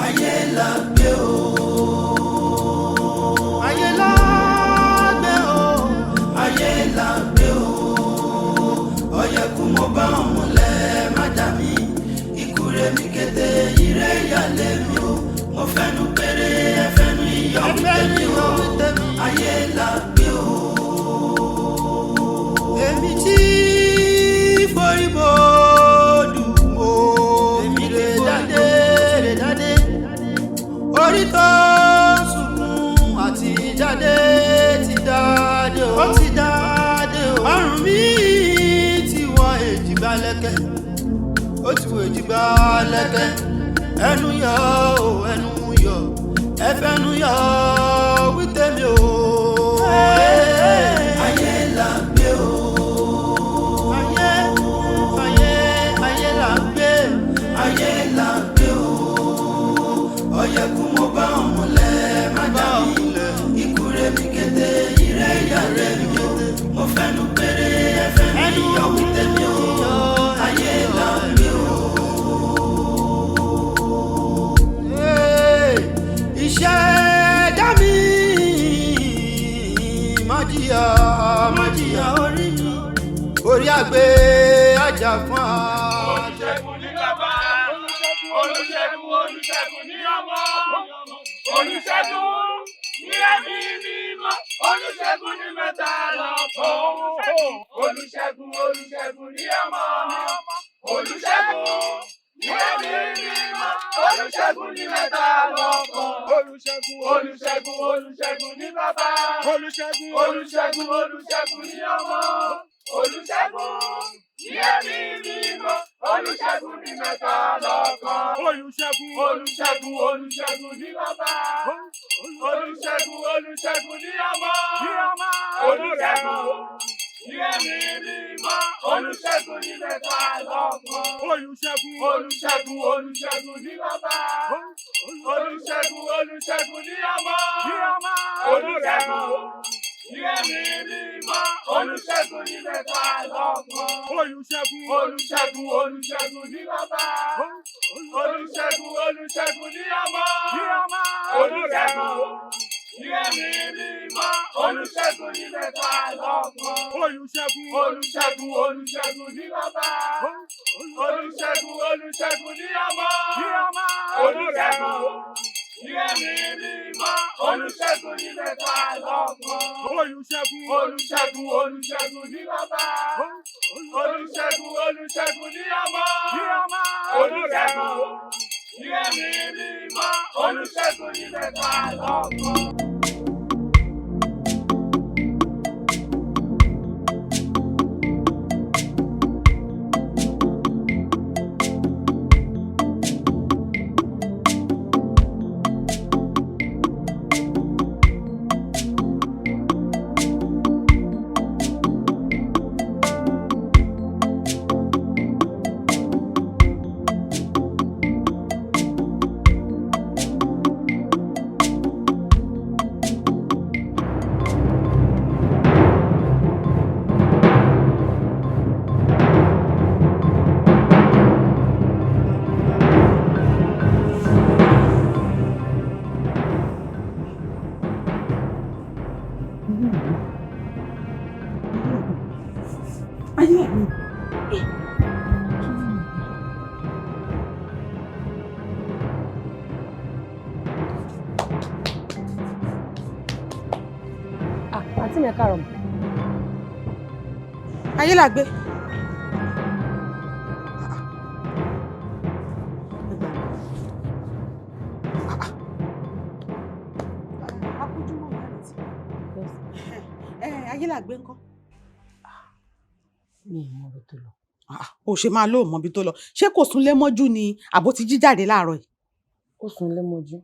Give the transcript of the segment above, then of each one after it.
Ayé la gbé o. Ayé la gbé o. Ayé la gbé o. Ọ̀yẹ̀kú mo bá ọ̀mùlẹ̀ má dà mí. Ikú rẹ̀ mi kété, ire yálé mi o. Mo fẹ́nu péré, ẹ fẹ́nu iyọ̀ wí tèmi o. Ayé la gbé o. Èmi tí forí bodù mo. Èmi rè dáadé, rè dáadé. Orí tó sunkún àti jáde ti dáadé o. Ó ti dáadé o. Ọrùn mi ti wọ èjìgbà lẹ́kẹ̀. Ó ti wọ èjìgbà lẹ́kẹ̀. Ẹnu yọ o, ẹnu yọ. Ẹ fẹ́nu yọ wí tèmi o. Ayé la gbé o. Ayé, ayé, ayé la gbé. Ayé la gbé o. Ọ̀yẹ̀kú mo bá ọ̀mùlẹ̀ má dà mí. Ikú rẹ̀ mi kété, ire yálé mi o. Mo fẹ́nu péré, ẹ fẹ́nu iyọ̀ wí tèmi o. Ayé la gbé o. Ìṣẹ̀dá mi má jìyà, má jìyà orí mi. Orí àgbẹ̀ ajá fún àjẹ. Olùṣègùn ní bàbá, Olùṣègùn, Olùṣègùn ní ọmọ, Olùṣègùn ní ẹ̀mí mímọ́, Olùṣègùn ní mẹ́ta lọ́kan. Olùṣègùn, Olùṣègùn ní ọmọ, Olùṣègùn ní ẹ̀mí mímọ́, Olùṣègùn ní mẹ́ta lọ́kan. Olùṣègùn, Olùṣègùn, Olùṣègùn ní bàbá, Olùṣègùn, Olùṣègùn, Olùṣègùn ní ọmọ, Olùṣègùn ní ẹ̀mí mímọ́, Olùṣègùn ní mẹ́ta lọ́kan. Olùṣègùn, Olùṣègùn, Olùṣègùn ní bàbá, Olùṣègùn, Olùṣègùn ní ọmọ, Olùṣègùn ní ẹ̀mí mímọ́, Olùṣègùn ní mẹ́ta lọ́kan. Olùṣègùn, Olùṣègùn, Olùṣègùn ní bàbá, Olùṣègùn, Olùṣègùn ní ọmọ, Olùṣègùn ní ẹ̀mí mímọ́, Olùṣègùn ní mẹ́ta lọ́kan. Olùṣègùn, Olùṣègùn, Olùṣègùn ní bàbá, Olùṣègùn, Olùṣègùn ní ọmọ, Olùṣègùn ní ẹ̀mí mímọ́, Olùṣègùn ní mẹ́ta lọ́kan. Olùṣègùn, Olùṣègùn, Olùṣègùn ní bàbá, Olùṣègùn, Olùṣègùn ní ọmọ, Olùṣègùn ní ẹ̀mí mímọ́, Olùṣègùn ní mẹ́ta lọ́kan. Olùṣègùn, Olùṣègùn, Olùṣègùn ní bàbá, Olùṣègùn, Olùṣègùn ní ọmọ, Olùṣègùn ní ẹ̀mí mímọ́, Olùṣègùn ní mẹ́ta lọ́kan. Ayé mi. Àǹtí mi, ẹ káàárọ̀ mà. Ayé là gbé. Ayé là gbé ńkọ́? Mi ì mọ ibi tó lọ. Ó ṣe máa lóò mọ ibi tó lọ. Ṣé kò súnlé mọ́jú ni àbó ti jí jáde láàárọ̀ yìí? Ó sunlé mọ́jú.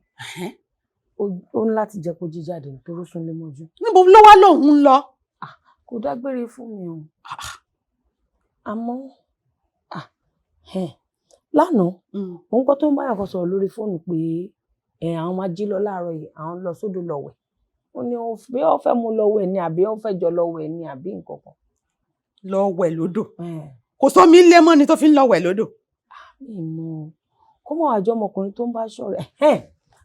Ó ní láti jẹ́ kó jí jáde nítorí ó sunlé mọ́jú. Níbo ló wá lòun ń lọ? Kò dágbére fún mi o. Àmọ́ lánàá, mo ń gbọ́ tó ń báyọ̀ kan sọ̀rọ̀ lórí fóònù pé àwọn máa jí lọ láàárọ̀ yìí, àwọn lọ sódò lọ wẹ̀. Ó ní bí ó fẹ́ mú lọ wẹ̀ ni àbí ó fẹ́ jọ lọ wẹ̀ ni àbí nǹkan kan. Lọ wẹ̀ lódò. Kò sómi ńlé mọ́ ni tó fi ń lọ wẹ̀ lódò. Mi ì mọ̀. Kó mọ̀ àjọ ọmọkùnrin tó ń bá ṣọ̀rẹ́ ẹ̀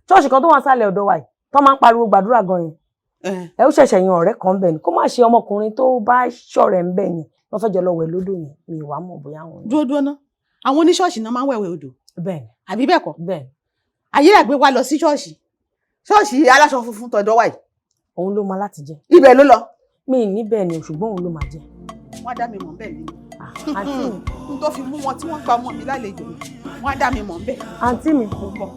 ṣọ́ọ̀ṣì kan tó wà sálẹ̀ ọ̀dọ̀ wa yìí tó máa ń pariwo gbàdúrà gan yẹn, ẹ ó ṣẹ̀ṣẹ̀ yan ọ̀rẹ́ kan bẹ̀ ni, kó má ṣe ọmọkùnrin tó bá ṣọ̀rẹ́ ń bẹ̀ ni wọ́n fẹ́ jọ lọ wẹ̀ lódò yẹn. Mi ì wá mọ̀ bóyá wọn ni. Dúró dúró ná, àwọn oníṣọ́ọ̀ṣì náà máa ń wẹ̀wẹ̀ odò? Bẹ́ẹ̀ ni. Àbí bẹ́ẹ̀ kọ́? Bẹ́ẹ̀ ni. Ayélàgbé wa lọ sí ṣọ́ọ̀ṣì, ṣọ́ọ̀ṣì aláṣọ funfun tọ̀dọ̀ wa yìí? Òun ló máa láti jẹ. Ibẹ̀ ló lọ? Mi ì ní bẹ́ẹ̀ ni, ṣùgbọ́n òun ló máa jẹ. Wọ́n á dá mi mọ̀ bẹ́ẹ̀ ni. Àǹtí mi. N tó fi mú wọn tí wọ́n gba ọmọ mi lálejò, wọ́n á dá mi mọ̀ bẹ́ẹ̀. Àǹtí mi. Mo bọ̀.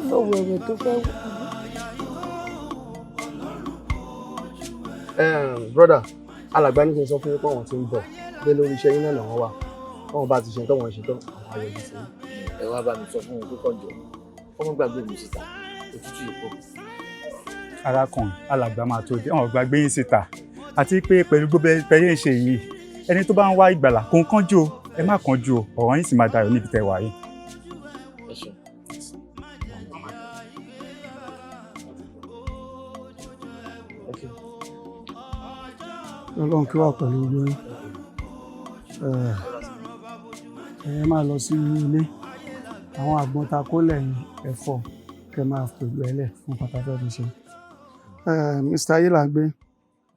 Yóò wẹ̀wẹ̀ tó fẹ́ wẹ̀. Brother, alàgbà ní kí n sọ fún yín pé àwọn tí ń bọ̀ pé lórí iṣẹ́ yín náà làwọn wà. Wọn bá ti ṣe tán, wọn ṣe tán, àwọn ayọ̀dún sí i. Ẹ wá bá mi sọ fún wọn pé kọjọ ọmọ gbàgbé mi síta, òtútù yìí pọ̀. Arákùnrin, alàgbà máa tó dé, ọ̀n gbàgbé yín síta, àti pé pẹ̀lú gbogbo ẹyẹ ń ṣe yìí, ẹni tó bá ń wá ìgbàlà kò ń kánjú o. Ẹ má kánjú o, ọ̀rọ̀ yín sì máa dayọ̀ níbi tẹ́ wà yìí. Ẹ ṣeun. Okay. Ọlọ́run kí wà pẹ̀lú gbogbo yín. Ẹ máa lọ sí ilé, àwọn àgbọn ta kó lẹ́yìn ẹ̀fọ́ kẹ máa pẹ̀lú ẹlẹ̀ fún pàtàkì ọdún ṣe. Mr. Ayélàgbé,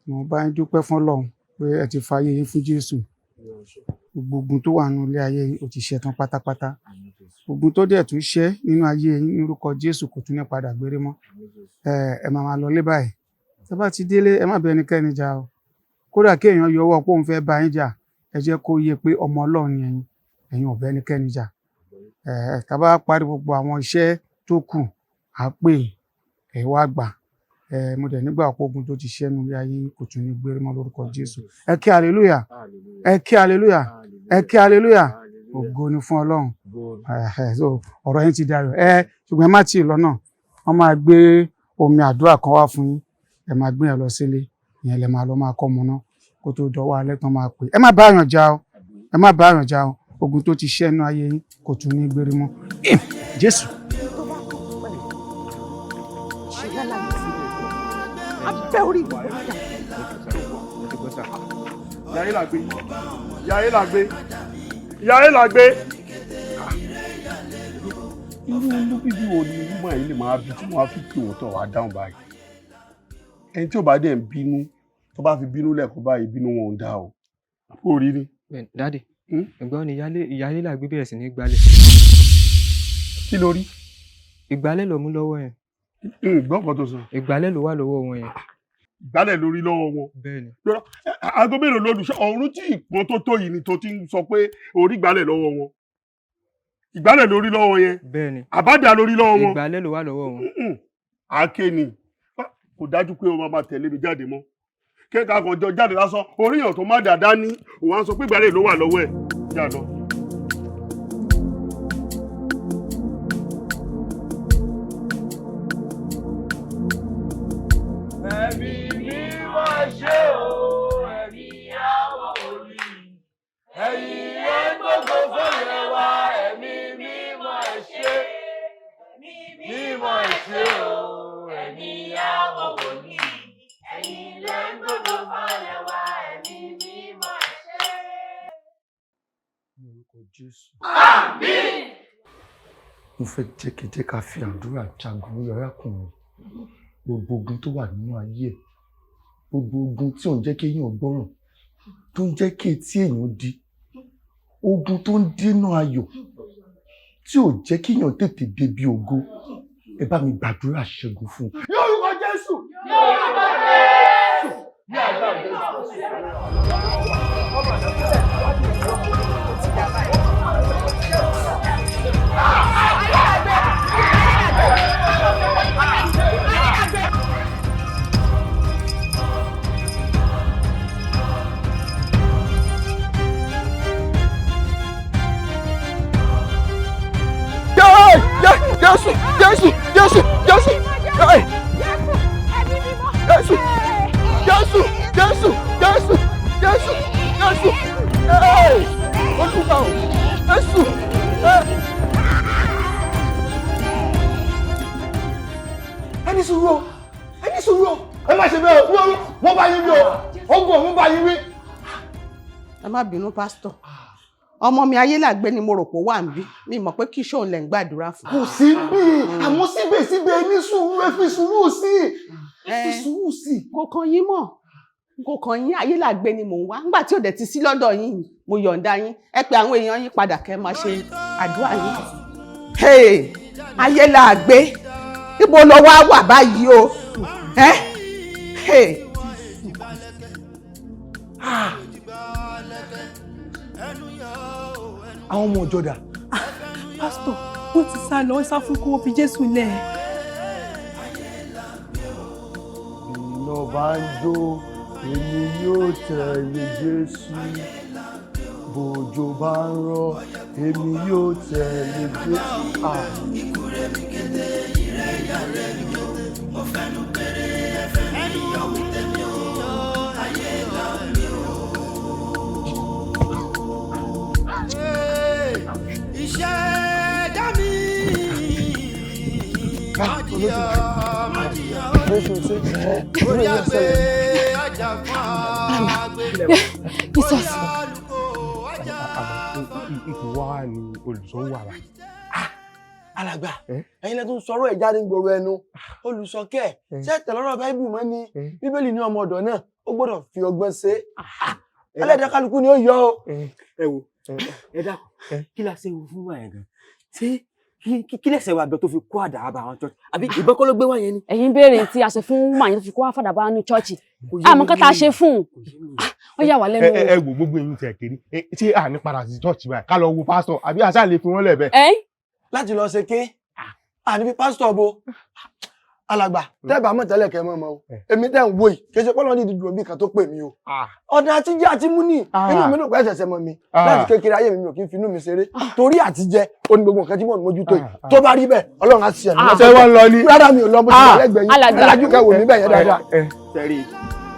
mo bá yín dúpẹ́ fún Ọlọ́run pé ẹ ti fa ayé yín fún Jésù. Gbogbo ogun tó wà nínú ilé ayé yín ó ti ṣẹ́ tán pátápátá. Ogun tó dẹ̀ tún ṣẹ́ nínú ayé yín ní orúkọ Jésù kò tún ní padà gbére mọ́. Ẹ máa máa lọ lé báyìí. Tẹ́ bá ti délé, ẹ má bẹ ẹnikẹ́ni jà o. Kódà kí èèyàn yọ ọwọ́ pé òun fẹ́ bá yín jà, ẹ jẹ́ kó yé pé ọmọ Ọlọ́run ni ẹ̀yin, ẹ̀yin ò bẹ ẹnikẹ́ni jà. Ẹ tá bá parí gbogbo àwọn iṣẹ́ tó kù, à pè ẹ wá gbà. Ẹ mo dẹ̀ nígbà ọ̀pọ̀ ogun tó ti ṣẹ́ nínú ilé ayé yín kò tún ní gbére mọ́ lórúkọ Jésù. Ẹ kí hallelujah, ẹ kí hallelujah, ẹ kí hallelujah. Ògo ni fún Ọlọ́run. So ọ̀rọ̀ yín ti dayọ̀. Ẹ ṣùgbọ́n ẹ má tíì lọ náà, wọ́n máa gbé omi àdúrà kan wá fún yín, ẹ máa gbé yẹn lọ sílé, ìyẹn lẹ máa lọ máa kọ́ ọmọ náà kó tó dọwọ́ alẹ́ tán máa pè. Ẹ má bá àyàn jà o, ẹ má bá àyàn jà o. Ogun tó ti ṣẹ́ nínú ayé yín kò tún ní gbére mọ́. Jésù. Tó bá kàn pẹ̀lú ṣe lálàyé fún mi, abẹ́ orí gbogbo padà. Yàrá làgbé, yàrá làgbé, yàrá làgbé. Irú inú bíbí wo ni woman yìí lè máa bí tí wọ́n á fi pè wọ́n tó wàá dáhùn báyìí? Ẹni tí ò bá dẹ̀ ń bínú, tó bá fi bínú lẹ́ẹ̀kan báyìí, bínú wọn ò dáa o. Ó rí ni. Daddy, ìgbà wo ni ìyáálé làgbé bẹ̀rẹ̀ sí ní gbálẹ̀? Kí ló rí? Ìgbálẹ̀ ló mú lọ́wọ́ yẹn. Gbọ́ nǹkan tó sọ. Ìgbálẹ̀ ló wà lọ́wọ́ wọn yẹn. Ìgbálẹ̀ lórí lọ́wọ́ wọn. Bẹ́ẹ̀ni. Lọ́rọ̀, aago mélòó lóru ṣé ọ̀run tí ìpọ́n tó tó yìí ni tó ti ń sọ pé orí ìgbálẹ̀ lọ́wọ́ wọn? Ìgbálẹ̀ lórí lọ́wọ́ yẹn. Bẹ́ẹ̀ni. Àbádà lórí lọ́wọ́ wọn. Ìgbálẹ̀ ló wà lọ́wọ́ wọn. Àáké ni. Kò dájú pé o máa máa tẹ̀lé mi jáde mọ́. Kéka kan jọ jáde lásán, oríyàn tó má dàda ní, òun á sọ pé ìgbálẹ̀ ló wà lọ́wọ́ ẹ̀. Já lọ. Ẹ̀mí mímọ́ ṣe o, ẹ̀mí àwọn wòlíì. Ẹ̀yin ẹ̀ gbogbo fọ́lẹ̀ wa, ẹ̀mí mímọ́ ẹ ṣé. Mímọ́ ẹ ṣé o, ẹ̀mí àwọn wòlíì. Ẹ̀yin lẹ́ ń gbogbo fọ́lẹ̀ wa, ẹ̀mí mímọ́ ẹ ṣé. Ní orúkọ Jésù. Àmín. Mo fẹ́ jẹ́ kí jẹ́ ká fi àdúrà jagun lórí arákùnrin. Gbogbo ogun tó wà nínú ayé ẹ̀, gbogbo ogun tí ò ń jẹ́ kí èèyàn gbọ́ràn, tó ń jẹ́ kí etí èèyàn di, ogun tó ń dínà ayọ̀, tí ò jẹ́ kí èèyàn tètè débi ògo, ẹ bá mi gbàdúrà ṣẹ́gun fún un. Ní orúkọ Jésù. Ní orúkọ Jésù. Ní agbára Jésù. Jésù, Jésù, Jésù, Jésù, Jésù, Jésù, Jésù, Jésù, Jésù, Jésù, Jésù, Olúwa o, Jésù. Ẹ ní sùúrù o, ẹ ní sùúrù o, ẹ má ṣe bẹ́ẹ̀ o, wọ́n bá yín wí o, ogun ọ̀hún bá yín wí. Ẹ má bínú, pásítọ̀, Ọmọ mi Ayélàgbé ni mo rò pé ó wà níbí, mi mọ̀ pé kí ṣóun lẹ̀ ń gbàdúrà fún. Kò sí bí, àmọ́ síbẹ̀síbẹ̀ ní sùúrù, ẹ fi sùúrù sí i, ẹ fi sùúrù sí i. Kò kàn yín mọ̀, kò kàn yín. Ayélàgbé ni mò ń wá. Nígbà tí ò dẹ̀ ti sí lọ́dọ̀ yín, mo yọ̀ǹda yín. Ẹ pe àwọn èèyàn yín padà kẹ́ máa ṣe àdúrà yín. Hey, Ayélàgbé, ibo lo wá wà báyìí o? Ẹ́ hey. Àwọn ọmọ ọjọ́ dà? Pásítọ̀, wọ́n ti sá lọ, wọ́n sá fún kó wọ́n fi Jésù lẹ̀. Iná bá ń jó, èmi yóò tẹ̀lé Jésù. Bòjò bá ń rọ̀, èmi yóò tẹ̀lé Jésù. Ah. Ìṣẹ̀dá mi májìyà májìyà orí àgbẹ̀ ajá fún àgbẹ̀. Jesus. Ipò wa ni olùsọ wà wá. Alàgbà, ẹ̀yin lẹ tún sọ̀rọ̀ ẹ̀ jáde ń gbòòrò ẹnu. Olùsọkẹ ṣé tẹlọrọ báíbù mọ́ ni? Bíbélì ní ọmọ ọ̀dọ̀ náà ó gbọ́dọ̀ fi ọgbọ́n ṣe é. Ẹlẹ́dàá kálukú ni ó yọ o. Ẹ wo, ẹ dákun, kí la ṣe wo fún wa yẹn gan? Ṣé kí lẹsẹ wa gan tó fi kó àdá bá àwọn church, àbí ìbọn kọ́ ló gbé wá yẹn ni? Ẹ̀yin béèrè tí a ṣe fún woman yẹn tó fi kó àfàdà bá ní chọ́ọ̀chì, àmọ́ kí ta ṣe fún un, ó yà wá lẹ́nu. Ẹ wo gbogbo eyín tẹ kiri, ṣé à ní padà sí church báyìí ká lọ wo pásítọ̀, àbí àṣà lè fi wọ́n lẹ̀ bẹ́ẹ̀? Láti lọ ṣe ké àní fi pásítọ̀ bo. Alàgbà, tẹ́ẹ̀bà mọ̀ tẹ́lẹ̀ kẹ́ mọ́ mọ́ o. Èmi tẹ́ ń wo yìí, kì í ṣe pọ́lọ́ ní ìdúró bí kan tó pè mí o. Ọ̀dà àtijọ́ àti mú ní inú mi dùn pé ẹ̀ṣẹ̀ṣẹ̀ mọ̀ mi. Láti kékeré ayé mi, mi ò kí ń finú mi ṣeré torí àtijẹ́ ó ní gbogbo nǹkan tí mò ń mójútó yìí. Tó bá rí bẹ́ẹ̀, Ọlọ́run á ṣe ẹ̀mí. Ṣé wọ́n lọ ni? Rárá, mi ò lọ, bó ti wà lẹ́gbẹ̀ẹ́ yín. Ẹlájú kẹ́ wò mí bẹ́ẹ̀ yẹn dáadáa. Sẹ́rí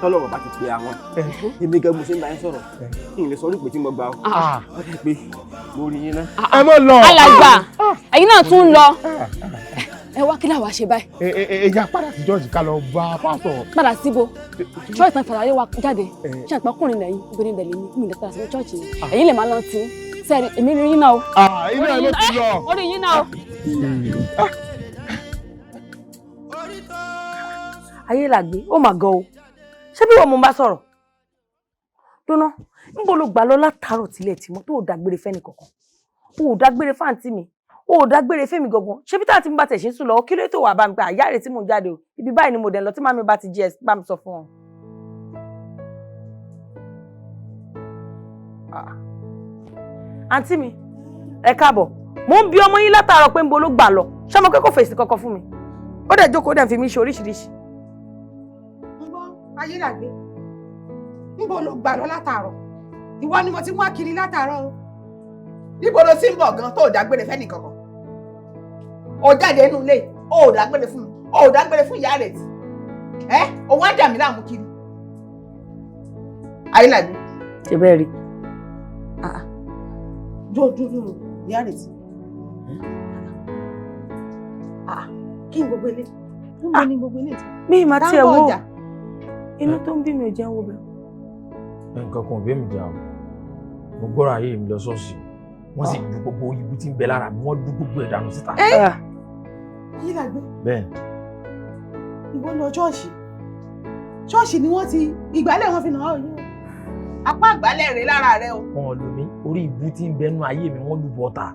tọ́lọ́rọ̀ bá ti pe àwọn, èmi gan mo ṣe ń bá yín sọ̀rọ̀ kí n lè sọ orí ìpè tí mo gbà ó. Ó dẹ̀ pé mo rí yín ná. Ẹ mọ̀ lọ. Alàgbà, ẹ̀yin náà tún ń lọ. Ẹ wá, kí làwa ṣe báyìí? Ẹ já padà sí church ká lọ bá pásítọ̀. Padà síbo? Church tán fàlàyé wa jáde. Ṣé àpá ọkùnrin lẹ́yìn, obìnrin dẹ̀ lèmi, mi lè padà sí church yẹn. Ẹ̀yin lè máa lọ tí sẹ́ẹ̀rì, èmi rí yín náà o. Inú ẹ̀ ló ti lọ. Orí yín náà o. Ayélàgbé, ó mà gan o. Ṣé bí wọn mo bá sọ̀rọ̀ dúná, níbo ló gbà lọ látàárọ̀ tilẹ̀ tì mọ́ tó ò dágbére fẹ́ni kankan, o ò dágbére fáǹtì mi, o ò dágbére fẹ́mi gangan? Ṣé bí táàtì mi bá tẹ̀ ṣe ń sùn lọ́wọ́, kí ló tó wà bá mi pé àyà rẹ̀ tí mò ń jáde o, ibi báyìí ni mo dẹ̀ ń lọ, tí màmí bá ti jí ẹ bá mi sọ fún wọn. Àǹtí mi, ẹ káàbọ̀. Mò ń bi ọmọ yín látàárọ̀ pé níbo ló gbà lọ. Ṣé ọmọ pé kò fèsì kankan fún mi? Ó dẹ̀ jókòó, dẹ̀ fi mí ṣe oríṣiríṣi. Ayélàgbé, níbo ló gbà lọ látàárọ̀? Ìwọ ni mo ti ń wá kiri látàárọ̀ o. Níbo ló ti ń bọ̀ gan tó ò dágbére fẹ́nì kankan? Ó jáde nínú ilé, ó ò dágbére fún mi, ó ò dágbére fún ìyá rẹ̀ tì. Ẹ òun á dà mí láàmú kiri. Ayélàgbé. Ṣe bẹ́ẹ̀ rí. Dúró dúró dúró, ìyá rẹ̀ tì. Kí ni gbogbo ilé? Níbo ni gbogbo ilé ti? Mi ì máa tiẹ̀ wò. Táǹbọ̀ ọjà. Inú tó ń bí mi ò jẹun wo bẹ́ẹ̀. Nǹkan kan ò bí mi jà o. Mo gbọ́ra ayé mi lọ ṣọ́ọ̀ṣì, wọ́n sì lu gbogbo ibi tí ń bẹ lára mi, wọ́n lu gbogbo ẹ̀ dànù síta. Ayélàgbé. Bẹ́ẹ̀. Ìwọ lọ ṣọ́ọ̀ṣì? Ṣọ́ọ̀ṣì ni wọ́n ti ìgbálẹ̀ wọn fi nà ọ́ yìí o. Apá àgbálẹ̀ rèé lára rẹ o. Wọn lù mí, orí ibu tí ń bẹ nú ayé mi, wọ́n lù bọ́ta.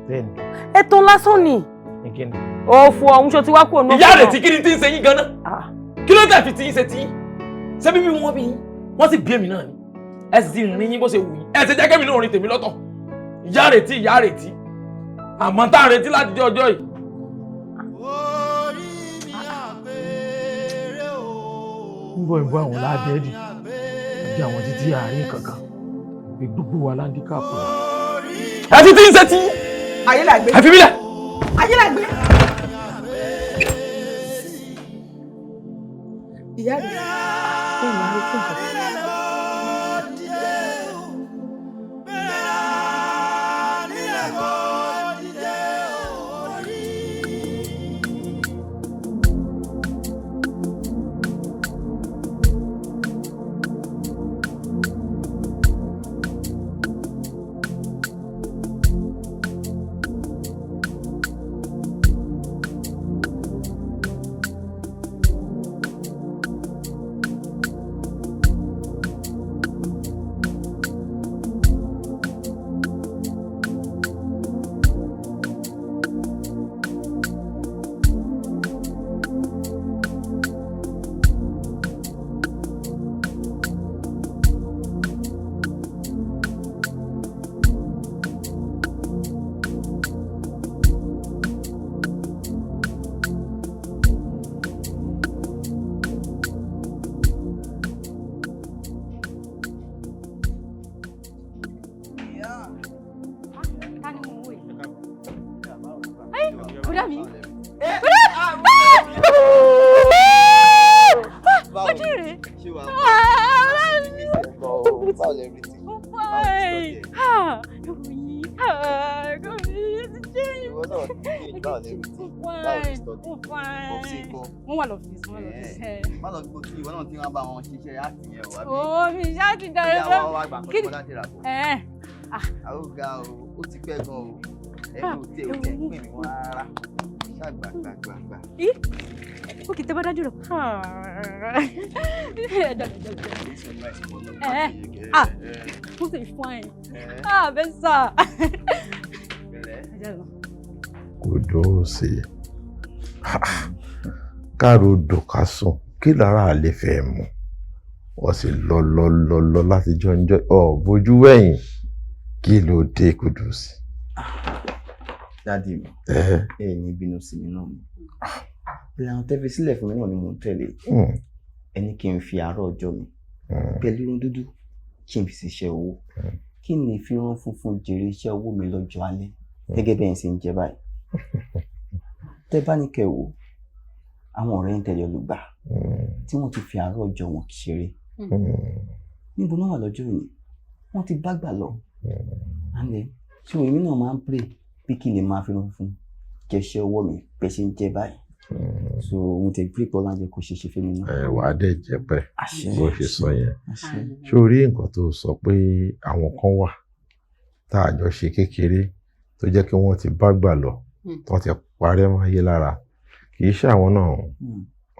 Bẹ́ẹ̀ ni. Ètò lásán ni. Ní kí ni? Òfò ọ̀hún ṣo ti wá kúrò náà. Ìyá rẹ̀ tí kí ni tí ń ṣe yín gan-an? Kí ló dé fi tí yín ṣe tí yín? Ṣé bíbí wọn bí yín? Wọ́n sì bí èmi náà ni. Ẹ sì ti rìn yín bó ṣe wù yín. Ẹ ti jẹ́ kẹ́mi náà rìn tèmi lọ́tọ̀. Ìyá retí, ìyá retí. Àmọ́ tá a retí láti jẹ́ ọjọ́ yìí. Ń bọ̀ ìbọn àwọn lábẹ́ẹ̀dì àbí àwọn títí àárín kankan bí gbogbo wa láńdíkàpù. Ẹ ti tí ń ṣe tí yín. Ayélàgbé. Ẹ fi mí lẹ̀. Ayélàgbé. Ìyá rẹ̀. Ó máa ń retí nǹkan. Bùdá mi. Ojú rẹ̀. Báwo lẹ rí tí? Fine. Ah, ìròyìn. Ah, ẹ̀gbọ́n mi ti change. Ìwọ náà ti change. Báwo lẹ rí tí? Báwo lẹ Fine. study? Oh, fine. Popsi ńkọ́? Wọ́n wà lọ́fíìsì, wọ́n wà lọ́fíìsì. Má lọ gbó kí ìwọ náà tí wọ́n bá wọn ṣiṣẹ́ áàtì yẹn o, àbí? Ó mi ṣáà ti darí Ìyá wa wá gbà Kí kọ́kọ́ láti rà bọ̀. Ẹ̀. Àwọn ga o, ó ti pẹ́ gan o. Ẹnu ò tẹ ò tẹ ń pè mí wọ́n rárá. Ṣáà gbà gbà gbà gbà. Ih, ó kì í tẹ́ bá dájú rẹ̀. Ẹ dàgbà dàgbà. Ẹ̀ ah, ó sì fine. Ah, bẹ́ẹ̀ sà. Kò dóòsì káàró odò ká sùn kí lára àlè fẹ́ mu, wọ́n sì lọ lọ lọ lọ láti jọjọ ọ bójú wẹ̀yìn. Kí ló dé, Kúdùsì? Daddy mi, Ẹ. ẹ ní bínú sí mi náà ni. Ìlànà tẹ́ fi sílẹ̀ fún mi náà ni mò ń tẹ̀lé. Ẹ ní kí n fi àárọ̀ ọjọ́ mi pẹ̀lú irun dúdú kí n fi ṣiṣẹ́ owó, kí n lè fi irun funfun jèrè iṣẹ́ owó mi lọ́jọ́ alẹ́ gẹ́gẹ́ bẹ́ẹ̀ ṣe ń jẹ báyìí. Tẹ́ bá ní kẹ́ wò, àwọn ọ̀rẹ́ ń tẹ̀lé olùgbà tí wọ́n ti fi àárọ̀ ọjọ́ wọn ṣeré. Níbo náà wà lọ́jọ́ yìí? Wọ́n ti bá gbà lọ. And then, so èmi náà máa ń pray pé kí n lè máa fi irun funfun jẹṣẹ́ ọwọ́ mi bẹ́ẹ̀ ṣe ń jẹ báyìí. So mo ti pray pé Ọlọ́run á jẹ́ kó ṣe é ṣe fún mi náà. Ẹ wàá dẹ̀ jẹ́ pẹ́ Àṣẹ. bó ṣe sọ yẹn. Àṣẹ. Ṣé o rí nǹkan tó sọ pé àwọn kan wà tá a jọ ṣe kékeré tó jẹ́ kí wọ́n ti bá gbà lọ, tó ti parẹ́ máyé lára? Kì í ṣe àwọn náà,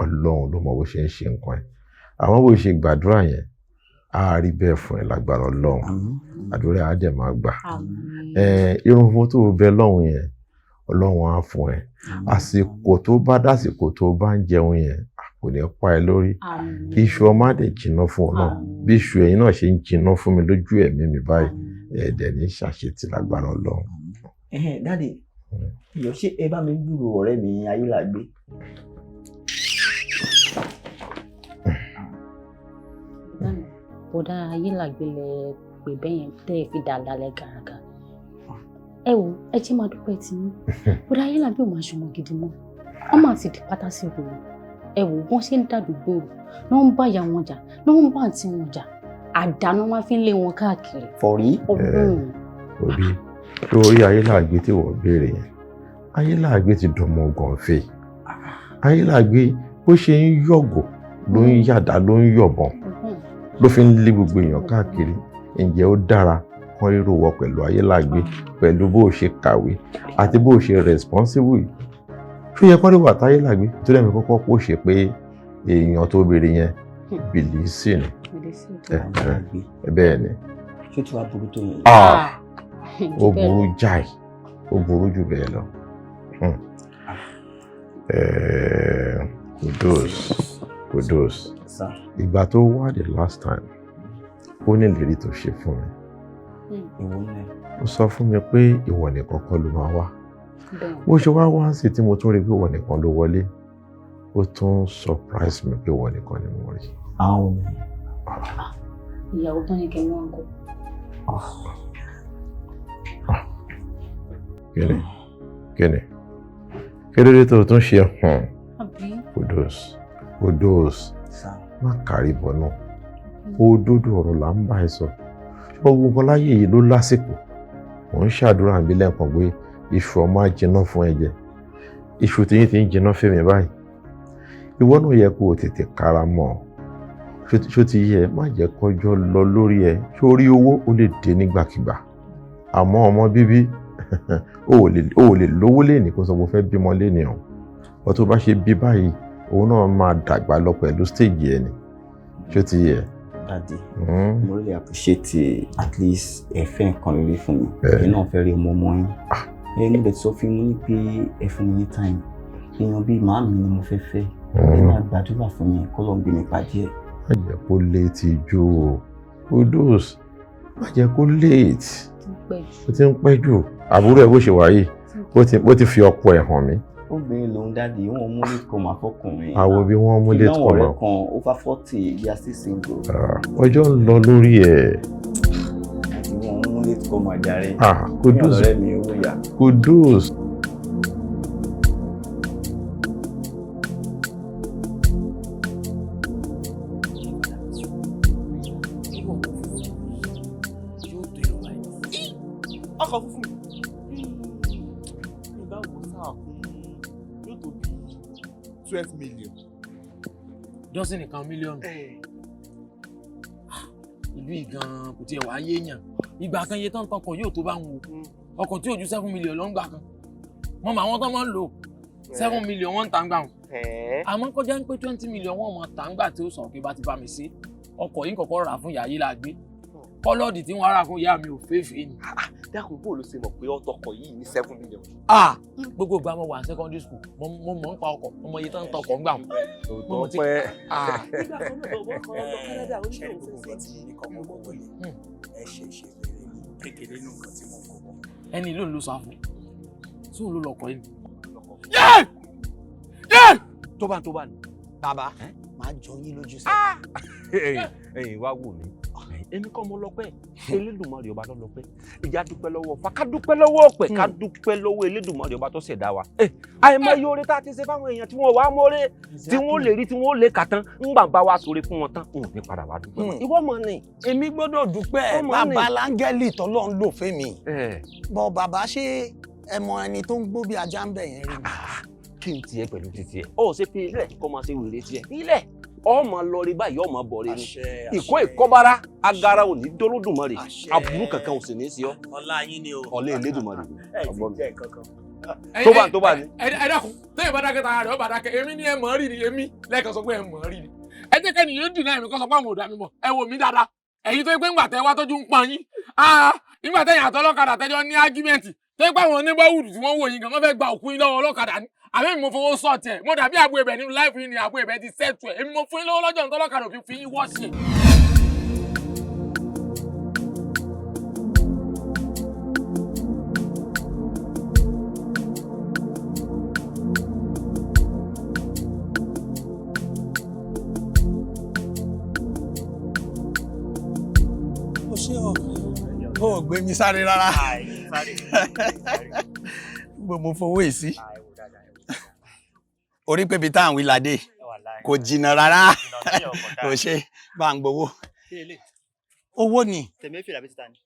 Ọlọ́run ló mọ bó ṣe ń ṣe nǹkan ẹ̀. Àwọn bó ṣe gbàdúrà yẹn á rí bẹ́ẹ̀ fún ẹ lágbára Ọlọ́run, àdúrà á dẹ̀ máa gbà. Ẹ irun funfun tó bẹ lọ́hùn yẹn, Ọlọ́run á fún ẹ. Àsìkò tó bá dásìkò tó bá ń jẹun yẹn kò ní pa ẹ lórí. Iṣu ọmọ á dẹ̀ jiná fún ọ náà bí iṣu ẹ̀yin náà ṣe ń jiná fún mi lójú ẹ̀mí mi báyìí. Ẹ̀ẹ́dẹ̀ ní ṣàṣetì lágbára Ọlọ́run. Ẹhẹ́n, Daddy, ìyọ̀ ṣé ẹ bá mi gbúrò ọ̀rẹ́ mi Ayélàgbé? Bọ̀dá Ayélàgbé lẹ pè bẹ́yẹn tẹ́ ẹ fi dàda lẹ gàràgà. Ẹ wo, ẹ jẹ́ máa dúpẹ́ tí yín. Bọ̀dá Ayélàgbé ò máa ṣọmọ gidi mọ́. Wọ́n máa ti di pátá sí ìgboro. Ẹ wò wọ́n ṣe ń dàdúgbò rò, ló ń bá ìyá wọn jà, ló ń bá àǹtí wọn jà. Àdánù wọn fi ń lé wọn káàkiri. Fọ̀rí. Ọlọ́run. Òbí lórí Ayélàgbé tí wọ́n béèrè yẹn, Ayélàgbé ti dọmọ gànfẹ́. Ayélàgbé bó ṣe ń yọ̀gò ló ń yàdá, ló ń yọ̀bọ̀n, ló fi ń lé gbogbo èèyàn káàkiri. Ǹjẹ́ ó dára kán rírò wọ pẹ̀lú Ayélàgbé, pẹ̀lú bó ṣe kàwé àti bó ṣe responsible yìí? Ṣó yẹ kán rí wà táyélàgbé tó dẹ̀ mi kọ́kọ́ kó ṣe pé èèyàn tó béèrè yẹn bìlísì ni? Bẹ́ẹ̀ ni. Ṣé tí wàá burú tó yẹn? Ah, ó burú jáì, ó burú jù bẹ́ẹ̀ lọ. Kudos, kudos. Sir. Ìgbà tó wá the last time, ó ní ìlérí tó ṣe fún mi. Ìwọ náà. Ó sọ fún mi pé ìwọ nìkan kọ́ ló máa wá. Bó ṣe wá wá sí tí mo tún rí pé ìwọ nìkan ló wọlé, ó tún surprise mi pé ìwọ nìkan ni mo rí. Àwọn ò ní. Ìyàwó tán ní kẹ́ wọ́n ń kọ́. Kíni kíni kí ló dé tó tún ṣe hàn? Àbí? Kudos, kudos. Sir. Má kárí bọ̀ náà, òdodo ọ̀rọ̀ là ń bá ẹ sọ. Ṣùgbọ́n gbogbo nǹkan láyé yìí ló lásìkò. Mò ń ṣàdúrà níbi lẹ́ẹ̀kan pé iṣu ọmọ á jiná fún ẹ jẹ, iṣu tiyín ti ń jiná fún mi báyìí. Ìwọ náà yẹ kó o tètè kára mọ́ ọ. Ṣó ti yẹ? Má jẹ́ kọjọ́ lọ lórí ẹ. Ṣó rí owó, ó lè dé nígbàkigbà, àmọ́ ọmọ bíbí, o ò lè lówó lénìí kó sọ pé o fẹ́ bímọ lénìí o. Ọ tó bá ṣe bí báyìí, òun náà máa dàgbà lọ pẹ̀lú stage ẹ ni. Ṣó ti yẹ? Daddy, mo really appreciate at least ẹ fẹ́ nǹkan rere fún mi. Ẹ náà fẹ́ rí ọmọ ọmọ yín. Ẹ níbẹ̀ tí sọ fún mi ní pé ẹ fún mi ní time. Èèyàn bíi màámi ni mo fẹ́ fẹ́. Ẹ máa gbàdúrà fún mi kọ́ ló ń gbé mi pàdé ẹ̀. Má jẹ́ kó late jù o, Kudos, má jẹ́ kó late. Ó ti ń pẹ́ jù. Àbúrò ẹ̀ bó ṣe wà yìí, ó ti fi ọkọ ẹ̀ hàn mí. Obìnrin lòun, daddy, wọn mú late comer fọkùnrin. Àwo bí wọ́n mú late Ìnáwó ọ̀rẹ́ comer. kan over 40, they are still single. Ah, ọjọ́ ń lọ lórí ẹ̀. Wọn mú late comer jàre. Ah, Kudos. Ní ọ̀rẹ́ mi owó yá. Kudos. Ọkọ̀ funfun ní báwo sáà kún yóò tó bí 12 million. Dọ́sìn nìkan mílíọ̀nù. Ìlú yìí gan-an kò tiẹ̀ wá yéèyàn. Ìgbà kan iye tán tọkọ̀ yóò tó bá ń wo ọkọ̀ tí ò ju 7 million ló ń gbà kan. Mo mọ àwọn tó máa ń lò 7 million wọ́n ń tà ń gbà wọn. Àmọ́ kọjá ń pé 20 million wọ́n mọ̀ tà ń gbà tí ó sọ̀rọ̀ pé bá ti bá mi sí ọkọ̀ yìí, kọ̀kọ́ rà fún ìyá yìí la gbé kọ́lọ́ọ̀dì tí wọ́n rà fún ìyá mi ò fẹ́ẹ́fẹ́ ni. Dákun, bó ló ṣe mọ̀ pé ọtọkọ̀ yìí ní 7 million? Ah, gbogbo ìgbà mo wà ní secondary school, mo mọ̀ ń pa ọkọ̀, mo mọ iye tó ń tọkọ̀ ń gbà wọn. Òótọ́ pẹ́. Nígbà kan náà bọ̀ kan lọ Canada, ó ní Ṣe òun gbogbo fẹ́ nǹkan tí mo ní kọ́ mọ́ kọ́kọ́ lé ẹ ṣe ṣe bẹ̀rẹ̀ ní kékeré nínú nǹkan tí mo kọ́ bọ̀. Ẹni ló ń lo sáfù sóun ló lọkọ yìí. Tó bá tó bá ní. Bàbá, máa jọ yín lójú sí. Ẹ̀yin ẹ̀yin, wá wò mí, èmi kọ́ mo lọ́pẹ́, Elédùmarè ọba ló lọ́pẹ́. Ìjà dúpẹ́ lọ́wọ́ Ọ̀fà, ká dúpẹ́ lọ́wọ́ ọ̀pẹ, ká dúpẹ́ lọ́wọ́ Elédùmarè ọba tó ṣẹ̀dá wa. Àìmọye oore tá a ti ṣe fáwọn èèyàn tí wọ́n wá mọ́rẹ́, tí wọ́n lè rí, tí wọ́n lè kà tán, ńgbà bá wa sọ̀rọ̀ fún wọn tán, òun ní padà wá dúpẹ́ mọ́. Ìwọ mọ̀ ni. Èmi gbọ́dọ̀ dúpẹ́. Ọmọ ni. Bàbá láńgẹ́lì tọ́lọ́ ń lò fẹ́mi. Bọ́ bàbá, ṣé ẹ mọ ẹni tó ń gbó bí ajá ń bẹ̀ yẹn rí mi? Kí n tiẹ̀ pẹ̀lú ti tiẹ̀, ó ṣe fi ilẹ̀ kọ́ máa ṣe wèrè tiẹ̀ ilẹ̀, ọmọ lọrí báyìí, ọmọ bọ̀ rí ni ìkó ìkọ́bára agara ò ní dólódùmarè, aburú kankan ò sì ní í sí ọ. Ọlá yín ni o. Ọlá Elédùmarè ni. Ẹ ti Ọgbọ́n mi. jẹ́ kankan. Tó bá tó bá ní. Ẹ dákun, téèyàn bá dákẹ́ tara rẹ̀ ó bá dákẹ́. Èmi ni ẹ mọ̀ ọ́ rí ni, èmi lẹ́ẹ̀kan sọ pé ẹ mọ̀ ọ́ rí ni. Ẹ jẹ́ kẹ́ni yóò dì náà, èmi kọ́ sọ pé àwọn ò dá mi mọ̀. Ẹ wò mí dáadáa, ẹ̀yin tó yẹ pé ńgbà tẹ́ wá tójú ń pọn yín, nígbà tẹ́yìn àtọlọ́kadà tẹ́jọ́ ní argument tó yẹ pé àwọn oníbọ̀wùdù tí wọ́n wò yín gan wọ́n fẹ́ gba òkú yín lọ́wọ́ ọlọ́kadà ni. Àbí mi mo fowó sọ̀tì ẹ̀, mo dàbí àbú ẹ̀bẹ̀ nínú láìfù yín ni àbú ẹ̀bẹ̀ ti sẹ́tù ẹ̀. Èmi mo fún yín lọ́wọ́ lọ́jọ́ ntọ́lọ́kadà òfin fi yín wọ́ọ̀ṣì ẹ̀. O ṣé o, ò gbé mi sáré rárá. Gbogbo mo fowó yìí sí orí pé ibi tá à ń wí ládé kò jìnnà rárá. O ṣe, bá ń gbowó. Owó ni. Tẹ̀mí fìlà bí títa ni.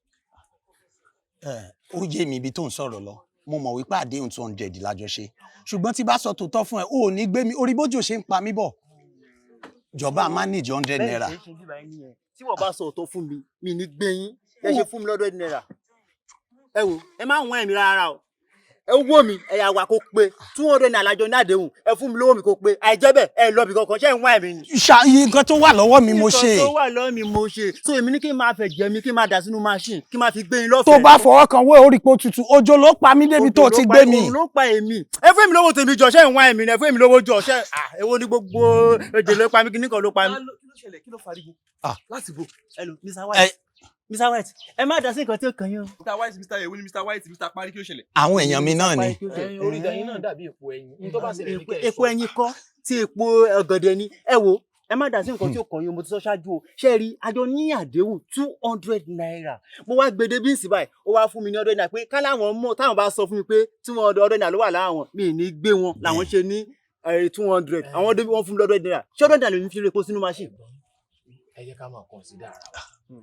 Ẹ, ó yé mi ibi tó ń sọ̀rọ̀ lọ. Mo mọ̀ wípé àdéhùn 200 lájọ ṣe, ṣùgbọ́n tí bá sọ tòótọ́ fún ẹ, ó ò ní gbé mi orí bójú ṣe ń pa mí bọ̀. Jọba manage 100 naira. Bẹ́ẹ̀ ṣe ń ṣe bíbá yín nìyẹn. Tí wọ́n bá sọ òótọ́ fún mi, mi ní gbé yín. Ẹ ṣe fún mi lọ́dọ̀ náírà. Ẹ wo, ẹ má wọ́n ẹ̀mí rárá o. Ẹ wó mi, ẹ yà wà kó pé 200 naira lájọ ní àdéhùn. Ẹ fún mi lówó mi kó pé. Àìjẹ́ bẹ́ẹ̀, ẹ lọ bì kankan, ṣé ń wá ẹ̀mí ni? Ṣàyè nǹkan tó wà lọ́wọ́ mi mo ṣe. Nǹkan tó wà lọ́wọ́ mi mo ṣe. So èmi ní kí n máa fẹ̀ jẹ mi, kí n máa dà sínú machine, kí n máa fi gbé yín lọ́fẹ̀ẹ́. Tó bá fọwọ́ kan wé orí pé ó tutù, òjò ló pa mí débi tó ti gbé mi. Òun ló pa èmi. Ẹ fún mi lówó tèmi jọ, ṣé ń wá ẹ̀mí ni? Ẹ fún mi lówó jọ, ṣé èwo ni gbogbo èdè ló pa mí, kí nìkan ló pa mí? Kí ló ṣẹlẹ̀? Kí ló fariwo láti bo? Hello, Mr. White. Mr. White, ẹ má dá sí nǹkan tí ó kàn yín o. Mr. White, Mr. Ewu ni Mr. White, Mr. Parí, kí ló ṣẹlẹ̀? Àwọn èèyàn mi náà ni. Ẹyin orí ìdá yín náà dàbí èpo ẹyin ní tó bá ṣẹlẹ̀ ní kẹ́ ẹ Epo ẹyin kọ́, tí epo ọ̀gẹ̀dẹ̀ ni. Ẹ wo, ẹ má dá sí nǹkan tí ó kàn yín o, mo ti sọ ṣáájú o. Ṣé ẹ rí, àjọ ní àdéhùn 200 naira. Mo wá gbede bí nsì báyìí, ó wá fún mi ní 100 naira pé ká láwọn mọ̀ táwọn bá sọ fún mi pé 200 naira ló wà láwọn, mi ì ní gbé wọn làwọn ṣe ní 200. Àwọn débi wọn fún mi lọ́dọ̀ naira. Ṣé 100 naira ló ní fi repo sínú machine? Ẹ jẹ́ ká máa consider ara wa.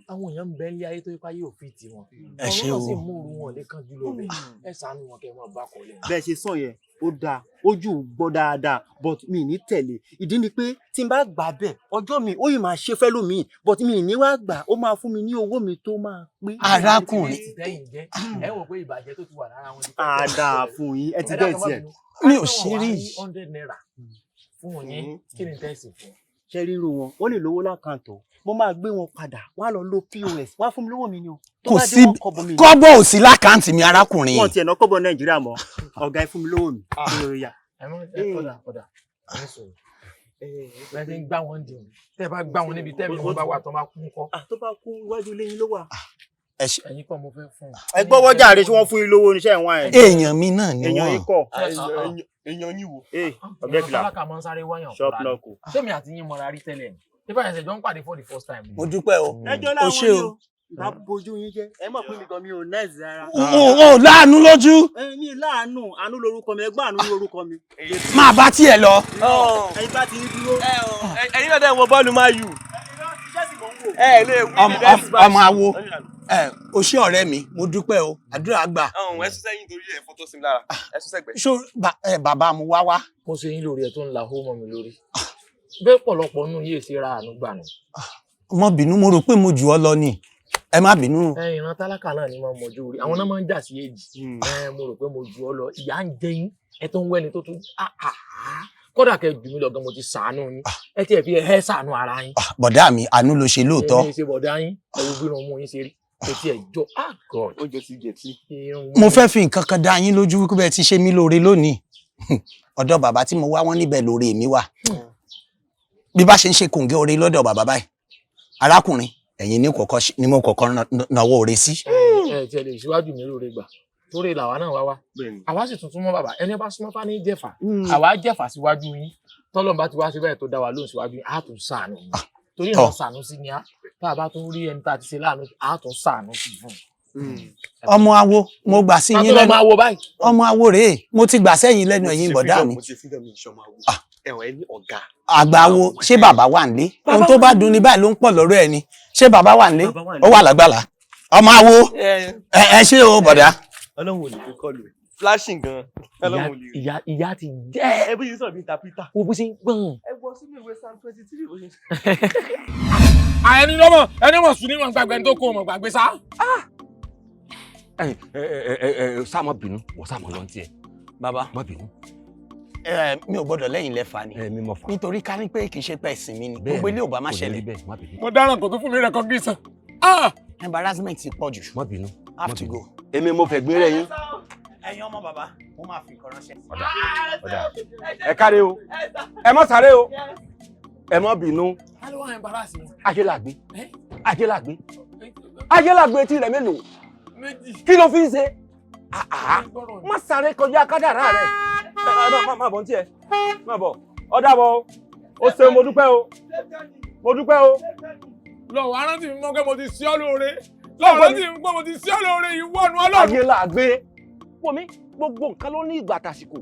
Àwọn èèyàn ń bẹ ní ayé tó yẹ káyé òfin tiwọn. Ẹ ṣé Ọ̀run náà o. sì mú òru wọn lè kánjú lọ bẹ́ẹ̀. Ẹ ṣàánú wọn kẹ́ ẹ máa bá kọ lẹ́nu. Bẹ́ẹ̀ ṣe sọ yẹn ó dáa, ojú gbọ́ dáadáa, but mi ní tẹ̀lé. Ìdí ni pé tí n bá gbà bẹ́ẹ̀, ọjọ́ mi ó yìí máa ṣe fẹ́ lómi, but mi ní wá gbà, ó máa fún mi ní owó mi tó máa pé. Arákùnrin. Tẹ́yìn jẹ́ ẹ wò pé ìbàjẹ́ tó ti wà lára wọn ti Á dáa fún yín, ẹ ti bẹ́ẹ̀ tiẹ̀. Mi ò ṣe rí. 100 naira fún yín, kí ni tẹ́sí fún? Ṣe ríru wọn, wọ́n lè lówó lákàntó, mo máa gbé wọn padà wá lọ lo POS wá fún mi lówó mi ni o. Tó Kò bá dé sí wọn kọ́bọ̀ mi ni. kọ́bọ̀ ò sí lákàntì mi, arákùnrin. Wọn tiẹ̀ ná kọ́bọ̀ Nàìjíríà mọ́. Ọ̀gá, ẹ fún mi lówó mi. Lórí ya. Ẹ mọ ẹ kódà kódà ẹ sọ̀rọ̀ bẹ́ẹ̀ ti ń gbá wọn dì tẹ́ ẹ bá gbá wọn níbi tẹ́ẹ̀mí wọn bá wà tó bá kú ńkọ́. Tó bá kú, iwájú ilé yín ló wà. Ẹ ṣe. Ẹ̀yin kọ́ mo fẹ́ fún un. Ẹ gbọ́wọ́ jàre, tí wọ́n fún yín lówó oníṣẹ́ ìwọ̀n ẹ̀. Èèyàn mi náà ni Èèyàn wọ́n. yín kọ́. Èèyàn yín wo? Ọ̀gá ìfìlà. Tálákà máa ń sáré wáyàn Shop fúnra ni. knock o. Sẹ́mi àti yín mọra rí tẹ́lẹ̀ ni? Nípa ẹ̀sẹ̀ jọ ń pàdé for the first time. Mo dúpẹ́ o. Ẹjọ́ O láwọn ṣé ni o. o. Bá bojú yín jẹ́. Ẹ mọ̀ pé mi gan mi ò nẹ́ẹ̀sì rárá. O ò láàánú lójú. Ẹ mi láàánú, àánú lorúkọ mi, ẹgbẹ́ àánú lorúkọ mi. Máa bá tiẹ̀ lọ. Ẹyin bá ti ń dúró. Ẹ̀yin náà dẹ̀ wọ bọ́ọ̀lù máa yù. Ẹ lè wí ní best match. Ọmọ awo. Ẹ o ṣé ọ̀rẹ́ mi, mo dúpẹ́ o, àdúrà gbà. Ọ̀hún ẹ sún sẹ́yìn torí ẹ̀ fọ́tọ́ sí mi lára, ẹ sún sẹ́gbẹ̀ẹ́. Ṣó bàbá mu wá wá. Mo ṣe yín lórí ẹ tó ń la hó mọ́ mi lórí. Bẹ́ẹ̀ pọ̀lọpọ̀ nù yìí ṣe ra àánú gbà nù. Má bínú, mo rò pé mo jù ọ lọ ni, ẹ má bínú. Ẹ ìran tálákà náà ni mo mọ̀jú orí, àwọn náà máa ń jà sí èjì. Ẹ mo rò pé mo jù ọ lọ, ìyá ń jẹ yín, ẹ tó ń wẹ́ni tó tún kódà kẹ jù mí lọ gan, mo ti ṣàánú yín, ẹ tiẹ̀ fi ẹ ṣàánú ara yín. Bọ̀dá mi, àánú ló ṣe lóòótọ́. Èmi ṣe bọ̀dá yín, ẹ wo bí irun mú yín ṣe rí, kò tiẹ̀ jọ, ah God. Ó jẹ ti jẹ tí. Mo fẹ́ fi nǹkan kan dá yín lójú wípé bẹ́ẹ̀ ti ṣe mí lóore lónìí, ọ̀dọ̀ bàbá tí mo wá wọ́n níbẹ̀ lóore mi wà. Bí bá ṣe ń ṣe kòǹgẹ́ oore lọ́dọ̀ bàbá báyìí, arákùnrin ẹ̀yin ní mo kọ́kọ́ náwó oore sí. Ẹ tiẹ̀ lè síwájú mi lóore gbà, torí làwa náà wá wá, àwa sì tuntun mọ́ bàbá, ẹni bá súnmọ́ fani jẹ̀fà, àwa jẹ̀fà síwájú yín, tọ́lọ́run bá ti wá síbẹ̀ tó dá wa lóhùn síwájú yín, á tún ṣàánú yín, torí ìran ṣàánú sí ni á, tá a bá tún rí ẹni tá a ti ṣe láàánú, á tún ṣàánú sí fún un. Ọmọ awo, mo gbà sí yín lẹ́nu, ọmọ awo rèé, mo ti gbà sẹ́yìn lẹ́nu ẹ̀yin bọ̀dá mi. Mo ti freedom mi ìṣọmọ awo, ẹ̀wọ̀n ẹ ní ọ̀gá. Àgbà wo, ṣé bàbá wà nílé? Ohun tó bá dùn ní báyìí ló ń pọ̀ lọ́rọ̀ ẹ ni. Ṣé bàbá wà nílé? Ó wà lágbàlá. Ọmọ awo, ẹ ṣé o bọ̀dá. Ọlọ́run ò lè fi kọlù ẹ̀ flashing gan. Ọlọ́run ò lè rí. Ìyá ti jẹ́. Ẹ bí yín sọ̀rọ̀ bí interpreter. Wo bó ṣe ń gbọ̀n. Ẹ wọ sínú ìwé Psalm 23 bó ṣe ń sọ. Ẹni lọ́mọ ẹni mọ̀ sùn ní mọ̀ gbàgbé ẹni tó kó mọ̀ gbàgbé sá. Ẹ ẹ ẹ ẹ sá má bínú, wọ́n sá má lọ tiẹ̀. Bàbá, má bínú. Mi ò gbọ́dọ̀ lẹ́yìn lẹ́fà ni, nítorí ká ní pé kì í ṣe pé ẹ̀sìn mi ni gbogbo ilé ò bá má ṣẹlẹ̀. Mo dáràn kò tó fún mi recognition. Embarrassment ti pọ̀ jù. Má bínú. Have to go. Èmi mo fẹ́ gbé rẹ̀ yín. Ẹ̀yin ọmọ bàbá, mo máa fi nǹkan ránṣẹ́. Ọ̀dà ọ̀dà, ẹ káre o, ẹ má sáré o, ẹ má bínú. Ta ló wá embarrass mi? Ajélàgbé, Ajélàgbé, Ajélàgbé, etí rẹ̀ mélòó? Méjì. Kí ló fi ń ṣe? Má sáré kọjá kádàrá rẹ̀. Má bọ̀ ní tiẹ̀, má bọ̀. Ó dàbọ̀ o, ó ṣeun, mo dúpẹ́ o, mo dúpẹ́ o. Lọ wàá rántí mi mọ́ pé mo ti ṣe ọ́ lóore. Lọ rántí mi pé mo ti ṣe ọ́ lóore ìwọ́nu Ọlọ́run. Ajélàgbé, wò mí, gbogbo nǹkan ló ní ìgbà àtàsìkò.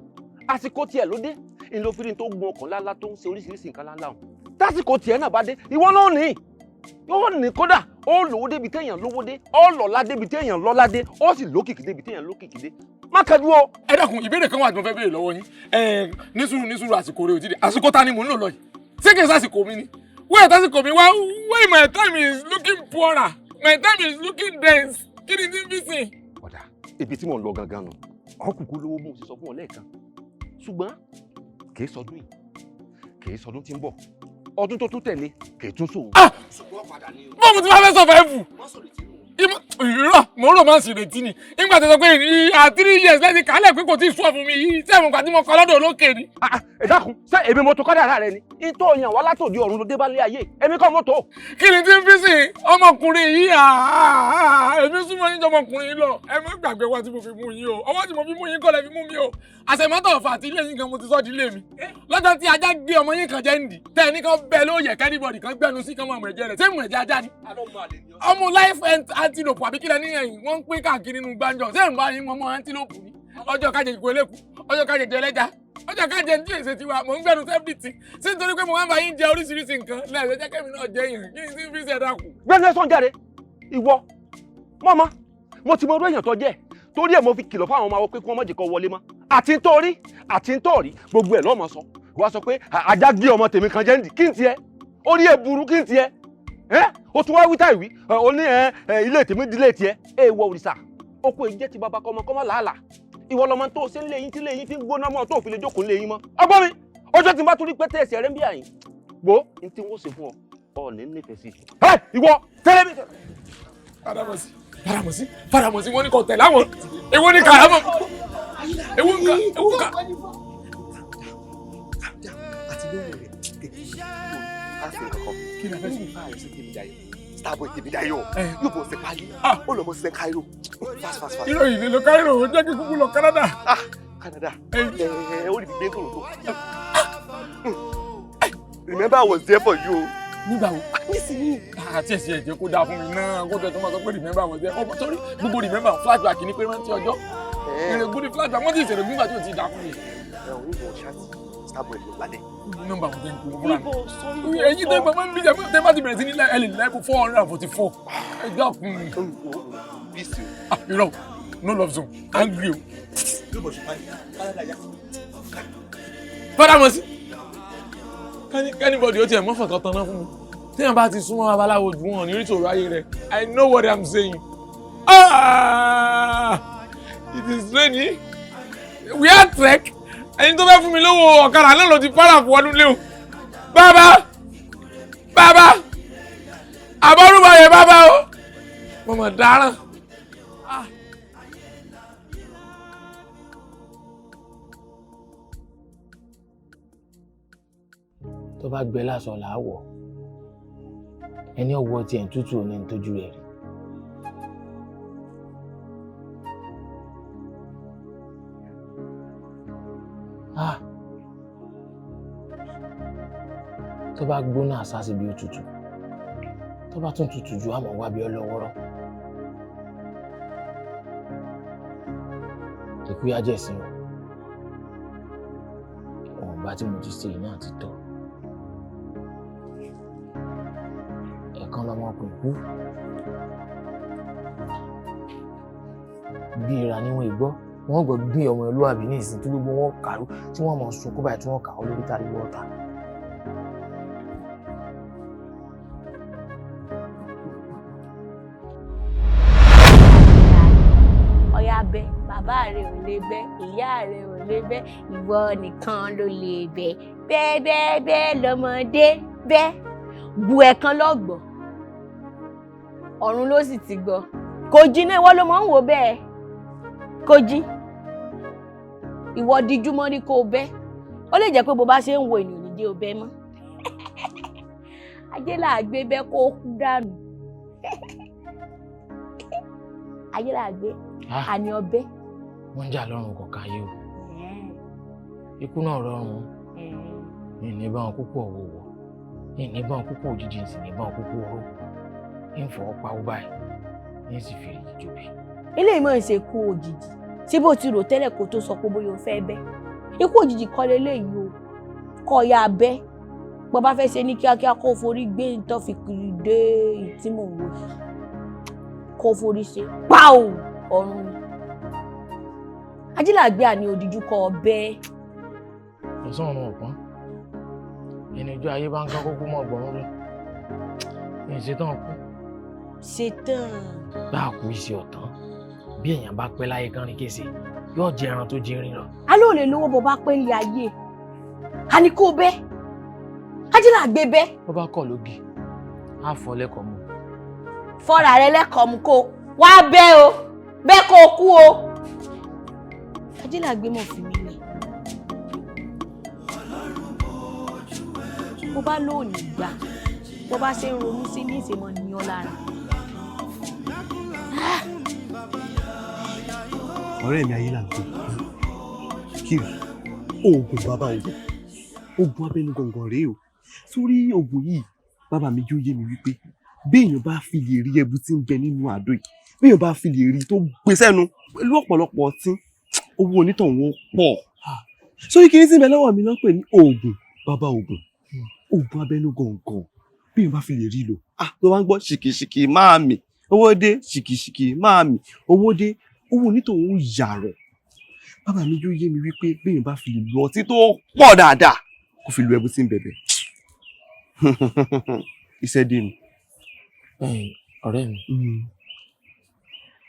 Àsìkò tiẹ̀ ló dé, ìlòfin tó gun ọkàn lálá tó ń ṣe oríṣiríṣi nǹkan lálá o. Tásìkò tiẹ̀ náà bá dé, ìwọ náà ní yóò ní, kódà ó lówó débi téèyàn lówó dé, ó lọ́lá débi téèyàn lọ́lá dé, ó sì lókìkí débi téèyàn lókìkí dé. Má kánjú o. Ẹ dákun, ìbéèrè kan wà tí mo fẹ́ béèrè lọ́wọ́ yín. Ní sùúrù, ní sùúrù, àsìkò rẹ ò tí ì dé. Àsìkò ta ni mò ń lò lọ yìí? Ṣé kìí sásìkò mi ni? Wẹ́ẹ̀ tásìkò mi wá, wait, my time is looking poorer, my time is looking dense. Kí ni tí ń fi sìn? Ọ̀dà, ibi tí mò ń lọ gangan nù, ọkùnkùn lówó mú sí sọ fún ọ lẹ́ẹ̀kan, ṣùgbọ́n kì í sọdún yìí, kì í sọdún tí ń bọ̀, ọdún tó tún tẹ̀lé kì í tún sòwò. Bọ́ọ̀mù tí wọ́n fẹ́ sọ fẹ́ fù. Ìrọ̀ mo rò máa ń ṣèrètí ni nígbà tó sọ pé à 3 years lẹ́sìn kálẹ̀ pé kò tí ì sọ fún mi yìí, sẹ́wọ̀n gbà tí mo kọ́ lọ́dọ̀ olókè ni. Ẹ dákun, ṣé èmi mo tó kádàrá rẹ ni? Ìtò yàn wá látòdì ọ̀run ló dé bá lé ayé, èmi kọ́ mo tó. Kí ni tí ń fi sìn ọmọkùnrin yìí? Èmi súnmọ́ yín jọ ọmọkùnrin yìí lọ. Ẹ má gbàgbé wá tí mo fi mú yín o, ọwọ́ tí mo fi mú yín kọ́ lẹ fi mú mi o. Àṣẹmọ́tò ọ̀fà àti ilé yín gan mo ti sọ́ di ilé mi. Lọ́jọ́ tí ajá gbé ọmọ yín kan jẹ́ ń dì tẹ́ ẹ ní kan bẹ́ẹ̀ ló yẹ kẹ́nìbọ̀dì kan gbẹ́nu sí kan mọ̀ ẹ̀jẹ̀ rẹ̀, ṣé mọ̀ ẹ̀jẹ̀ ajá ni? Ọmọ life antelope àbí kílẹ̀ ní ẹ̀yìn wọ́n ń pín káàkiri nínú gbàǹjọ, ṣé ń bá yín mọ́ antelope ni? Ọjọ́ kájẹ ìkó eléku, ọjọ́ kájẹ jẹ ẹlẹ́ja, ọjọ́ kájẹ ní èsè tiwa, mò ń gbẹ́nu sẹ́fìtì sí nítorí pé mo máa ń bá yín jẹ oríṣiríṣi nǹkan lẹ́ẹ̀ṣẹ̀ jẹ́ kẹ́mi náà jẹ yìí. Kí ni tí ń fi ṣe ẹ̀dá kù. Gbẹ́nu ẹ̀sán jáde, ìwọ mọ́mọ́, mo ti mọ irú èèyàn tó jẹ́, torí ẹ̀ mo fi kìlọ̀ fáwọn ọmọ àwọn pé kí wọ́n má jẹ́ kó wọlé mọ́. Àti nítorí àti nítorí gbogbo ẹ̀ lọ́mọ sọ wọ́n sọ pé ajá gbé ọmọ tèmi kan jẹ́ ń dì, kí n tiẹ̀ orí ẹ̀ burú, kí n tiẹ̀ ẹ́ o tún wá wí táì wí o ní ẹ ilé tèmi dílé tiẹ̀. Ẹ wọ òrìṣà oko ìjẹ́ ti bàbá kọmọ kọmọ làálàá, ìwọ lọmọ tó ṣe ń lé yín tí lé yín fi ń gbóná mọ́ tó fi lè jókòó lé yín mọ́. Ọgbọ́n mi, ọjọ́ tí n bá tún rí pẹ́tẹ́ ẹsẹ̀ rẹ ń bí àyín gbó n tí wọ́n ṣe fún ọ ọ ní nífẹ̀ẹ́ sí i. Ẹ ìwọ tẹ́lẹ̀ mi. Faramọ̀sí, Faramọ̀sí, Faramọ̀sí, wọ́n ní kò tẹ̀lé àwọn, èwo ni kàrámọ̀, èwo nǹkan, èwo nǹkan. Àti lóhùn rẹ̀ kékeré á sì kankan kí ni a fẹ́ sọ fún ààrẹ sí Tèmídayọ̀? Starboy Tèmídayọ̀ yóò bọ̀ ṣe pálí, ó lọ mọ ṣiṣẹ́ Cairo, fast fast fast. Ìròyìn lè lọ Cairo, ó jẹ́ kí kúkú lọ Canada. Canada, ẹ ẹ ó lè fi gbé Toronto. Remember I was there for you. Nígbà wo? Nísìnyí. Àti ẹ̀sìn ẹ̀jẹ̀ kó dáa fún mi náà kó tẹ̀ tó máa sọ pé remember was there ọmọ, torí gbogbo remember flashback ni pé rántí ọjọ́ ìrègùn ní flashback, wọ́n ti ìṣèrègùn gbà tí ò ti dáa fún mi. Ẹ ò ní ìwọ̀n ṣáàtì Starboy ló lálẹ́. Nọ́mbà wọn tẹ́ ń pè wọ́n fúnra mi. Ẹ̀yin tẹ́ gbọ́n máa ń bí jẹ́ tẹ́ bá ti bẹ̀rẹ̀ sí ní ẹ lè láìpẹ́ 444. Ẹ dákun. Peace o. Ah, irọ́ no love zone angry o. Fọ́dà mọ̀ sí. Kẹ́nìbọ̀dì ó tiẹ̀ mọ́fà kan tanná fún mi. Téèyàn bá ti súnmọ́ babaláwo jù wọ́n ní ìṣòro ayé rẹ̀. I know what I'm saying. Ah! It is raining. We are trek. Ẹni tó fẹ́ fún mi lówó ọ̀kadà náà ló ti fara fún ọdún léwu. Bàbá! Bàbá! Àbọ̀rúbọ̀yẹ̀ bàbá o! Mo mọ̀ dáràn. Tó bá gbẹ lásán là á wọ̀, ẹni ọwọ́ tiẹ̀ ń tútù ní ń tójú rẹ̀ rí. Ah! Tó bá gbóná àsásì bí ó tutù, tó bá tún tutù ju àmọ́ wá bí ọlọ́wọ́rọ́. Ikú yá jẹ̀sìn o, ìwọ̀nba tí mo ti ṣe yìí náà ti tó. Ẹ̀kan lọmọkùnrin kú bí ìra níwọ̀n ìgbọ́ wọ́n gbọ́ gbé ọmọ ìlúwàbí ní ìsìn tí gbogbo wọn kàrú tí wọ́n mọ̀ sunkún báyìí tí wọ́n kà ó lórí tariwo ọ̀tá. Ọ̀yá bẹ, bàbá rẹ ò lè bẹ, ìyá rẹ ò lè bẹ, ìwọ nìkan ló lè bẹ, bẹ́ẹ̀ bẹ́ẹ̀ bẹ́ẹ̀ lọ́mọdé bẹ́ẹ̀ bu ẹ̀kan lọ́gbọ̀n, ọ̀run ló sì ti gbọ́. Kò jiná, ìwọ ló mọ̀ ń wò bẹ́ẹ̀. Kò jí, ìwọ díjú mọ́ ní kó o bẹ́. Ó lè jẹ́ pé bó bá ṣe ń wo ènìyàn nídìí o bẹ́ mọ́. Ajé là á gbé bẹ́ kó o kú dànù. Ajé là á gbé àní ọbẹ̀. Wọ́n ń jà lọ́rùn kọ̀ọ̀kan ayé o, ikú náà rọrùn. Ìní bá wọn kúkú ọ̀wọ̀wọ̀, ìní bá wọn kúkú òjijì, ìsìn ní bá wọn kúkú oró. Ń fọwọ́ pawó báyìí, ń sì fi èrè jòbí. Eléyìí máa ń ṣe ikú òjijì. Ṣé bó ti rò tẹ́lẹ̀ kó tó sọ pé bóyá o fẹ́ bẹ́? Ikú òjijì kọ́ leléyìí o, kọ́ ya bẹ́. Bó bá fẹ́ ṣe ní kíákíá kó forí gbé tó fi kiri dé ìtí mò ń wò yìí. Kó forí ṣe pàù ọ̀run ni. Ajílàgbé àní òdìjú kọ ọbẹ̀. Ọ̀sán ọ̀run ọ̀pọ̀n, ẹni ojú ayé bá ń kán kókó mọ́ ọgbọ̀n lọ. Ìṣetán kú. Ṣetán. Bá a kú iṣẹ́ ọ̀tán, bí èèyàn bá pẹ́ láyé kánrin kése, yóò jẹ ẹran tó jẹ irin lọ. A ló lè lówó bó bá pẹ́ ní ayé. A ní kó bẹ́. Ajílàgbé bẹ́. Bó bá kọ̀ lógi, á fọ́ lẹ́kọ̀ọ́ mu. Fọ́ra rẹ lẹ́kọ̀ọ́ mu kó wá bẹ́ o, bẹ́ kó o kú o. Ajílàgbé mọ̀ fi mí lẹ̀. Bó bá lóòní gbà, bó bá ṣe ń ronú sí ní ìṣèmọ̀ ní ọ lára. Ọ̀rẹ́ mi ayé là ń gbé kiri oògùn bàbá oògùn oògùn abẹ́nú gọ̀ǹgọ̀ rèé o. Sórí oògùn yìí bàbá mi jó yé mi wípé béèyàn bá fi lè rí ẹbu tí ń bẹ nínú àdó yìí, béèyàn bá fi lè rí tó gbé sẹ́nu pẹ̀lú ọ̀pọ̀lọpọ̀ ọtí, owó onítọ̀hún ó pọ̀. Sórí kiri tí ń bẹ lọ́wọ́ mi ló ń pè ní oògùn bàbá oògùn oògùn abẹ́nú gọ̀ǹgọ̀. Béèyàn bá fi lè rí lò, ah, tó bá ń gbọ́ ṣìkìṣìkì máa mì owó dé, ṣìkìṣìkì máa mì owó dé, owó onítọ̀hún ó yàrọ̀. Bàbá mi yóò yé mi wípé béèyàn bá fi lè lu ọtí tó pọ̀ dáadáa kó fi lu ẹbu tí ń bẹ̀bẹ̀, iṣẹ́ dé ni. Ọ̀rẹ́ mi,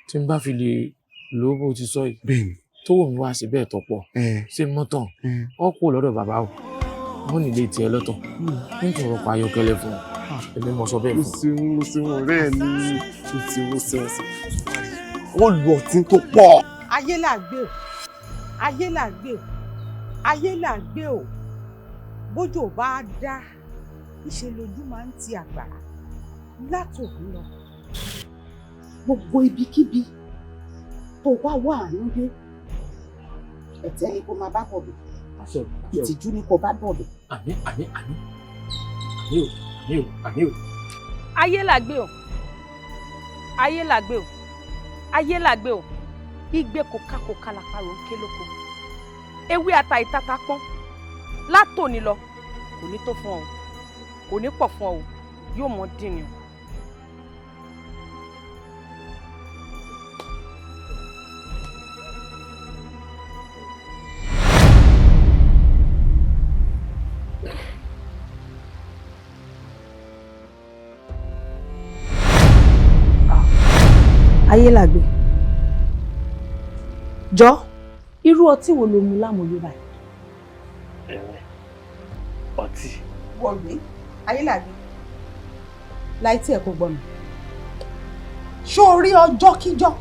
tí n bá fi lè lò ó bó ti sọ yìí, bẹ́ẹ̀ni, tó wù mí wá sí bẹ́ẹ̀ tó pọ̀ ṣé mọ́tàn ọ kú lọ́dọ̀ bàbá o, wọ́n nílé tiẹ̀ lọ́tọ̀ nítorí ọkọ̀ ayọ́kẹ́lẹ́ fún ọ, èmi mo sọ bẹ́ẹ̀ fún ọ. Mo ṣeun ọ̀rẹ́ mi, mo ṣeun mo ṣeun ṣeun. Ó lu ọtí tó pọ̀. Ayé là gbé o, ayé là gbé o, ayé là gbé o. Bójò bá dá, ìṣe lójú máa ń ti àgbàrá látòkú lọ. Gbogbo ibikíbi tó wá wà àánú dé, ẹ̀tẹ́ ni kó máa bá bọ̀ bẹ̀, ìtìjú ni kó bá bọ̀ bẹ̀. Àmín àmín àmín àmín o àmín o àmín o. Ayé là gbé o, ayé là gbé o, ayé là gbé o. Igbe kòkakòka làparò ń ké lóko. Ewé ata ìtata pọ́n, Látòní lọ, kò ní tó fún ọ o, kò ní pọ̀ fún ọ o, yóò mọ dín ni o. Ayélàgbé, jọ, irú ọtí wo ló mu lámòye báyìí? Ẹ̀wẹ̀, ọtí. Wọ̀gbìn Ayélàgbé, láì tí ẹ kò gbọ́ mi. Ṣó o rí ọjọ́ kíjọ́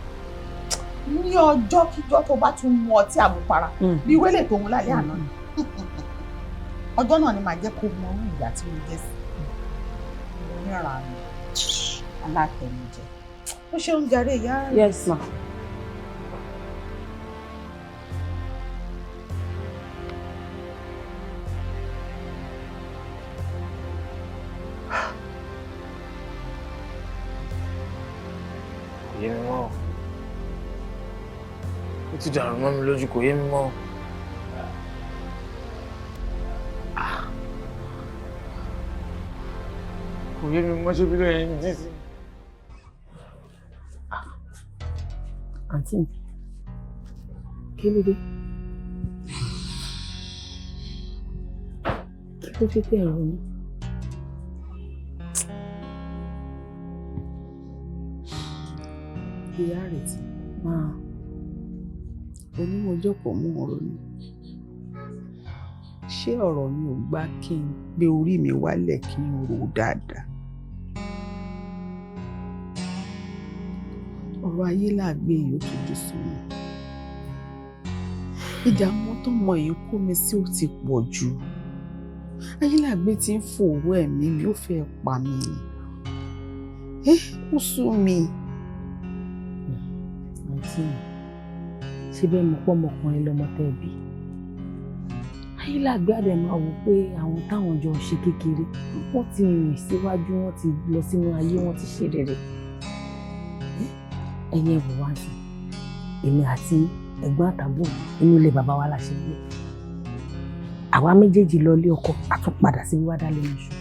ní ọjọ́ kíjọ́ tó bá tún mu ọtí àmupara bí wélé tó mu lálẹ́ àná ni, ọjọ́ náà ni màá jẹ́ kó mọ orú ìyá tí mo jẹ́ sí oníranù alátẹnujẹ. Ó ṣeun jàre, ìyá rẹ. Yes ma. Kò yé mi mọ́ o, ó ti dàrú mọ́ mi lójú, kò yé mi mọ́ o. Ah. Kò yé mi mọ́, ṣé bí lóye ń dí sí. Àǹtí mi, kí ló dé? Kí ló dé tẹ̀ ń ronú? Ìyá rẹ̀ ti máa onímọ̀jọ́pọ̀ mú ọ̀rọ̀ ni. Ṣé ọ̀rọ̀ mi ò gbà kí n gbé orí mi wálẹ̀ kí n rò ó dáadáa? Ọ̀rọ̀ ayé làgbé yìí ó tójú sú mi. Ìdààmú tọmọ yìí kó mi sí ó ti pọ̀ jù. Ayélàgbé ti ń fòòró ẹ̀mí mi, ó fẹ́ pa mí ni. Ẹ ó sú mi. Àǹtí mi, ṣé bẹ́ẹ̀ mọ̀ pọ́ ọmọkùnrin lọmọ tẹ́ ẹ bí? Ayélàgbé àdè máa wò pé àwọn táwọn jọ ṣe kékeré, wọ́n ti rìn síwájú, wọ́n ti lọ sínú ayé, wọ́n ti ṣe rere. Ẹ̀yin ẹ̀ wò wá sí èmi àti ẹ̀gbọ́n àtàbúrò, inú ilé bàbá wa la ṣe gbé. Àwa méjèèjì lọ ilé ọkọ, a tún padà sí wíwá dálé lóṣù.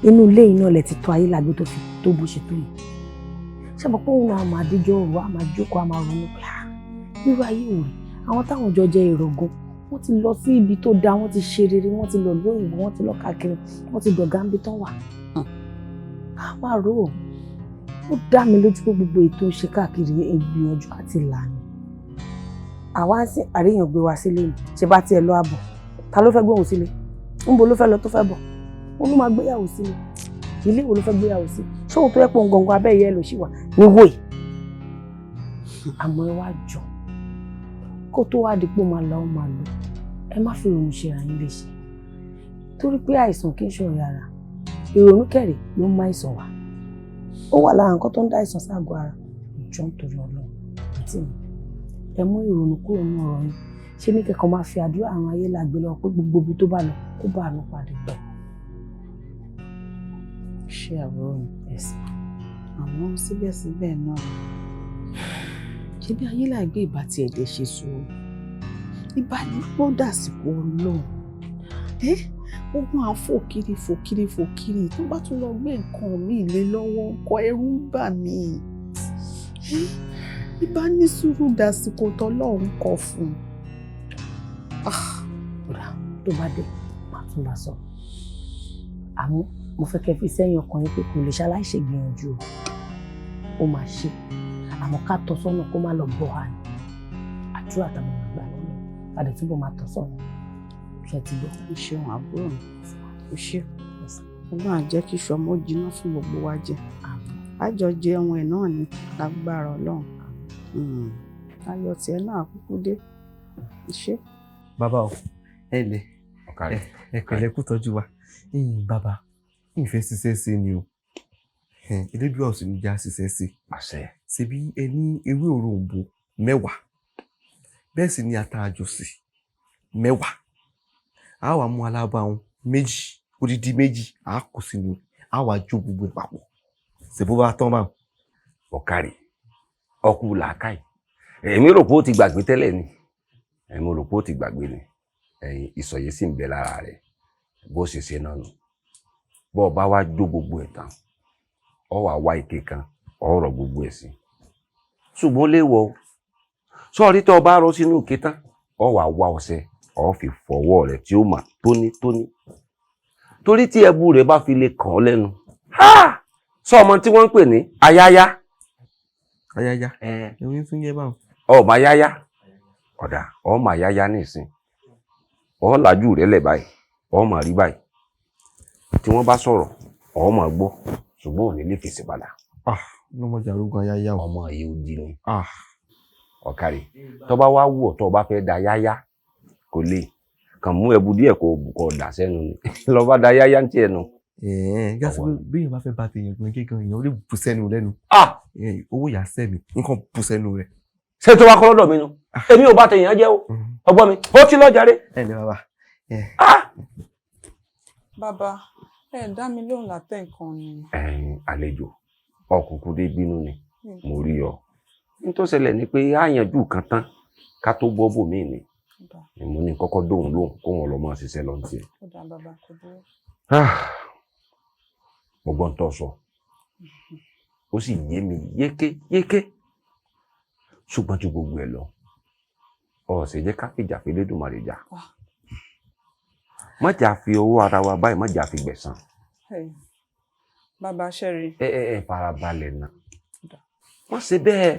Inú ilé yìí náà lẹ ti tọ́ Ayélàgbé tó fi tó bó ṣe tó yìí. Ṣé mo pé òun náà máa díjọ́ òru, a máa jókòó, a máa ronú pé ah, irú ayé wò rè? Àwọn táwọn jọ jẹ ìrọ̀gùn, wọ́n ti lọ sí ibi tó dáa, wọ́n ti ṣe rere, wọ́n ti lọ lóyìnbó, wọ́n ti lọ káàkiri, wọ́n ti dọ̀gá níbi tán wà. Ká má rò ó. Ó dá mi lójú pé gbogbo ètò ṣe káàkiri ìgbìyànjú àti ìlànà. Àwa ń sìn àríyàn gbé wa sílé ni, ṣe bá tiẹ̀ lọ àbọ̀. Ta ló fẹ́ gbóhùn sílé? Ńbo ló fẹ́ lọ tó fẹ́ bọ̀? Ó ló máa gbéyàwó sílé. Ilé wo ló fẹ́ gbéyàwó sí? Ṣé òun tó yẹ pé òun gangan abẹ́ ìyá ẹ̀ ló ṣì wà níwò yìí? Àmọ́ ẹ wá jọ, kó tó wá di pé ó máa lọ, ó máa lọ. Ẹ má fi ìrònú ṣe ara yín léṣe. Torí pé àìsàn kì í ṣọ̀rẹ́ ara. Ìrònú kẹ̀rẹ̀ ló ń má àìsàn wá. Ó wà lára nǹkan tó ń dá àìsàn ságọ́ ara. Ìjọ ń torí Ọlọ́run. Àǹtí mi, ẹ mú ìrònú kúrò nínú ọ̀rọ̀ yín. Ṣé ní kẹ̀kọ́ máa fi àdúrà àwọn Ayélàgbé lọ pé gbogbo ibi tó bá lọ kó bá àánú pàdé pẹ̀. Ṣé àbúrò mi? Àmọ́ síbẹ̀síbẹ̀ náà, ṣé bí Ayélàgbé ìbá tiẹ̀ dẹ̀ ṣe sùúrù, ìbá ní pọ́ dàsìkò Ọlọ́run. Ẹ́ ogun à ń fò kiri fò kiri fò kiri, tó bá tún lọ gbé nǹkan míì lé lọ́wọ́ ńkọ́? Ẹ̀rù ń bà mí. Ẹ́ ìbá ní sùúrù dàsìkò tọ́lọ́run kọ fún un. Kódà tó bá dé, màá tún bá sọ. Àmọ́ mo fẹ́ kẹ́ fi sẹ́yìn ọkàn yín pé kò lè ṣaláì ṣe gbìyànjú o. Ó máa ṣe. Àmọ́ ká tọ́ sọ́nà kó má lọ bọ̀ wá ní. Àdúrà táwọn máa gbà lọ́nà. Ká dẹ̀ túbọ̀ máa tọ́ sọ́nà. Ṣé ti gbọ́? O ṣeun àbúrò mi, o ṣe. Ọlọ́run á jẹ́ kí iṣu ọmọ jiná fún gbogbo wa jẹ. Àjọ jẹun ẹ̀ náà ni lágbára Ọlọ́run. Ayọ̀ tiẹ̀ náà kúkú dé. Ṣé. Bàbá o, ẹ lẹ ẹ pẹ̀lẹ́, kú tọ́jú wa. Bàbá, ìfẹ́ ṣiṣẹ́ sí ni o, Elédùà ò sì ní já ṣiṣẹ́ sí. Ṣebí ẹ ní ewé òroǹbó 10, bẹ́ẹ̀ sì ni ata àjọsí 10, a wà mú alábàáhùn méjì, odidi méjì, a kó sínú, a wà jó gbogbo ẹ̀ papọ̀, ṣèbó bá tán báwọn. Ọ̀kàrì, ọkù làákàyè. Èmi rò pé ó ti gbàgbé tẹ́lẹ̀ ni, èmi rò pé ó ti gbàgbé ni. Ẹ̀yìn ìsọ̀yè sì ń bẹ lára rẹ̀ bó ṣe ṣe náà nù. Bọ́ ọ bá wá jó gbogbo ẹ̀ tán, ọ wà wá ike kan, ọ rọ gbogbo ẹ̀ sí. Ṣùgbọ́n léèwọ̀ o, sọ́ọ̀rí tó o bá rọ sínú ike tán, ọ wà wá ọṣẹ, ọ fi fọwọ́ rẹ̀ tí ó mà tónítóní. Torí tí ẹbu rẹ̀ bá fi lè kàn ọ́ lẹ́nu, sọ ọmọ tí wọ́n ń pè ní ayáyá. Ayáyá? Èmi tún yẹ báwọn. Ọmọ ayáyá, ọ̀dà ọmọ ayáyá nìsín, ọ làjú rẹ̀ lẹ̀ báyìí, ọmọ rí báyìí tí wọ́n bá sọ̀rọ̀, ọmọ gbọ́, ṣùgbọ́n ò ní lè fèsì padà. Lọ́mọdé arúgbó ayáyá o. Ọmọ yìí ó di ni. Ọ̀kàrè, tó bá wá wù ọ́, tó bá fẹ́ da yáyá, kò lè kàn mú ẹbu díẹ̀ kó bù kó dà sẹ́nu ni lọ́ bá da yáyá ń tiẹ̀ nu. Gásí pé bí èèyàn bá fẹ́ bá tèèyàn gan gígan, èèyàn lè bù sẹ́nu lẹ́nu. Owó ìyá sẹ́ mi nǹkan bù sẹ́nu rẹ̀. Ṣé tó wá kọ́ lọ́dọ̀ mi nu? Èmi ò bá tèèyàn jẹ́ o, ọgbọ́n mi ó ti lọ jàre. Ẹ ní bàbá. Bàbá, ẹ dá mi lóhùn látẹ̀ nǹkan ni. Ẹ̀yin àlejò ọkùnkùn dé bínú ni mo rí ọ. Ní tó ṣẹlẹ̀ ni pé á yanjú kan tán ká tó bọ́ bòmíì ni mo ní kọ́kọ́ dóhùn lóhùn kó wọn lọ máa ṣiṣẹ́ lọ ní tiẹ̀. Ó dà bàbá, kò burú. Mo gbọ́ ń tọ́ sọ, ó sì yé mi yékéyéké, ṣùgbọ́n ju gbogbo ẹ̀ lọ, ó ṣe jẹ́ ká fìjà fi Elédùmarè jà, má jà fi owó ara wa báyìí, má jà fi gbẹ̀san. Bàbá ṣẹ́rí. Ẹ ẹ ẹ farabalẹ̀ náà, wọ́n ṣe bẹ́ẹ̀.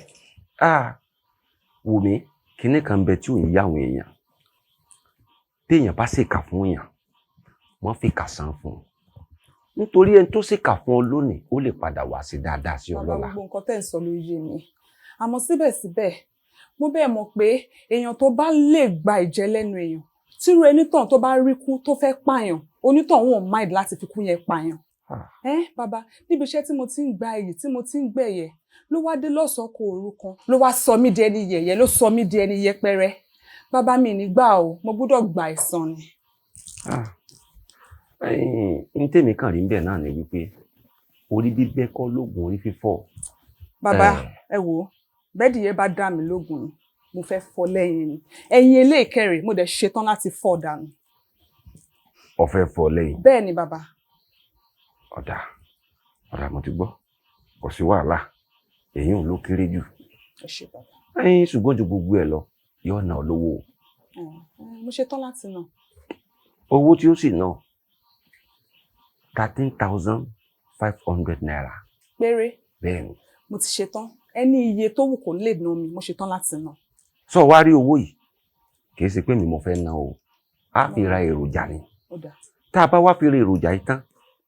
Wò mí, kinní kan bẹ tí ò ń yá àwọn èèyàn. Téèyàn bá ṣèkà fún èèyàn, wọ́n fi kà san fún un, nítorí ẹni tó ṣèkà fún ọ lónìí, ó lè padà wá sí dáadáa sí ọ Bàbá, lọ́la. gbogbo nǹkan tẹ́ ń sọ ló yé mi, àmọ́ síbẹ̀síbẹ̀ mo bẹ́ẹ̀ mọ̀ pé èèyàn tó bá lè gba ìjẹ lẹ́nu èèyàn, tírú enítàn tó bá rí kú tó fẹ́ pààyàn, onítàn òun ò mind láti fi kú yẹn pààyàn. Ẹ bàbá, níbi iṣẹ́ tí mo ti ń gba iyì, tí mo ti ń gbẹ̀yẹ, ló wá dé lọ́sàn-án kò òru kan, ló wá sọ mí di ẹni yẹ̀yẹ́, ló sọ mí di ẹni yẹpẹrẹ. Bàbá, mi nígbà o, mo gbọ́dọ̀ gba ẹ̀san ni. N tèmi kàn rí ń bẹ̀ náà ni wípé orí bíbẹ́ kọ́ lóògùn orí fífọ́. Bàbá, ẹ wò ó, bẹ́ẹ̀dì yẹn bá dá mi lóògùn ni mo fẹ́ fọ́ lẹ́yìn ni, ẹ̀yìn eléèkẹrè, mo dẹ̀ ṣetán láti fọ́ dànù. Ó fẹ́ fọ́ lẹ́yìn? Bẹ́ẹ̀ ni bàbá. Ọ̀dà ọ̀dà, mo ti gbọ́, kò sí wàhálà, èyí ò ló kéré jù. Ẹ ṣé bàbá. Ẹ̀yin, ṣùgbọ́n ju gbogbo ẹ̀ lọ, yóò ná lówó. Mo ṣetán láti ná. Owó tí ó sì ná, 13,500 naira. Péré? Bẹ́ẹ̀ ni. Mo ti ṣetán, ẹni iye tó wù kó lè ná mi, mo ṣetán láti ná. Sọ wá rí owó yìí, kì í ṣe pé mi mo fẹ́ ná o, á fi ra èròjà ni. Ó dà. Tá a bá wá fi ra èròjà yìí tán,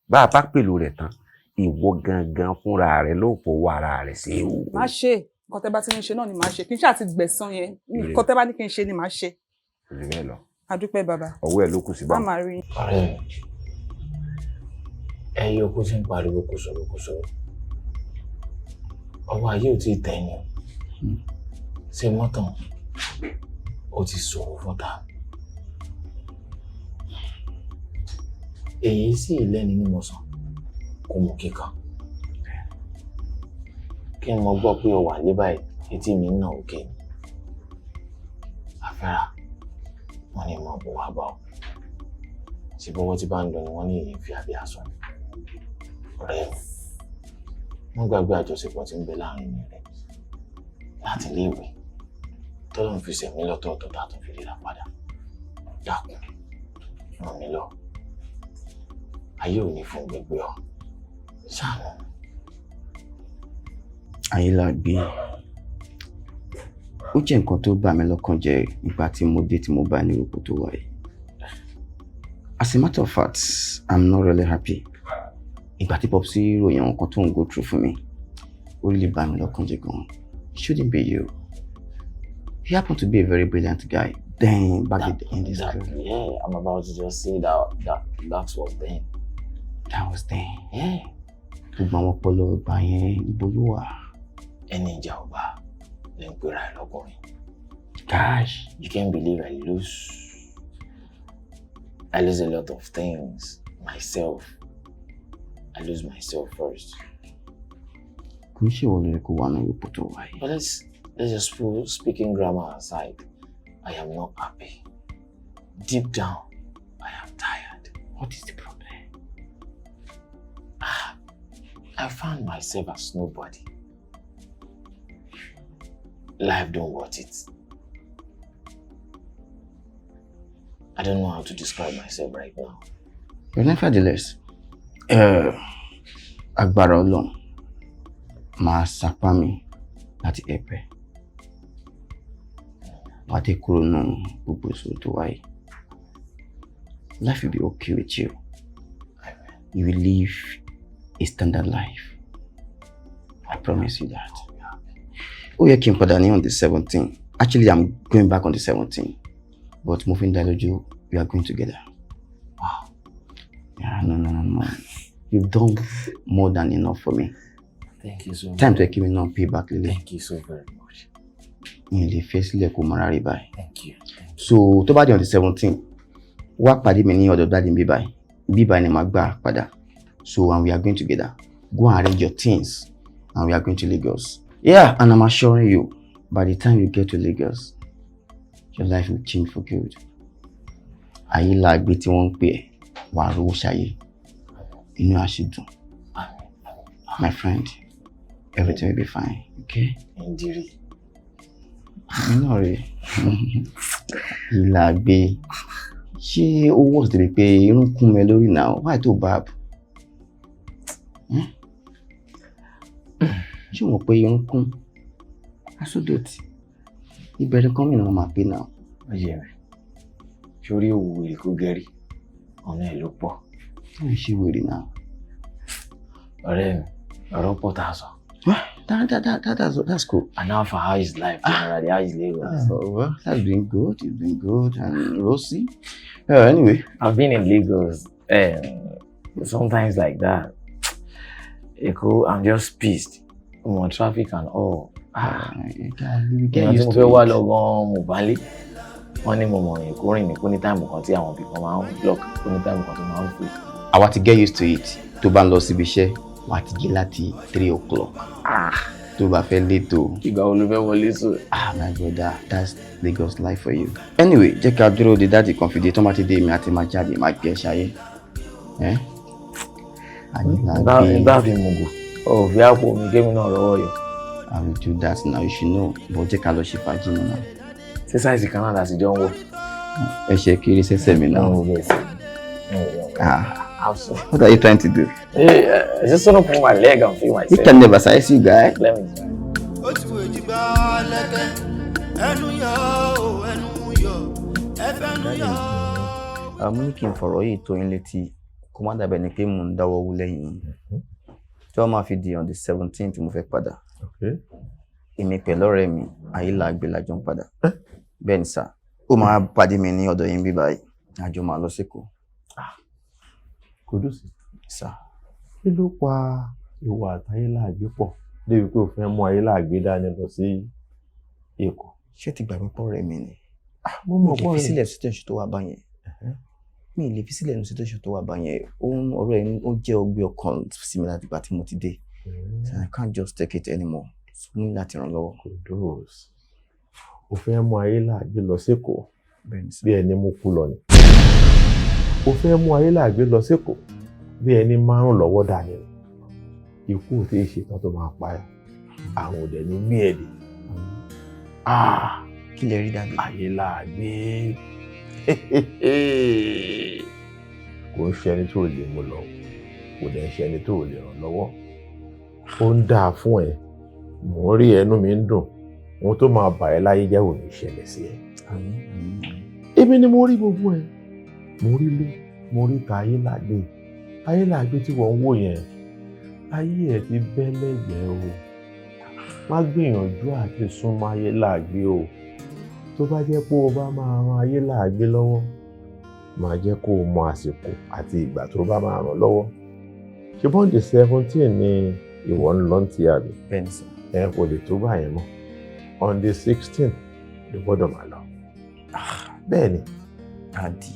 bá a bá pèlò rẹ̀ tán, ìwọ gangan fúnra rẹ̀ ló fowó ara rẹ̀ ṣe o. Má ṣe nǹkan tẹ́ bá ti ní ṣe náà ni màá ṣe, kí n ṣáà ti gbẹ̀san yẹn, nǹkan tẹ́ bá ní kí n ṣe ni màá ṣe. Kò jù bẹ́ẹ̀ lọ. A dúpẹ́ bàbá. Ọwọ́ ẹ̀ ló kù sí A báwọn. máa rí yín. Ọ̀rẹ́ mi, ẹyẹ oko ti ń pariwo kò sọ̀rọ̀ kò sọ̀rọ̀, ọwọ́ ayé ò tí ì tẹ̀yìn ṣé mọ́tàn ó ti sọ̀rọ̀ fọ́ta, èyí sì lẹ́ni ní mọ̀sán kò mú kíkan kí n mọ gbọ́ pé o wà ní báyìí, etí mi ń nà òkè ni àfẹ́rà wọn ni mo bọ̀ wá bá ọ ṣe bọ́wọ́ tí bá ń lọ ni wọ́n ní èyí ń fi abẹ́ aṣọ. Ọ̀rẹ́ mi, wọ́n gbàgbé àjọṣepọ̀ tí ń bẹ láàrin mi rẹ̀ láti iléèwé tọ́lọ́run fi ṣẹ̀mí lọ́tọ̀ọ̀tọ̀ tá a tún fi ríra padà. Dákun, ràn mí lọ, ayé ò ní fún gbẹgbẹ ọ, ṣàánú. Ayélágbé, ó jẹ́ nǹkan tó bà mí lọ́kàn jẹ́ nígbà tí mo dé tí mo bá ní ipò tó wà yìí. As a matter of fact, I'm not really happy. Ìgbà tí Popsi ròyìn àwọn nǹkan tó ń go through fún mi, ó really bà mí lọ́kàn jẹ́ gan. It shouldn't be you. He happened to be a very brilliant guy then, back in this school. Yeah, I'm about to just say that was then. That was then. Yeah. Gbogbo àwọn ọpọlọ ìgbà yẹn, ibo ló wà? Ẹni ìjà ọba lè ń pera ẹ lọ́kùnrin. Gosh. You can't believe I lose a lot of things. Myself. I lose myself first. Kò ń ṣèwọ lórí kó wà ní ipò tó wà yìí. But let's just put speaking grammar aside. I am not happy. Deep down, I am tired. What is the problem? Ah, I found myself as nobody. Life don't worth it. I don't know how to describe myself right now. But nevertheless, agbára Ọlọ́run, máa sapá mi láti ẹ̀pẹ́. Wàá dé kúrò nù gbogbo ìṣòro tó wáyé. Life will be okay with you. You will live a standard life. I promise you that. Ó yẹ kí n padà ní on the 17. Actually, I'm going back on the 17. But moving dá lójú, we are going together. Wow. Yeah, no, no, no, no. You've done more than enough for me. Thank you so much. Time to kí mi náà pay back lélẹ̀. Thank you so very much. Mi ò lè fẹ́ sílẹ̀ kó mara rí báyìí. Thank you. So tó bá di on the 17, wá pàdé mi ní ọ̀dọ̀ daddy bí báyìí. Bí báyìí ni màá gbà padà. So and we are going together. Go and arrange your things and we are going to Lagos. Yeah, and I'm assuring you, by the time you get to Lagos, your life will change for good. Ayé làgbé tí wọ́n ń pè ẹ́, wàá rówó ṣayé. Inú á sì dùn. My friend, everything will be fine, okay? Ndiri. Èmi náà rè ìlàgbé. Ṣé ó wọ̀ débi pé irun kún mi lórí náà? Why tó bab? Hmm? Ṣé o mọ̀ pé irun kún? Aṣọ dọ̀tí. Ìbẹ̀rẹ̀ kan mìíràn máa pé náà. Ó yé mi. Sórí òwò wèrè kó gẹrí, ọ̀nà ẹ̀ ló pọ̀. Ó ń ṣe wèrè náà. Ọ̀rẹ́ mi, ọ̀rọ̀ pọ̀ tá a sọ. That's cool. And now for how is life generally, how is Lagos? Oh, well, that's been good. It's been good. And Rosie. Anyway. I've been in Lagos sometimes like that. Èkó, I'm just pissed. I'm on traffic and all. Ah, get ìyàn tí used mo to fẹ́ wá it. lọ gan-an mo bá lé. Wọ́n ní mo mọ̀ Èkó rìn ní kó ní time kan tí àwọn ibì kan máa ń block, kó ní time kan tó máa ń free. Àwa ti get used to it. Tó bá ń lọ síbi iṣẹ́, wà á ti jí láti 3 o'clock. Tó bá fẹ́ late o. Ìgbà wo ló fẹ́ wọlé sùn? Ah, my brother, that's Lagos life for you. Anyway, jẹ́ ká dúró de daddy kan fìdí tó máa ti dé, èmi àti máa jáde, máa gbé ẹ ṣayé. Eh? Bá fi mùgò, ò fi àpò mi kémi náà rọwọ́ yọ. I will do that now, you should know. But jẹ́ ká lọ ṣe fàájì náà. Ṣé size kan náà láti jọ ń wọ̀? Ẹ ṣe kiri sẹ́sẹ̀ mi náà. Ah, Absolutely. what are you trying to do? Yeah, I just want to put my leg and feel myself. You can never size you, guy. Let me. Ó ti wò èjìgbá lẹ́kẹ́, ẹnu yọ ó, ẹnu yọ, ẹfẹ́nu yọ. Mo ní kí n fọ̀rọ̀ yìí tó yín létí kó má dàbẹ̀ ni pé mò ń dáwọ́ wú lẹ́yìn yín. Tí wọ́n máa fi di on the 17 tí mo fẹ́ padà. Èmi pẹ̀lú ọ̀rẹ́ mi, Ayélàgbé, la jọ ń padà. Bẹ́ẹ̀ ni sà, ó máa pàdé mi ní ọ̀dọ̀ yín bí báyìí. A jọ máa lọ s'Ékòó. Kudus. Sà. Kí ló pa ìwà àtayéláàgbé pọ̀ débi pé o fẹ́ mú Ayéláàgbé dání lọ sí Èkó? Ṣé ti gbàgbé pọ̀ ọ̀rẹ́ mi ni? Mo Mi mọ̀ ò lè pọ̀ fi rẹ̀. sílẹ̀ situation tó wà báyẹn. Mi ì lè fi sílẹ̀ nínú situation tó wà báyẹn. Ó ń ọ̀rọ̀ ẹ̀, ó jẹ́ ọgbẹ́ ọkàn sí mi láti ìgbà tí mo ti dé. So I can't just take it anymore. So mo ní láti ràn lọ́wọ́. Kudus. O fẹ́ mú Ayéláàgbé lọ s'Ékòó Bẹ́ẹ̀ni sà. bí ẹni mú kú lọ ni. O fẹ́ mú Ayéláàgbé lọ s'Ékòó bí ẹni márùn lọ́wọ́ dání ni. Ikú ò tí ì ṣetán tó máa pa ẹ́. Àrùn ò dẹ̀ ní gbé ẹ̀ dé. Ah! Kí lẹ rí, daddy? Ayéláàgbé kò ń ṣe ẹni tó lè mú lọ, kò dẹ̀ ń ṣe ẹni tó lè ràn lọ́wọ́. Ó ń dáa fún ẹ, mò ń rí ẹnu mi ń dùn. Ohun tó máa bà ẹ́ láyé jẹ́ ò ní ṣẹlẹ̀ sí ẹ. Èmi ni mo rí gbogbo ẹ, mo rí ilé, mo rí ta Ayéláàgbé. Ayéláàgbé tí wọ́n ń wò yẹn, ayé ẹ̀ ti bẹ́ lẹ́gbẹ̀ẹ́ o. Má gbìyànjú àti súnmọ́ Ayéláàgbé o. Tó bá jẹ́ pé o bá máa ran Ayéláàgbé lọ́wọ́, máa jẹ́ kó o mọ àsìkò àti ìgbà tó bá máa ràn lọ́wọ́. Ṣé on the 17 ni ìwọ ń lọ ti àbí? Bẹ́ẹ̀ni sà. Ẹ kò lè tó báyẹn mọ́. On the 16 ló gbọ́dọ̀ máa lọ. Bẹ́ẹ̀ ni. Daddy.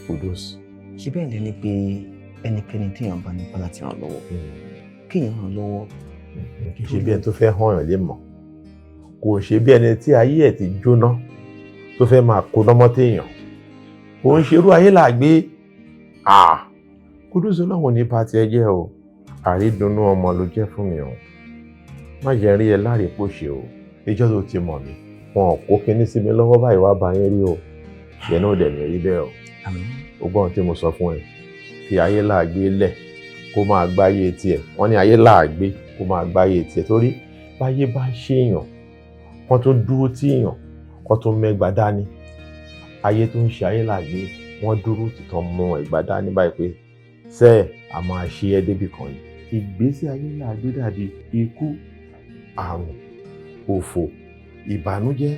Kudus. Ṣé bẹ́ẹ̀ lẹ́ni pé ẹnikẹ́ni téèyàn bá nípa láti ràn lọ́wọ́, kéèyàn ràn lọ́wọ́? Kì í ṣe bí ẹni tó fẹ́ hàn yàn lè mọ̀. Kò ṣe bí ẹni tí ayé ẹ̀ ti jóná tó fẹ́ máa kó lọ́mọ́ téèyàn. Òun ṣerú ayé là gbé. Kúdùsù náà ní bá tiẹ̀ jẹ́ o. Àrídùnnú ọmọ ló jẹ́ fún mi o. Má jẹ́ rí ẹ láre pòṣe o. Ìjọ́ tó ti mọ̀ mí, wọn ò kó kinní sí mi lọ́wọ́ báyìí wá bá yín rí o. Ìyẹn náà dẹ̀ ní rí bẹ́ẹ̀ o. O gbọ́ ohun tí mo sọ fún ẹ. Fi ayé láàgbé lẹ̀ kó máa gbáyé tiẹ̀. Wọ́n ní ayé láàgbé kó máa gbáyé tiẹ̀ torí báyé bá ṣèèyàn, kán tó dúró tíyàn, kán tó mẹ́gbàá dání. Ayé tó ń ṣe ayé láàgbé, wọ́n dúró tìtàn mọ ẹ̀gbá dání báyìí pé sẹ́ẹ̀ a máa ṣe ẹ́ débì kan ni. Ìgbésí ayé láàgbé dàbí ikú, àrùn, òfò, ìbànújẹ́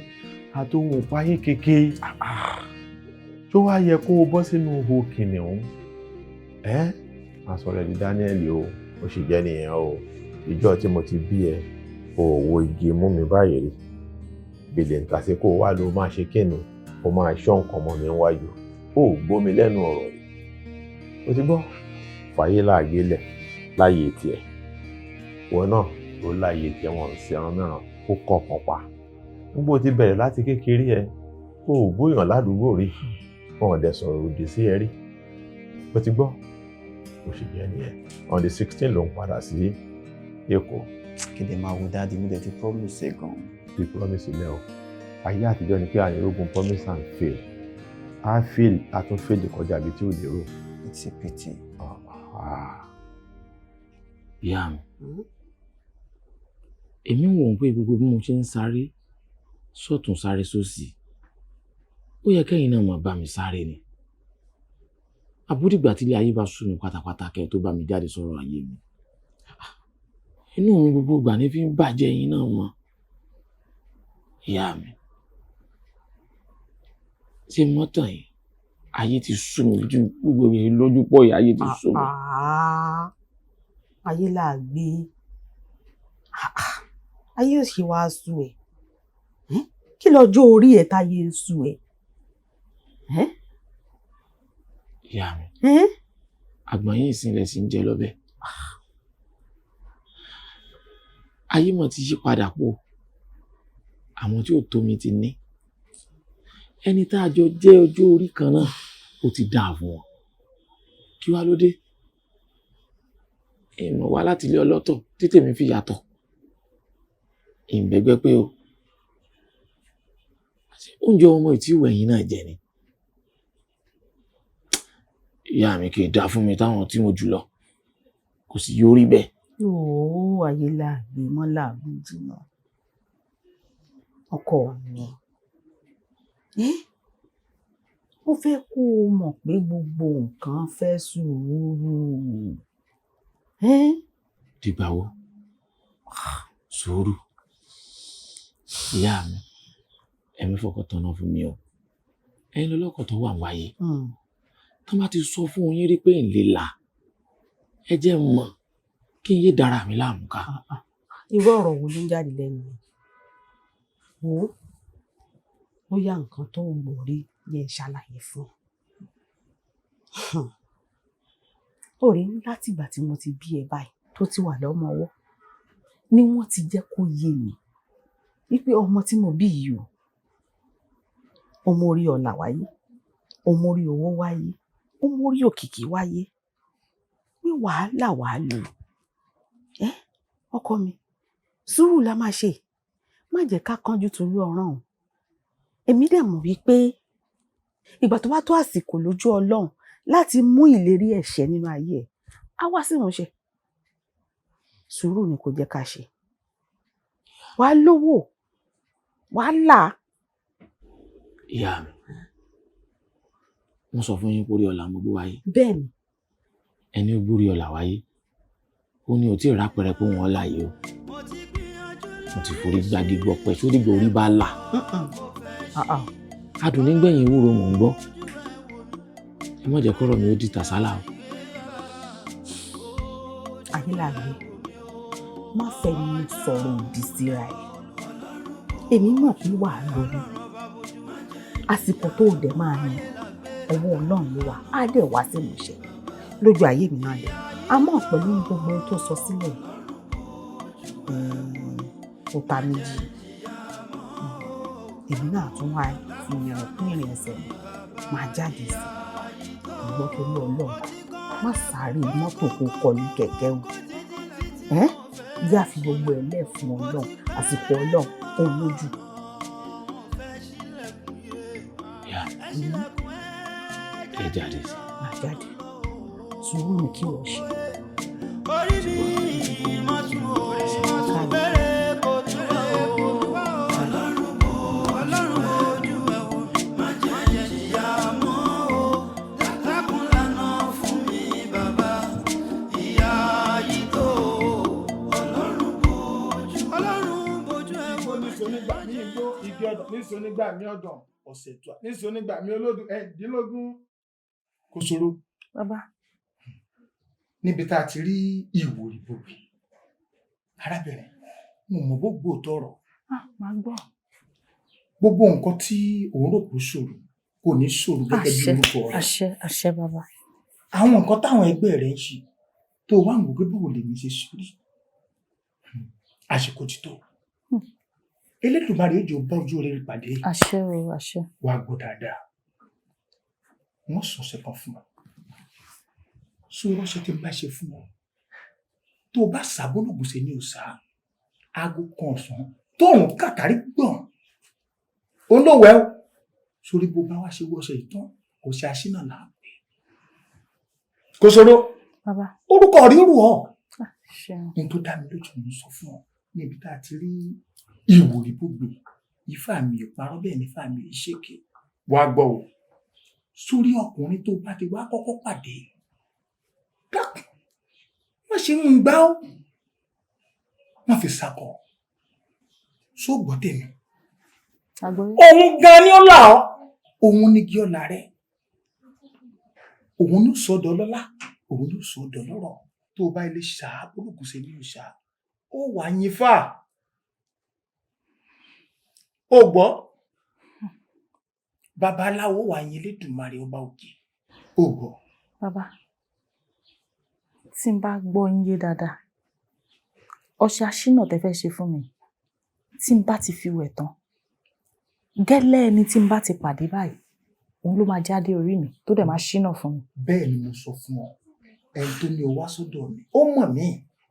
àtòhun ìpayín kéke. Tó wá yẹ kó o bọ́ sínú ihò kìnìún. Ẹ́ má sọ̀rọ̀ ẹ̀ di Daniel o, ó sì jẹ́ nìyẹn o. Ìjọ́ tí mo ti bí ẹ, o ò wo igi mú mi báyìí rí. Gbèlè ǹtà sí kó o wá ló máa ṣe kíni, o máa ṣọ́ nǹkan mọ́ mi níwájú. O ò gbómi lẹ́nu ọ̀rọ̀ rí. O ti gbọ́? Fàyè láàgbé lẹ̀ láyé tiẹ̀. Ìwọ náà ló láyé tiẹ̀, wọ́n ń ṣe ẹran mìíràn kó kọ̀ọ̀kan pa. Nígbà tí bẹ̀rẹ̀ láti kékeré ẹ, o ò bóyàn ládùúgbò rí. Wọn ò dẹ̀ sọ̀rọ̀ òdì sí ẹ rí. O ti gbọ́? Ó sì jẹ́ nìyẹn. On the 16 ló ń padà sí Èkó. Kéde máa wo daddy, mo dẹ̀ ti promise ẹ gan. Fi promise lẹ́ o. Ayé àtijọ́ ni pé àyẹ̀rógun promise and fail. A fail, a tún fail kọjá ibi tí ò lérò. It's a pity. Ìyá mi, èmi ń wò ó pé gbogbo bí mo ṣe ń sáré sọ́tún sáré sósì, ó yẹ kẹ́yìn náà máa bá mi sáré ni. Àbúdìgbà tí ilé ayé bá sú mi pátápátá kẹ́ ẹ tó bá mi jáde sọ̀rọ̀ ayé mi. Inú mi gbogbo ìgbà ní fi ń bàjẹ́ yín náà mọ́. Ìyá mi, ṣé mọ́tàn yìí, ayé ti sú mi ju gbogbo mi lójú pọ̀ yìí, ayé ti sú mi. Ayé là gbé. Ayé ò ṣe wá sú ẹ. Kí lọ́jọ́ orí ẹ táyé ń sú ẹ? Ìyá mi, àgbọ̀n yìí ìsìnlẹ̀ sì ń jẹ lọ́bẹ̀. Ayé mọ̀ ti yí padà pọ̀. Àwọn tí ò tó mi ti ní. Ẹni tá a jọ jẹ́ ọjọ́ orí kan náà, ó ti dáa fún wọn. Kí wá ló dé? Ìmọ̀ wá láti ilé ọlọ́tọ̀ tí tèmi fi yàtọ̀. Ìbẹ́gbẹ́ pé o. Oúnjẹ ọmọ ìtí ìwẹ̀ yìí náà jẹ ni. Ìyá mi kì í dáa fún mi táwọn tí mo jù lọ. Kò sì yóò rí bẹ́ẹ̀. Ooo, ayé láàgbé mọ́ làágùn jìnnà. Ọkọ mi, mo fẹ́ kó o mọ̀ pé gbogbo nǹkan fẹ́ sùúrù. Dìgbà wo? Sùúrù. Ìyá mi, ẹ̀mí fọkàn tán náà fún mi o. Ẹ̀yin lọ́lọ́kọ̀ tó wà wáyé. Tọ́ bá ti sọ fún yín rí pé ń lè là, ẹ jẹ́ mọ̀ kí n yé dára mi láàmú ká. Irú ọ̀rọ̀ wo ló ń jáde lẹ́nu mi? Wò ó, bóyá nǹkan tó gbọ́ rí yẹ ń ṣàlàyé fún un. Ó rí láti ìgbà tí mo ti bí ẹ báyìí tó ti wà lọ́mọ ọwọ́ ni wọ́n ti jẹ́ kó yé mi wípé ọmọ tí mo bí yìí o, ọmọ orí ọlà wáyé, ọmọ orí owó wáyé, ọmọ orí òkìkí wáyé, pé wàhálà wàá lò. Ọkọ mi, sùúrù la máa ṣe, má jẹ́ ká kánjú torí ọ̀ràn o. Èmi dẹ̀ mọ̀ wípé ìgbà tó bá tó àsìkò lójú Ọlọ́run láti mú ìlérí ẹ̀ṣẹ̀ nínú ayé ẹ̀, á wá sí ìmúṣẹ. Sùúrù ni kò jẹ́ ká ṣe. Wàá lówó, wàá là. Ìyá mi, wọ́n sọ fún yín pé orí ọlà mo gbé wáyé. Bẹ́ẹ̀ni. Ẹni ó gbórí ọlà wáyé, ó ní ò tí ì rápẹrẹ pé wọ́n là yìí o. Mo ti forí gbági gbọ́ pẹ́ sórí ìgbà orí bá là. Adùn nígbẹ̀yìn ewúro mò ń gbọ́. Ẹ má jẹ́ kọ́rọ̀ mi ó di tàsálà o. Ayélàgbé, má fẹnu sọ̀rọ̀ òdì síra ẹ̀. Èmi mọ̀ pé wàá lóyún. Àsìkò tó o dẹ̀ máa ní ọwọ́ Ọlọ́run ló wà, á dẹ̀ wá sí ìmúṣẹ lójú ayé mi náà dẹ̀. Àmọ́ pẹ̀lú gbogbo ohun tó sọ sílẹ̀, ó ta méjì. Èmi náà tún wá fi ìrìn kún ìrìn ẹsẹ̀ mi. Máa jáde sí ìgbọ́ torí Ọlọ́run, má sáré mọ́tò kó kọlu kẹ̀kẹ́ o. Ẹ́ yá, fi gbogbo ẹ̀ lẹ̀ fún Ọlọ́run, àsìkò Ọlọ́run òun lójú. Ìyá, ẹ jáde sí. Máa jáde, sùúrù ni kí wọ́n ṣe. Orí mi má sùn o, má sùn bẹ́rẹ̀ kò tún wá o. Ọlọ́run o, Ọlọ́run ojú ẹ̀ wò mí, má jẹ́ jìyà mọ́ o. Dákun lànà fún mi bàbá, ìyà yìí tó o. Ọlọ́run bójú, Ọlọ́run bójú ẹ̀ wò mí. Níṣó nígbà mí igbó igi ọ̀dàn, níṣó nígbà mí ọ̀dàn ọ̀sẹ̀ tó, níṣó nígbà mí olódù ẹ̀ẹ́dínlógún. Kò ṣòro. Bàbá. Níbi tá a ti rí ìwòrì bòbí, arábìnrin, mo mọ gbogbo tọrọ. Ah, màá gbọ́. Gbogbo nǹkan tí òun rò kó ṣòro kò ní ṣòro gẹ́gẹ́ bí Àṣẹ, orúkọ rẹ̀. àṣẹ, àṣẹ bàbá. Àwọn nǹkan táwọn ẹgbẹ́ rẹ̀ ń ṣe tó wà ń wò pé báwo lèmi ṣe sórí, àsìkò ti tó. Elédùmarè ó jẹ́ ó bá ojú rere pàdé. Àṣẹ o, àṣẹ. Wàá gbọ́ dáadáa, wọ́n sọ ọ̀sẹ̀ kan fún ọ, sórí ọṣẹ tí n bá ṣe fún ọ, tó o bá sàbólògùn ṣe ní òòṣà, aago 1 ọ̀sán tóòrùn kàtàrí gbọ̀n olówẹ́ o, sórí bó bá wá ṣe wọ́ṣẹ ìtàn kò ṣe aṣínà là á pè kò ṣòro. Bàbá. Orúkọ rírù ọ. Àṣẹ. Ní tó dá mi lójú mò ń sọ fún ọ, níbi tá a ti rí ìwòrì gbogbo, ifá mi ò parọ́, bẹ́ẹ̀ ni ifá mi ò ṣèké. Wàá gbọ́ o, sórí ọkùnrin tó bá ti wá kọ́kọ́ pàdé, dákun má ṣe ń gbá ó, má fi sakọ sóògbọ́ tèmi. Òun gan ni ó là ọ́, òun ní kí ọ̀la rẹ, òun ní sọ́dọ̀ lọ́lá, òun ní sọ́dọ̀ lọ́rọ̀. Tó o bá ilé ṣáá olùkùsẹ̀ ní òṣà, ó wà yín fà ó gbọ́, babaláwo wà yín Elédùmarè ọba òkè, ó gbọ́. Bàbá, tí n bá gbọ́ yín yé dáadáa, ọṣẹ aṣínà tẹ́ fẹ́ ṣe fún mi, tí n bá ti fi wẹ̀ tán, gẹ́lẹ́ ẹni tí n bá ti pàdé báyìí, òun ló máa jáde orí mi tó dẹ̀ máa ṣínà fún mi. Bẹ́ẹ̀ ni mo sọ fún ọ, ẹni tó ní o wá sọ́dọ̀ mi ó mọ̀ mí,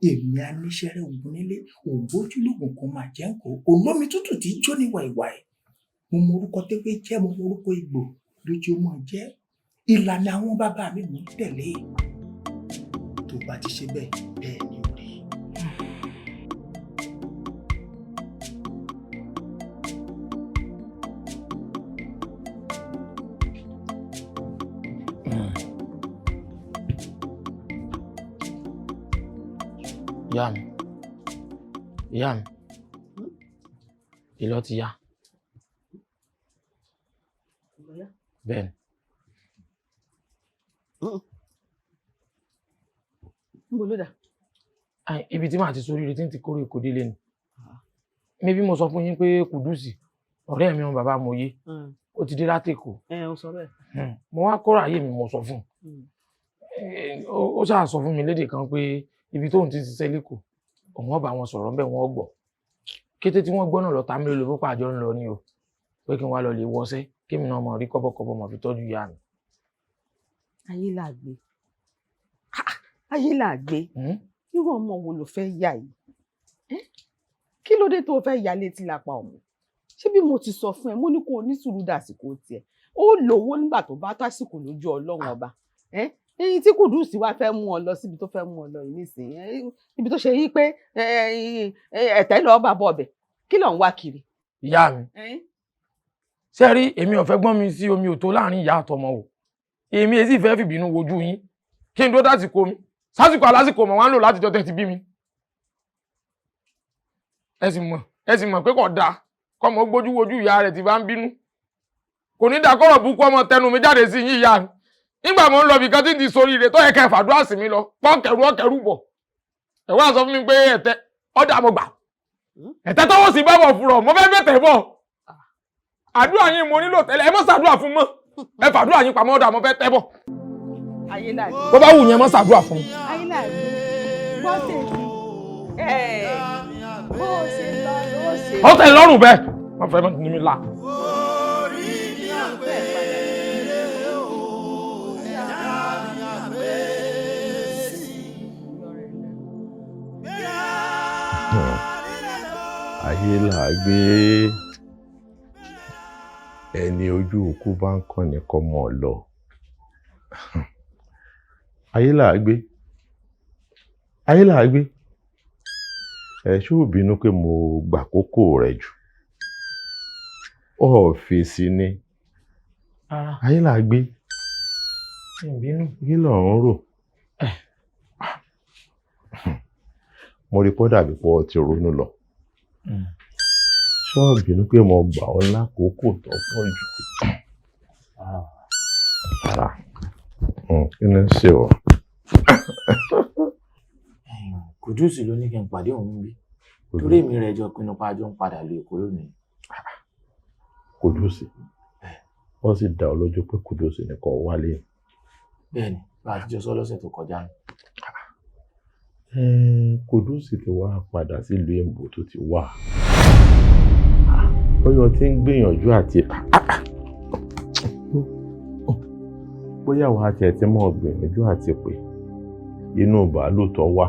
èmi aníṣẹ́rẹ́ ogun nílé ògbójúlógún kan máa jẹ́ ńkọ́ olómi tútù tí í jó ní wàìwàì. Mo mọ orúkọ tẹ́gbẹ́ jẹ́, mo mọ orúkọ ìgbò lójú ó mọ̀ jẹ́, ìlànà àwọn bàbá mi mò ń tẹ̀lé. Tó bá ti ṣe bẹ́ẹ̀, bẹ́ẹ̀ ni ó rí. Ìyá mi, ìyá mi, ìlọ ti yá. Bẹ́ẹ̀ ni. Níbo ló dà? Ai, ibi tí màá ti sórí rẹ tí ń ti kórè kò délé ni. Mi bí mo sọ fún yín pé Kùdùsì ọ̀rẹ́ mi, ọmọ bàbá Mòye, ó ti dé láti Èkó. Ẹ ò sọ bẹ́ẹ̀. Mo wá kọ́ra ayé mi, mo sọ fún un. Ó ṣáà sọ fún mi lédè kan pé ibi tóun ti ń ṣiṣẹ́ lẹ́kọ̀ọ́, òun ọba wọn sọ̀rọ̀ ńbẹ̀, wọ́n gbọ́. Kété tí wọ́n gbọ́ náà lọ ta mí lólobó pàjọ ń lọ ni o, pé kí n wá lọ lè wọṣẹ́ kémi náà mọ̀ rí kọ́bọ̀kọ́bọ̀ mọ̀ fi tọ́jú ìyá mi. Ayé là gbé, ayé là gbé, irú ọmọ wo ló fẹ́ yà yìí? Kí ló dé tó o fẹ́ ya létí lápá ọmọ? Ṣé bí mo ti sọ fún ẹ, mo ní kó o ní sùúrù dàsìkò tiẹ̀, ó lówó nígbà tó bá tásìkò lójú Ọlọ́run ọba. Èyí tí Kùdùsì wá fẹ́ mú ọ lọ síbi tó fẹ́ mú ọ lọ yìí nísìnyí, ibi tó ṣe yí pé ẹ̀tẹ́ lọ́ọ́ bá bọ̀ ọbẹ̀, kí ló ń wá kiri? Ìyá mi, ṣé rí, èmi ò fẹ́ gbọ́n mi sí omi òtó láàrin ìyá àtọmọ o. Èmi èsì fẹ́ fìbínú wojú yín kí n dó dásìkò mi, sásìkò alásìkò mọ̀ wá ń lò látijọ́ tẹ́ ti bí mi. Ẹ sì mọ̀, ẹ sì mọ̀ pé kò dáa kọ́mọ gbójú wojú ìyá rẹ̀ tí bá ń bínú. Kò ní dáa kọ́rọ̀ búkú ọmọ tẹnu mi jáde sí yín, ìyá mi. Nígbà mo ń lọ ibìkan tí ń ti sórí rẹ̀ tó yẹ kẹ́ fàdúrà sí mi lọ, pọ́nkẹ̀rú ọ̀kẹ̀rú bọ̀. Ẹ wá sọ fún mi pé ẹ̀tẹ́ ọ̀dà mo gbà. Ẹ̀tẹ́ tọ́wọ́ sí bábọ̀ fúrọ̀, mo fẹ́ bẹ̀tẹ̀ bọ̀. Àdúrà yín mo nílò tẹ́lẹ̀, ẹ má ṣàdúrà fún mọ́. Ẹ fàdúrà yín pamọ́, ọ̀dà mo fẹ́ tẹ́ bọ̀. Ayé là gbé. Bó bá wù yín, ẹ má ṣàdúrà fún mi. Ayé là gbé. Gbọ́ tèmi. Bó o ṣe lọ ló ṣe. Ó tẹ́ lọ́rùn bẹ́ẹ̀, wọ́n fẹ́ ní mi la. Orí mi àpèrè Ayé là á gbé, ẹni ojú òkú bá ń kàn ní kọ́ mọ́ ọ lọ. Ayé là á gbé, ayé là á gbé. Ẹ ṣó ò bínú pé mo gbàkókò rẹ jù? Ọ fèsì ni. Rárá. Ayé là á gbé. Mi ò bínú. Kí ló ń rò? Mo rí pọ́ dàbí pé ọ ti ronú lọ. Ṣó ò bínú pé mo gbà ọ́ lákòókò tó pọ̀ jù? Rárá. Kí ni ń ṣe ọ́? Kùdùsì ló ní kí n pàdé òun bí, torí èmi rẹ̀ jọ pinnu pa àjọ ń padà lọ Èkó lónìí. Kùdùsì, wọ́n sì dá ọ lójú pé Kùdùsì nìkan wálé? Bẹ́ẹ̀ni, bá a ti jọ sọ lọ́sẹ̀ tó kọjá ni. Kùdùsì ti wá padà sílùú èbó tó ti wà. Bóyá o ti ń gbìyànjú àti bóyá wàá tiẹ̀ ti mọ̀ gbìyànjú àti pé inú bàálù tó wà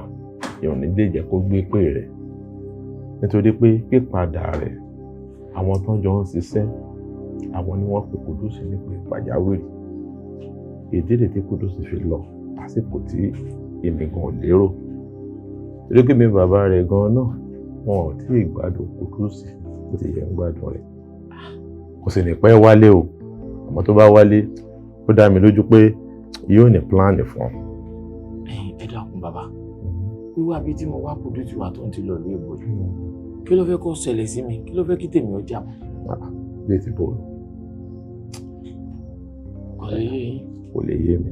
ìrùn ní lè jẹ́ kó gbé pè rẹ̀, nítorí pé pípadà rẹ̀, àwọn tó jọ ń ṣiṣẹ́, àwọn ni wọ́n pe Kùdùsì ní pé pàjáwìrì. Ìdí rèé tí Kùdùsì fi lọ lásìkò tí èmi gan ò lérò, torí pé mi bàbá rẹ̀ gan náà, wọn ò tí ì gbádùn Kùdùsì bó ti yẹ ń gbádùn rẹ̀. Kò sì ní pẹ́ wálé o, àmọ́ tó bá wálé, ó dá mi lójú pé yóò ní pílánì fún ọ. Ẹ dákun bàbá, wíwá bíi tí mo wá Kùdùsì wá tó ń ti lọ ìlú èbó yìí, kí ló fẹ́ kó ṣẹlẹ̀ sí mi? Kí ló fẹ́ kí tèmi ó já mọ́? Bíi ti bò? Kò lè yé yín. Kò lè yé mi.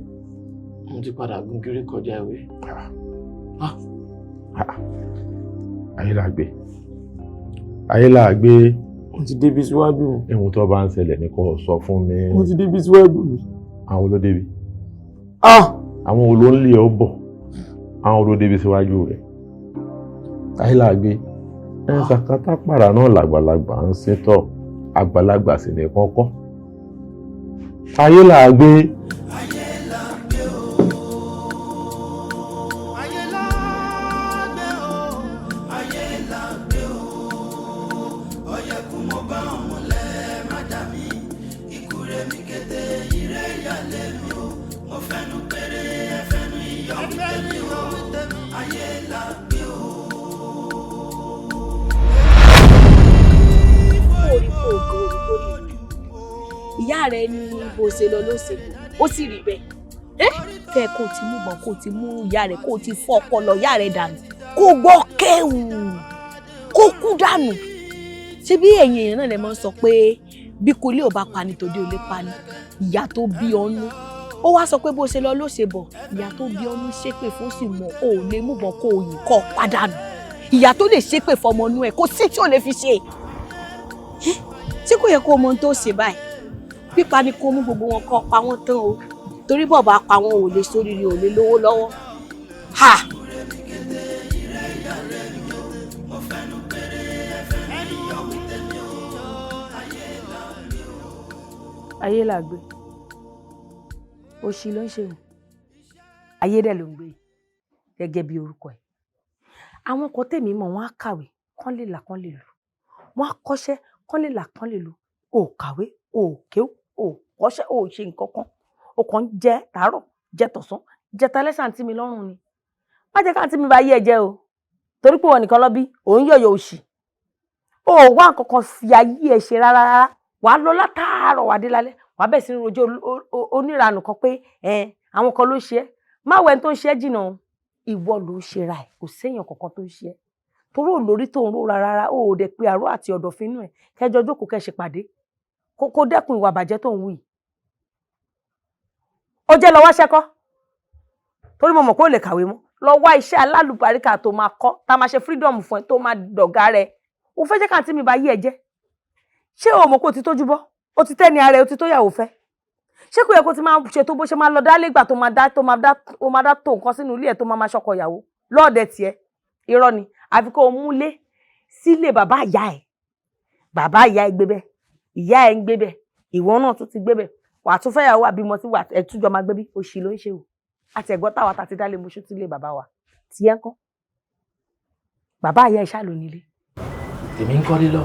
Mo ti padà gun kiri kọjá ìwé. Ayélujágbé, ayélujágbé. Mo ti débi síwájú mi. Ihun tó bá ń ṣẹlẹ̀ ni kò sọ fún mi. Mo ti débi síwájú mi. Àwọn ló débi? Àwọn wo ló ń lé ọ bọ̀? Àwọn ló débi síwájú rẹ̀? Ayélujágbé, ẹ sàkátà pàrà náà làgbàlagbà ń ṣètò, àgbàlagbà sì ní kọ́kọ́. Ayélujágbé. Ìyá rẹ ní bó ṣe lọ ló ṣe bò ó sì rí bẹ́ẹ̀. Fẹ́ kó o ti mú bọ̀, kó o ti mú ìyá rẹ, kó o ti fọ́ ọpọlọ ìyá rẹ dànù, kó o gbọ́ kẹ́hù, kó o kú dànù. Ṣé bí ẹ̀yin èèyàn náà lè máa ń sọ pé bí kò lè ò bá pani tòde ò lè pani? Ìyá tó bí ọnú ó wá sọ pé bó ṣe lọ ló ṣe bọ̀, ìyá tó bí ọnú ṣépè fún sì mọ̀ ó lè mú bọ̀ kó o yìn kọ́ padànù. Ìyá tó lè ṣépè fọmọ inú ẹ̀ kò sí tí ò lè fi ṣe. Ṣé kò yẹ kó o mọ ohun tó ṣe báyìí? Pípa ni kó mú gbogbo wọn kọ́ pa wọ́n tán o, torí bọ̀bà pa wọn ò lè sóríire, ò lè lówó lọ́wọ́. Ha! Ayé là gbé, òṣì ló ń ṣe o, ayé dẹ̀ ló ń gbé gẹ́gẹ́ bí orúkọ ẹ̀. Àwọn kan tèmi mọ̀, wọ́n á kàwé kán lè là kán lè lù, wọ́n á kọ́ṣẹ́ kán lè là kán lè lù. Ò kàwé, ò kéwú, ò kọ́ṣẹ́, ò ṣe nǹkan kan, o kàn ń jẹ tàárọ̀, jẹ tọ̀sán, jẹ talẹ́ sàǹtí mi lọ́rùn ni. Má jẹ́ káàntí mi bá yé ẹ jẹ́ o, torí pé wọn nìkan lọ bí òun yọ̀yọ̀ òṣì. O ò wá nǹkan kan fi ayé ẹ ṣe rárá rárá. Wàá lọ látàárọ̀ wàá dé lálẹ́, wàá bẹ̀ sí ní rojọ́ oníranù kan pé àwọn kan ló ṣe é. Má wọ ẹni tó ń ṣe é jìnnà o, ìwọ ló ń ṣe ra ẹ̀, kò séèyàn kankan tó ń ṣe é. Torí ò lórí tó ń ró rárá, o ò dẹ̀ pé àrò àti ọ̀dọ̀fin inú ẹ̀ kẹjọ jókòó kẹ́ ṣèpàdé kó dẹ́kun ìwà àbàjẹ́ tó ń wù yìí. Ó jẹ́ lọ wáṣẹ́ kọ́, torí mo mọ̀ pé ó lè kàwé mọ́. Lọ wá iṣẹ́ alálùbáríkà tó máa kọ́, tá máa ṣe freedom fún ẹ, tó máa dọ̀gá rẹ. O fẹ́ jẹ́ káàntí mi bá yí ẹ jẹ́? Ṣé o mọ̀ pé o ti tójú bọ́? O ti tẹ́ ni ara ẹ, o ti tó yàwó fẹ́. Ṣé kò yẹ kó ti máa ṣètò bó ṣe máa lọ dálé ìgbà tó máa dá tó máa dá ó máa dá tó nǹkan sínú ilé ẹ̀ tó máa máa ṣọkọ ìyàwó lọ́ọ̀dẹ tiẹ̀? Irọ́ ni, àfi kó o múlé sílé bàbá ìyá ẹ̀. Bàbá ìyá ẹ̀ gbé bẹ́ẹ̀, ìyá ẹ̀ ń gbé bẹ́ẹ̀, ìwọ náà tún ti gbé bẹ́ẹ̀. Wàá tún fẹ́yàwó àbímọ tí wàá ẹ̀ túnjọ máa gbé bí. Òṣì ló ń ṣe o. Àti ẹ̀gbọ́n táwa ta ti dálé moṣú sílé bàbá wa. Tiẹ̀ ń kọ́? Bàbá ìyá ẹ̀ ṣáà ló nílé. Tèmi ń kọ́lé lọ.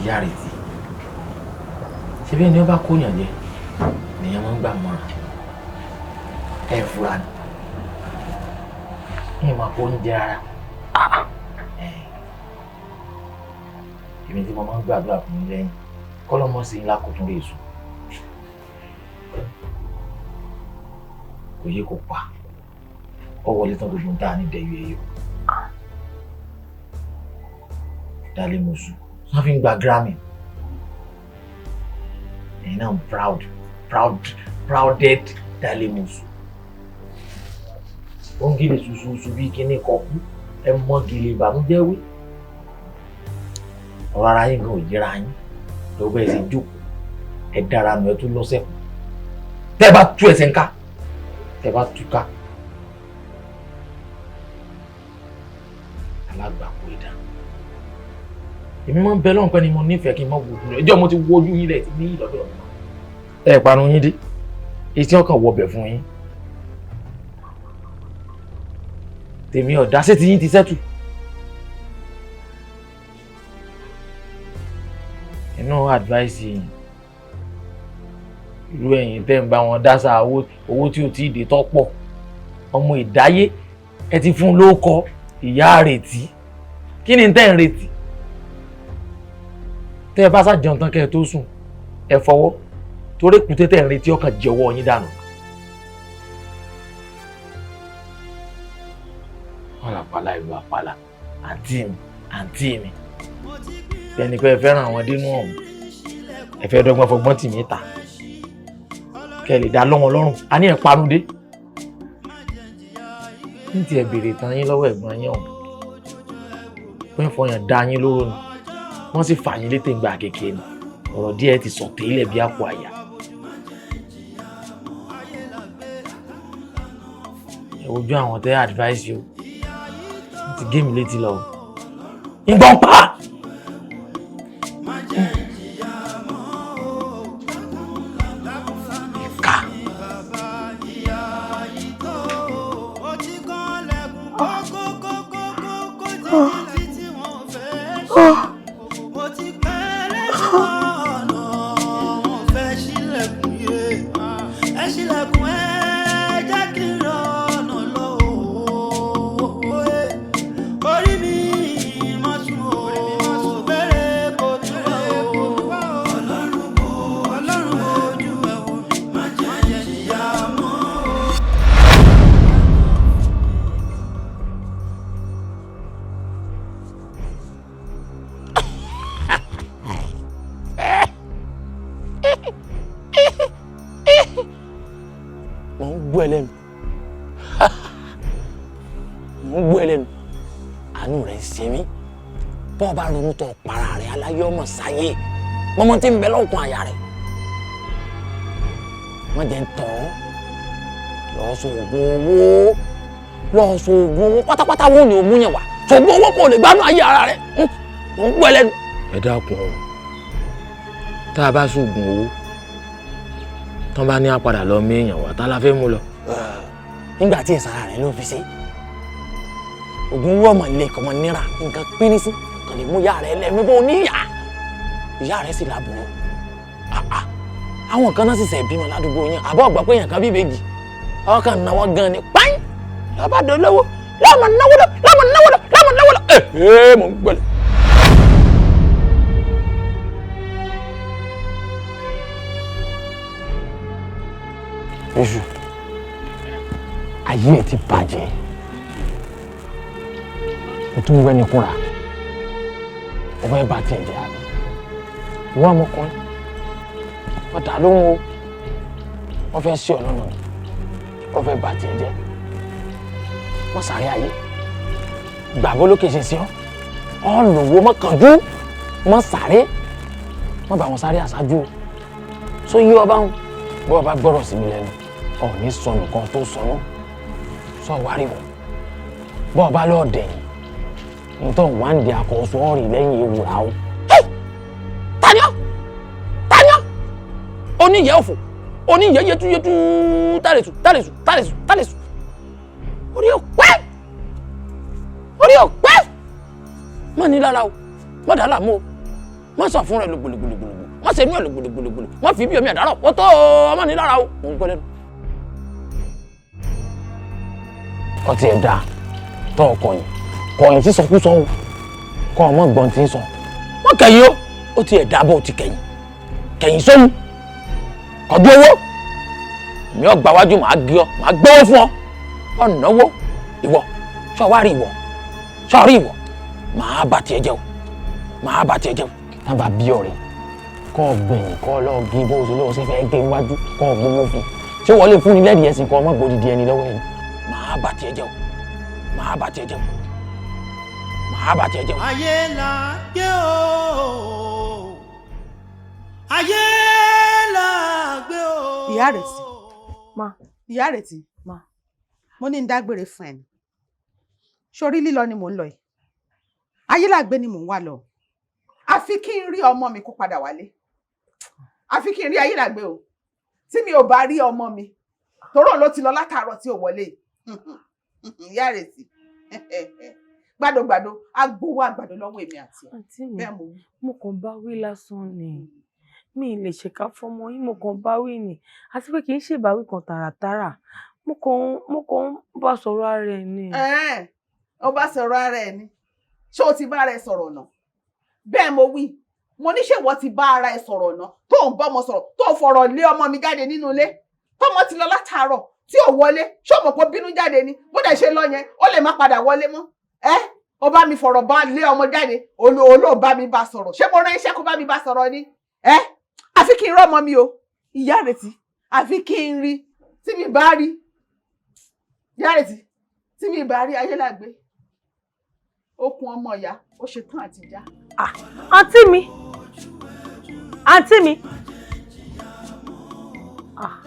Ìyá rẹ̀ ti. Ṣé bí ẹni ó bá kóyàn jẹ, nìyẹn máa ń gbà mọ́ra. Ẹ fura ni. Ní ìmọ̀ kó oúnjẹ rárá. Èmi tí mo máa ń gbàdúrà fún yín lẹ́yìn. Kọ́lọ́mọ́ sí ńlá kò tún lè sùn. Kò yẹ kó pa. Ọ wọlé tán gbogbo ń tà ní dẹ̀yọ ẹyọ. Dálé Mọ̀sù. Wọ́n fi ń gba Grammy. Ẹ̀yin náà proud proud prouded Dálé Mọ̀sù. Ó ń gèlè ṣuṣuṣu bíi kíní kọkú. Ẹ mọ gèlè ìbànújẹ́ wí. Ọ̀rọ̀ ara yín gan ò yẹra yín. Lọ́wọ́ bẹ́ẹ̀ ṣe jókòó. Ẹ dára nù ẹ tún lọ́sẹ̀ kù. Tẹ́ ẹ bá tú ẹsẹ̀ ń ká. Tẹ́ ẹ bá tú ká. Alágbàkú ẹ̀dá. Èmi máa ń bẹ lọ́hùn pé ni mo nífẹ̀ẹ́ kí n má wojú rẹ̀. Ẹjọ́ mo ti wojú yín lẹ̀ ti ní ìlọ́dọ̀ mi. Ẹ parun yín dé. Etí ọkàn wọbẹ̀ fún yín. Tèmi ọ̀dá ṣé ti yín ti sẹ́tù. Inú advice yìí. Irú ẹ̀yin tẹ́ ń bá wọn dásà owó tí ò tí ì dé tọ́pọ̀. Ọmọ ìdáyé ẹ ti fún lóko ìyá retí. Kí ni tẹ́ ń retí? Tẹ́ ẹ bá sá jẹun tán kẹ́ ẹ tó sùn, ẹ fọwọ́ torí èkúté tẹ́ ń retí ọkàn jẹ́wọ́ yín dànù. Pàlàpàlà ìlú àpàlà, àǹtí mi. Bẹ́ẹ̀ni pé ẹ fẹ́ràn àwọn dínú ọ̀hún, ẹ fẹ́ dọ́gbọ́n fọgbọ́n tì mí ta. Kẹ́ ẹ lè dá lọ́wọ́ lọ́rùn, a ní ẹ̀ panu dé. Ní ti ẹ̀ béèrè tán yín lọ́wọ́ ẹ̀gbọ́n yín ọ̀hún. Pé ń fọyàn dá yín lóró ni. Wọ́n sì fà yín létè ńgbà kékeré ni. Ọ̀rọ̀ díẹ̀ ti sọ̀ tẹ́lẹ̀ bí àpò àyà. Ẹ wojú àwọn tẹ́ advice yìí o. Wọ́n ti gé mi létí lọ o. Ìgbọ̀n pa! Ìka. Mo ń gbọ́ ẹ lẹ́nu. Mo ń gbọ́ ẹ lẹ́nu. Àánú rẹ̀ ń ṣe mí. Bọ́ ọ bá ronú tó para rẹ̀ aláyé ọmọ sáyé. Mọ́mọ́ tí ń bẹ lọ́kùn àyà rẹ̀. Wọ́n jẹ́ ń tàn án. Lọ sóògùn owó. Lọ sóògùn owó pátápátá wọn ni òmú yẹn wá. Sóògùn owó kò lè gbádùn ayé ara rẹ̀. Mo ń gbọ́ ẹ lẹ́nu. Ẹ dákun o. Tá a bá sóògùn owó, tán bá ní àpàdà lọ méèyàn wá, tá la fẹ́ mú lọ. Nígbà tí ìsara rẹ̀ ló fi ṣe. Ògùn owó ọmọ ilé kọmọ níra nǹkan pínín sí kàn lè mú ìyá rẹ̀ lẹ́nu bó níyà. Ìyá rẹ̀ sì lábúrò. Àwọn kan náà sì ṣẹ̀ bímọ ládùúgbò yẹn. Àbọ̀ ọ̀gbà pé èèyàn kan bí ìbejì. Ọkàn náwó gan ni páyín. Lọ́ba dolówó lọ́mọ náwó lọ lọ́mọ náwó lọ lọ́mọ náwó lọ. Ẹ mò ń gbọ́lẹ̀. Èṣù ayé ẹ ti bàjẹ́, o tún wẹ́ni kúnra, o fẹ́ bá tiẹ̀ jẹ́ àbí? Ìwọ ọmọkùnrin, wọ́n dà lóhùn o, wọ́n fẹ́ sí ọ lọ́nà ni, wọ́n fẹ́ bá tiẹ̀ jẹ́, wọ́n sáré ayé, gbàgbọ́ lókè ṣe sí ọ, ọ lòwó mọ́kànjú, mọ́ sáré, wọ́n bá wọn sáré àṣáájú o, só yí ọba wọn. Bó o bá gbọ́rọ̀ sí mi lẹ́nu, ò ní sọnù kan tó sọnù, sọ wárí wọ̀. Bó o bá lọ́ọ̀ dẹ̀yìn, nítorí wà ń di àkóso ọ̀rìn lẹ́yìn ewúra o. Tani ọ́? Tani ọ́? Oníyẹ̀ òfò, oníyẹ̀ yẹtúyẹtú, tálẹ̀sù, tálẹ̀sù, tálẹ̀sù, tálẹ̀sù. Orí ò pẹ́! Orí ò pẹ́! Má ní lára o, má dàá láàmú o, má sọ fún rẹ lògbòlògbòlògbò, má ṣe inú ẹ lògbòlògbòlògbò, má fi bí omi àdárọ̀ ó tó o, má ní lára o. Mò ń gbọ́ lẹ́nu. Ọtí ẹ̀ dáa tọ́ ọ kọ̀yìn kọ̀yìn sí sọkúsọ o, kọ́ ọmọ gbọ́n ti ń sọ. Wọ́n kẹ̀yìn o, ó ti ẹ̀ dáa bó ti kẹ̀yìn kẹ̀yìn sóhun kọjú owó mi ò gbàwájú, màá gé ọ, màá gbówó fún ọ, ọ̀nàwó ìwọ sọ wá rí ìwọ sọ rí ìwọ, màá bà tiẹ̀ jẹ́ o, màá bà tiẹ̀ jẹ́ o. Tábà bí ọ̀rẹ́ kọ́ ọ gbẹ̀yìn kọ́ ọ lọ́ọ́ gé bó ṣe lọ́ọ́ ṣe fẹ́ gé iwájú kọ́ ọ gbówó fún un, ṣé wọ́n lè fún ni lẹ́rìí ẹ̀sìn kọ́ ọmọ gbòdìdì ẹni lọ́wọ́ ẹni. Màá bà tiẹ̀ jẹ́ o, màá bà tiẹ̀ jẹ́ o, màá bà tiẹ̀ jẹ́ o. Ayé là gbé o, ayé là gbé o. Ìyá rẹ̀ sí. Ma. Ìyá rẹ̀ tí. Ma. Mo ní ń dágbére fún ẹ ni. Sórí lílọ ni mò ń lọ yìí. Ayélàgbé ni mò ń wá lọ. Àfi kí n rí ọmọ mi kó padà wálé. Àfi kí n rí Ayélàgbé o. Tí mi ò bá rí ọmọ mi, toró ló ti lọ látàárọ̀ tí ò wọlé. Ìyá rẹ̀ sí. Gbàdógbàdó, a gbowó àgbàdo lọ́wọ́ èmi àti ẹ̀. Àǹtí mi, Bẹ́ẹ̀ mo wí. mo kàn bá wí lásán ni, mi ì lè ṣèkà fọmọ yín, mo kàn bá wí ni, àti pé kì í ṣèbáwí kan tààràtàrà, mo kàn ń bá sọ̀rọ̀ ara ẹ̀ ni. Ẹ̀ẹ́n, ó bá sọ̀rọ̀ ara ẹ̀ ni. Ṣé o ti bá ara ẹ sọ̀rọ̀ náà? Bẹ́ẹ̀ mo wí. Mo ní ṣé ìwọ ti bá ara ẹ sọ̀rọ̀ náà? Tó ń bọ́mọ sọ̀rọ̀, tó ń fọ̀rọ̀ lé ọmọ mi jáde nínú ilé. Tọ́mọ ti lọ látàárọ̀ tí ò wọlé, ṣé o mọ̀ pé ó bínú jáde ni? Bó dẹ̀ ṣe lọ yẹn, ó lè má padà wọlé mọ́. Ẹ́, ó bá mi fọ̀rọ̀ bá lé ọmọ jáde, olóò bá mi bá sọ̀rọ̀. Ṣé mo rán iṣẹ́ kó bá mi bá sọ̀rọ̀ ni? Ẹ́, àfi kí n rọ́mọ mi o. Ìyá Ìrètí, àfi kí n rí, tí mi bá rí. Ìyá Ìrètí, tí mi bá rí Ayélàgbé, okùn ọmọ ìyá, ó ṣe tán àti já. Àǹtí mi, àǹtí mi. Ah,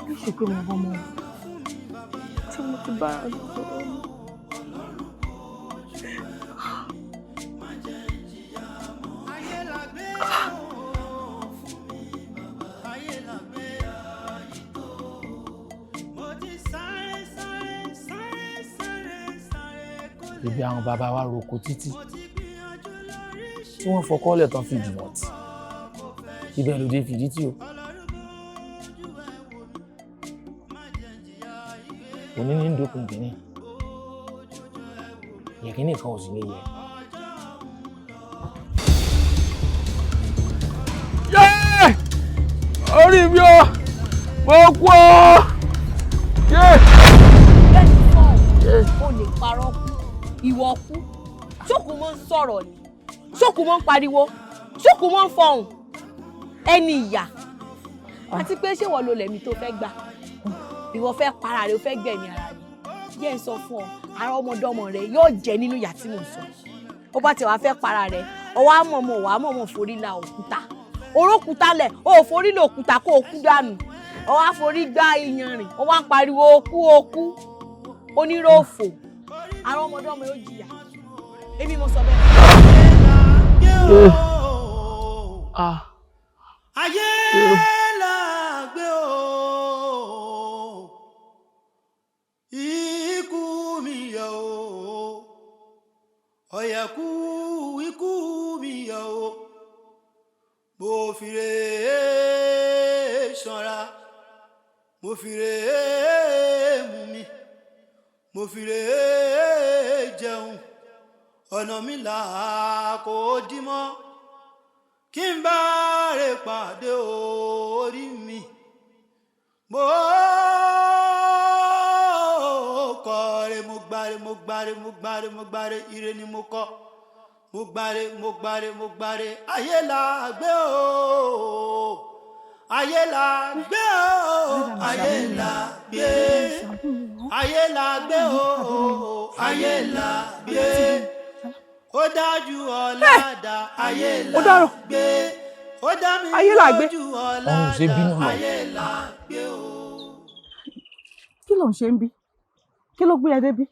kí ṣe pé mo bọ́mọ tí mo ti bára mi sọ̀rọ̀ ni. Ibi àwọn bàbá wa roko títí tí wọ́n fọkọ́lẹ̀ tán fìdí wọn tì, ibẹ̀ ló dé fìdí tí o. Òní ní dókun kìíní yẹ̀kínní kan ò sì ní yẹ. Yéé! Orí mi o, mo kú o! Yéé! Bẹ́ẹ̀ni fọ́ọ̀n, o lè parọ́ kú, ìwọ kú. Ṣókù mọ́ ń sọ̀rọ̀ ni, ṣókù mọ́ ń pariwo, ṣókù mọ́ ń fọhùn. Ẹni ìyà. Àti pé ṣé ìwọ lo lẹ̀mí tó fẹ́ gbà? Ìwọ fẹ́ para rẹ, o fẹ́ gbẹ̀mí ara rẹ. Jẹ́ ń sọ fún ọ, ara ọmọdọ́mọ rẹ yóò jẹ nínú ìyà tí mò ń sọ. Ó bá ti wàá fẹ́ para rẹ, ọwọ́ á mọ̀mọ́ wàá mọ̀mọ́ forí la òkúta. Orókúta lẹ̀, o ò forí lé òkúta kó o kú dànù. Ó wá forí gbá iyanrìn, ó wá ń pariwo okú okú. Oníròfò. Ara ọmọdọ́mọ yóò jìyà. Èmi mo sọ bẹ́ẹ̀. Ayé là gbé o, ikú mi yẹ o, ọ̀yẹ̀kú ikú mi yẹ o, mo fi rè é ṣanra, mo fi rè é mú mi, mo fi rè é jẹun, ọ̀nà mi là kò dí mọ́, kí n bá rè pàdé orí mi. Mo kọ̀re, mo gbáre, mo gbáre, mo gbáre, mo gbáre, ire ni mo kọ. Mo gbáre, mo gbáre, mo gbáre, ayé là gbé o. Ayé là gbé o, ayé là gbé. Ayé là gbé o, ayé là gbé. Ó dájú ọ̀làdà, ayé là gbé. Ó dá mi lójú ọ̀làdà, Ọ̀run ṣe bínú lọ. ayé là gbé o. Kí ló ń ṣe ń bí? Kí ló gbé ẹ débí?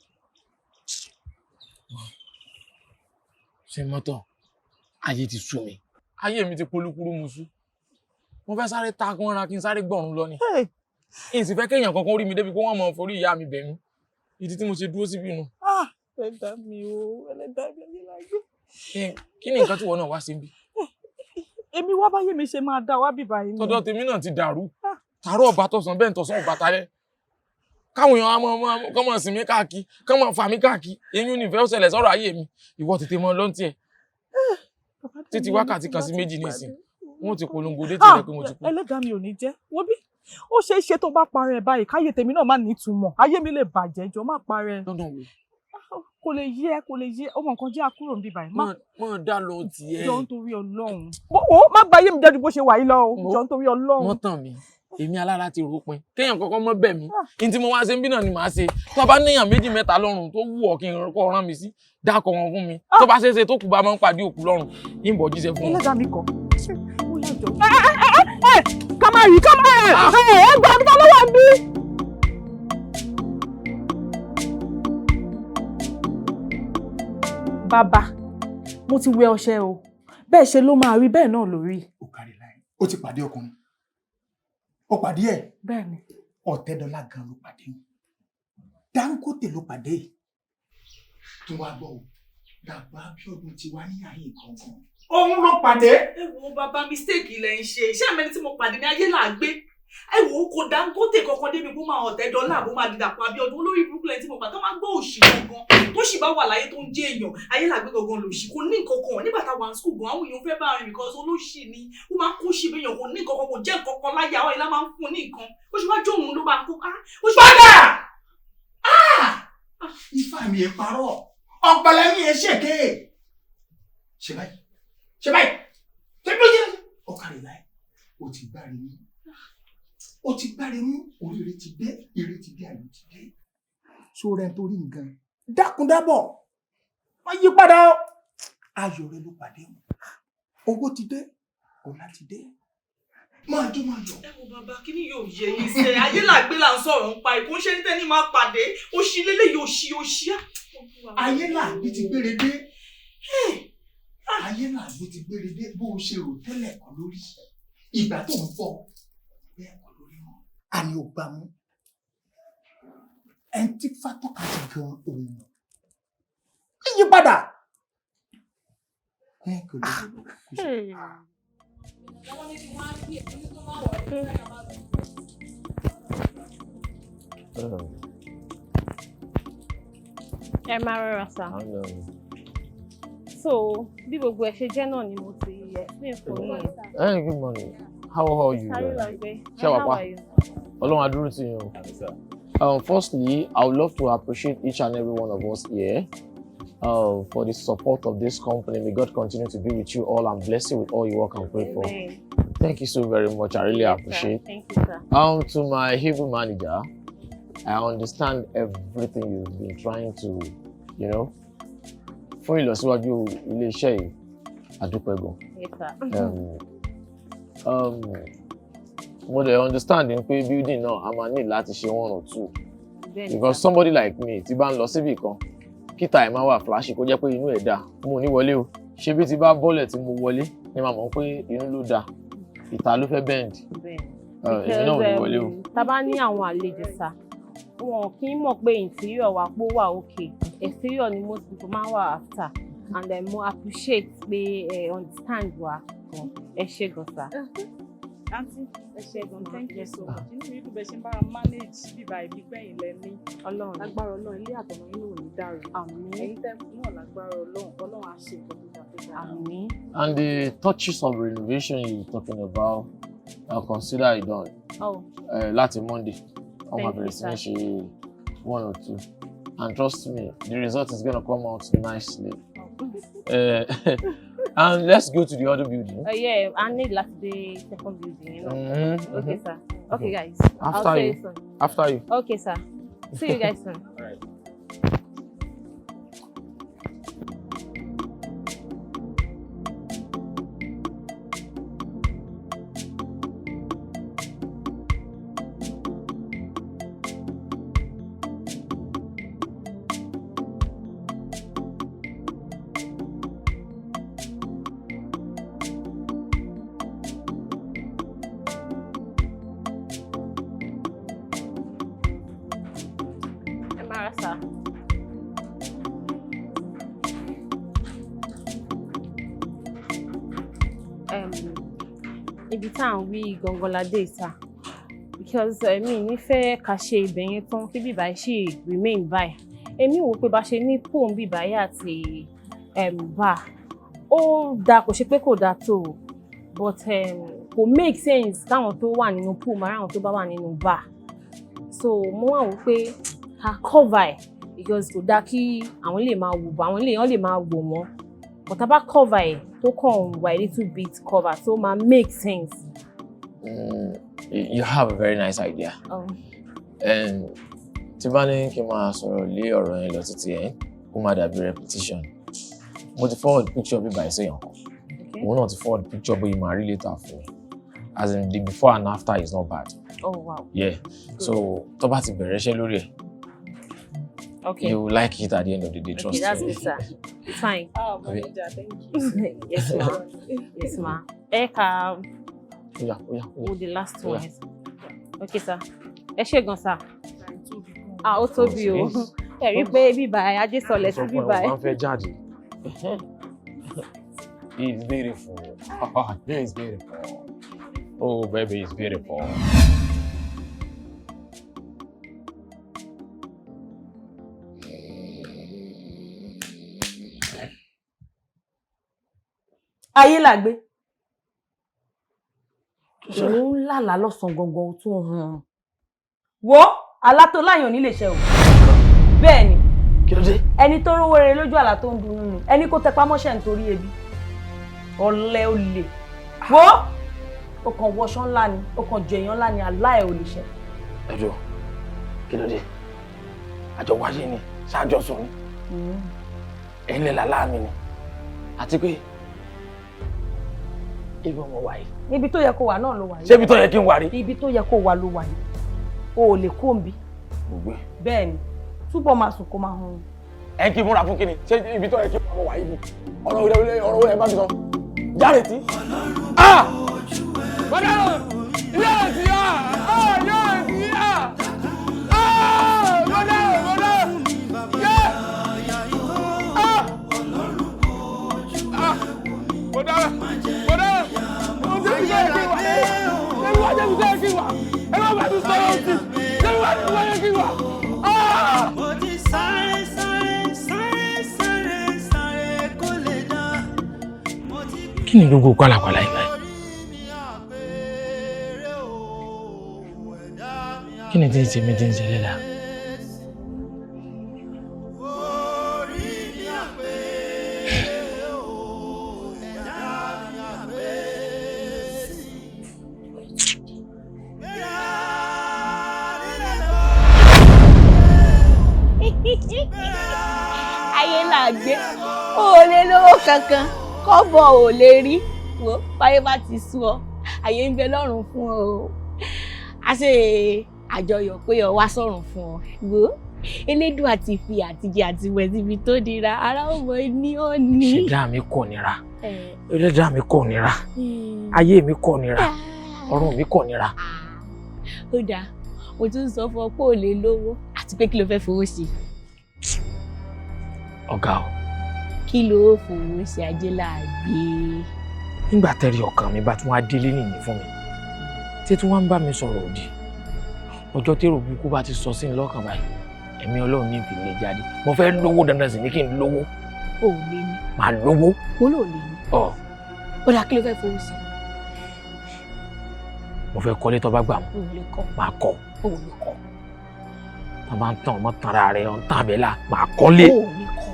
Ṣé mọ́tò ayé ti sú mi? Ayé mi ti polúkúrú muṣú. Mo fẹ́ sáré ta kán ra kí n sáré gbọ̀run lọ ni. N sì fẹ́ kéèyàn kankan rí mi débi pé wọ́n mọ̀ forí ìyá mi bẹ̀ mí. Ìdí tí mo ṣe dúró síbí nu. Ah, ẹlẹ́dàá mi o, ẹlẹ́dàá mi, Kí ni nǹkan tí ìwọ náà wá sí bí? Èmi wá báyé mi ṣe máa dá wá bíbá yìí ni. Tọ́dọ̀ tèmi náà ti dàrú. Tààrọ̀ ọba tọ̀sán bẹ́ẹ̀ tọ̀sán ọba talẹ́. Káwọn èèyàn á mọ ọmọ kọ́ mọ̀ sìn mí káàkiri, kọ́ mọ̀ fà mí káàkiri. Eyín nífẹ̀ẹ́ ó ṣẹlẹ̀ sọ́rọ̀ ayé mi. Ìwọ tètè mọ lọ́ntì ẹ̀. Títí wákàtí kan sí méjì nísìn. Wọ́n ti polongo dé tilẹ̀ pé mo ti kú. Ẹlẹ́dàá mi ò ní jẹ́. Wo bí ó ṣeé ṣe tó bá parẹ́ báyìí káyé tèmi náà má nítumọ̀. Ayé mi lè bàjẹ́, jọ má parẹ́. Dandan wo? Kò lè yé ẹ, kò lè yé ọmọ nǹkan jẹ́ àkúrò níbí báyìí. Má dá lọ tiẹ̀. Jọ nítorí Ọlọ́run. Wo má gba ayé mi jẹ́ ju bó ṣe wà yìí lọ o. Jọ nítorí Ọlọ́run. Wọ́n tàn mí. Èmi alára ti rò pin. Kéèyàn kọ́kọ́ mọ́ bẹ̀ mí. Kí n tí mo wá ṣe ń bí náà ni màá ṣe. Tó bá níyàn méjì mẹ́ta lọ́rùn tó wù ọ́ kí n kọ́ rán mi sí, dákọ̀ wọn fún mi. Tó bá ṣeéṣe tó kù bá máa ń pàdé òkú lọ́rùn, ìbọ̀ jíṣẹ́ fún wọn. Ẹlẹ́dàá mi kọ̀. Ó yá jọ. Ẹ ká má rí, ká má rí. Ẹ gbà mí, ta ló wà níbí? Bàbá, mo ti wẹ ọṣẹ o. Bẹ́ẹ̀ ṣe ló máa rí, bẹ́ẹ̀ náà ló rí. Ó ti pàdé ọkùnrin. Ó pàdé ẹ̀. Bẹ́ẹ̀ni. Ọ̀tẹ́dọ́lá gan ló pàdé. Dangote ló pàdé. Tó wá gbọ́ o, Dàpọ̀ Abíọ́dún ti wá ní àyè kankan. Òun ló pàdé. Ẹ wo bàbá, mistake lẹ ń ṣe. Iṣẹ́ àmẹ́ni tí mo pàdé ní ayé là ń gbé. Ẹ wo, kò Dangote kankan débi kó máa Ọ̀tẹ́dọ́lá àbó máa di Dàpọ̀ Abíọ́dún. Olórí burúkú lẹ́yìn tí mo pàdé tó máa ń gbọ́ òṣì gangan. Tó sì bá wà láyé tó ń jẹ́ èèyàn, ayé là gbé gangan lòṣì. Kò ní nǹkan kan. Nígbà táwa ń school gan, àwọn èèyàn fẹ́ bá rìn because olóṣì ni. Ó máa ń kó ṣì béèyàn, kò ní nǹkan kan, kò jẹ́ nǹkan kan láyé, àwọn ìlà máa ń fún ní nǹkan. Ó ṣe wá jó òun ló máa kó. Padà! Ifá mi ẹ parọ́, ọ̀pẹ̀lẹ̀ mi ẹ ṣèké. Ṣe báyìí, ṣe báyìí, ṣe bí ó ṣe. Ó kárí láì, ó ti gbáre mú. Ó ti gbáre mú, oríire ti dé, ire ti dé, ayọ̀ ti dé. Sórí ẹni tó rí nǹkan. Dákun dábọ̀, wọ́n yí padà o. Ayọ̀ rẹ ló pàdé wọn. Owó ti dé, ọlá ti dé. Máa jó, máa yọ̀. Ẹ wo bàbá, kí ni yóò yẹ yín sẹ? Ayé làgbé là ń sọ̀rọ̀ ń pa ìkó ń ṣe ní tẹ́ni máa pàdé. Òṣì lélẹ́yìí, òṣì òṣì á. Ayé làgbé ti gbére dé. Ayé làgbé ti gbére dé bó o ṣe rò tẹ́lẹ̀ kọ́ lórí. Ìgbà tó ń bọ̀ bẹ́ẹ̀ kọ́ lórí mọ́. Àní ò gbà mú. Ẹni tí fátọ́ka ti gan òun. Yí padà. Ẹ kò lè lò ó. Ẹ máa rọra sá. So bí gbogbo ẹ ṣe jẹ́ náà ni mo ti explain fún yín. Hey, good morning. How are you? Sáré lọ gbé. Ṣé wàá How pa? are you? Ọlọ́run á dúró tì yín o. Firstly, I would love to appreciate each and every one of us here for the support of this company. May God continue to be with you all and bless you with all you work and pray for. Amen. Thank you so very much. I really Yes, sir. appreciate. Thank you, sir. To my able manager, I understand everything you've been trying to fún ìlọsíwájú ilé-iṣẹ́ yìí, a dúpẹ́ gan. Yes, sir. Mo dẹ̀ understand ní pé building náà a máa need láti ṣe one or two Bẹ́ẹ̀ni, because sir. somebody like me tí bá ń lọ síbì kan, kíta ẹ̀ máa wà flashy, kó jẹ́ pé inú ẹ̀ dáa, mo ò ní wọlé o. Ṣé bí ti bá bọ́lẹ̀ tí mo wọlé ni màá mọ̀ pé inú ló dáa, ìta ló fẹ́ bend. Bẹ́ẹ̀ni. Èmi náà ò ní wọlé o. Tá a bá ní àwọn àlejò sá, wọn kì í mọ̀ pé interior wa pó wà okay. Exterior ni most people máa ń wà after, and then mo appreciate pé ẹ understand wa gan. Ẹ ṣé gan sá. Aunty, ẹ ṣé gan, thank you so much. Inú mi dùn bẹ́ẹ̀ ṣe ń bára manage bíbá ibi gbẹ̀yìn lẹ́ní. Ọlọ́run. Lágbára Ọlọ́run, ilé àtọ̀nà yín ò ní dàrú. Àmín. Ẹ̀yin tẹ́ fún náà, lágbára Ọlọ́run, Ọlọ́run á ṣe nǹkan tó dáa tó dáa. Àmín. And the touches of renovation you're talking about, I'll consider it done. Oh. Láti Monday, wọ́n máa Thank you, bẹ̀rẹ̀ sí ní sir. ṣe one or two. And trust me, the result is gonna come out nicely. And let's go to the other building. Yeah, I need láti dé second building. Okay, sir. Okay, guys. After I'll see you. you soon. After you. Okay, sir. See you guys soon. All right. Ẹ máa rà sá. Ibi tá à ń wí gangan la dé sir, because èmi nífẹ̀ẹ́ ká ṣe ibẹ̀ yẹn tán kí bíbá yìí ṣì remain báyìí. Èmi wò pé bá ṣe ní pool bíbá yìí àti bar, ó dáa, kò ṣe pé kò dáa tó o, but kò make sense káwọn tó wà nínú pool máa ráwọn tó bá wà nínú bar. So mo wá wò pé ká cover ẹ̀, because kò dáa kí àwọn lè máa wò bọ̀, àwọn lè wọ́n lè máa wò wọ́n, but tá a bá cover ẹ̀ tó kàn wà a little bit cover, so máa make sense. You have a very nice idea. And tí bá ní kí n máa sọ̀rọ̀ lé ọ̀rọ̀ yẹn lọ títí ẹ̀, ó máa dàbí repetition. Mo ti forward picture bíbá ẹ̀ séèyàn kan. Òun náà ti forward picture bóyá máa rí later fún mi. As in, the before and after is not bad. Oh wow. Yeah. So tó bá ti bẹ̀rẹ̀ iṣẹ́ lórí ẹ̀, you will like it at the end of the day, trust Okay, that's me. good, sir. It's fine. Oh, Àbí? manager, thank you. Yes, ma. Yes, ma. Ẹ ká Oya, oya, oya. wo the last Oya. one. Okay, sir. Ẹ ṣé gan, sir. Ah, ó tóbi o. Ẹ rí pé bíbá ẹ, ajé sọlẹ̀ sí Sọ fún ẹ, bíbá mo ẹ. máa ń fẹ́ jáde. It's beautiful. It's beautiful. Oh, baby, it's beautiful. Ayé là gbé, òun lálàá lọ́sàn-án gangan tó hàn wo àlá tó láyàn ní lè ṣe o. Bẹ́ẹ̀ ni. Kí ló dé? Ẹni tó rówó rere lójú àlá tó ń dunnú ni ẹni kó tẹpá mọ́ṣẹ́ nítorí ebi, ọ̀lẹ, olè. Wo, ó kàn wọṣọ ńlá ni, ó kàn jẹyàn ńlá ni, àlá ẹ̀ ò lè ṣe. Ẹ jọ, kí ló dé? Àjọ wáyé ni, ṣáàjọ sùn ni, ẹ̀yin lè làlá mi ni, àti pé ibi ọmọ wà yìí. Ibi tó yẹ kó wà náà ló wà yìí. Ṣé ibi tó yẹ kí n wà rí? Ibi tó yẹ kó wà ló wà yìí, o ò lè kó nbí. Mo gbé. Bẹ́ẹ̀ ni, túbọ̀ máa sùn kó máa hun. Ẹ kí n múra fún kíni? Ṣé ibi tó yẹ kí n wà yìí ni? Ọ̀rọ̀ òde, ọ̀rọ̀ òde ẹ bá mi sọ jáde tí. Ah! Bọ́dá yóò ti yá! Ah! Yóò ti yá! Ah! Bọ́dá, bọ́dá! Yé! Ah! Ah! Bọ́dá, bọ́dá! Mo ti fi sẹ́yìn kí n wà. Ṣé wàá jẹ́ fi sẹ́yìn kí n wà? Ẹ má bàa tún sọ̀rọ̀ sí. Ṣé wàá jẹ́ fi sẹ́yìn kí n wà? Ah! Mo ti sáré sáré sáré sáré sáré kó lè dá. Kí ni gbogbo pálapàla yìí báyìí? Kí ni tí ń ṣe mí, tí ń ṣe lẹ́la? Ayé là gbé, o ò lè lówó kankan, kọ́bọ̀ ò lè rí. Wo, báyé bá ti sú ọ, ayé ń bẹ lọ́run fún ọ o. A ṣe àjọyọ̀ pé ọ wá sọ̀rùn fún ọ. Wo, Elédùn àti fi àtijẹ àti wẹ̀ síbi tó dira ara ó mọ ní ó ní. Ṣẹ̀dá mi kò nira, ẹlẹ́dàá mi kò nira, ayé mi kò nira, ọ̀run mi kò nira. Ó dáa, mo tún sọ fún ọ pé ò lè lówó, àti pé kí ló fẹ́ fowó ṣe? Ọ̀gá o. Kí ló fowó ṣe, ajé láàgbé? Nígbà tẹ́rí ọkàn mi bá tún wá délé nìyí fún mi, tí tí wọ́n ń bá mi sọ̀rọ̀ òdì, ọjọ́ tèrò burúkú bá ti sọ sí ní lọ́kàn báyìí, ẹ̀mí Ọlọ́run ní ìfìlẹ̀ jáde. Mo fẹ́ lówó, dandan sì ní kí n lówó. O ò lè ní. Màá lówó. Mo lò lè ní. Ọ. Ó dáa, kí ló fẹ́ fowó ṣe? Mo fẹ́ kọ́lé, tó bá gbà mú. O ò lè kọ́. Màá kọ́. O ò lè kọ́. Tó bá ń tàn ọmọ tanra rẹ̀, ọ̀ ń tàn àbẹ́là, màá kọ́lé. O ò lè kọ́.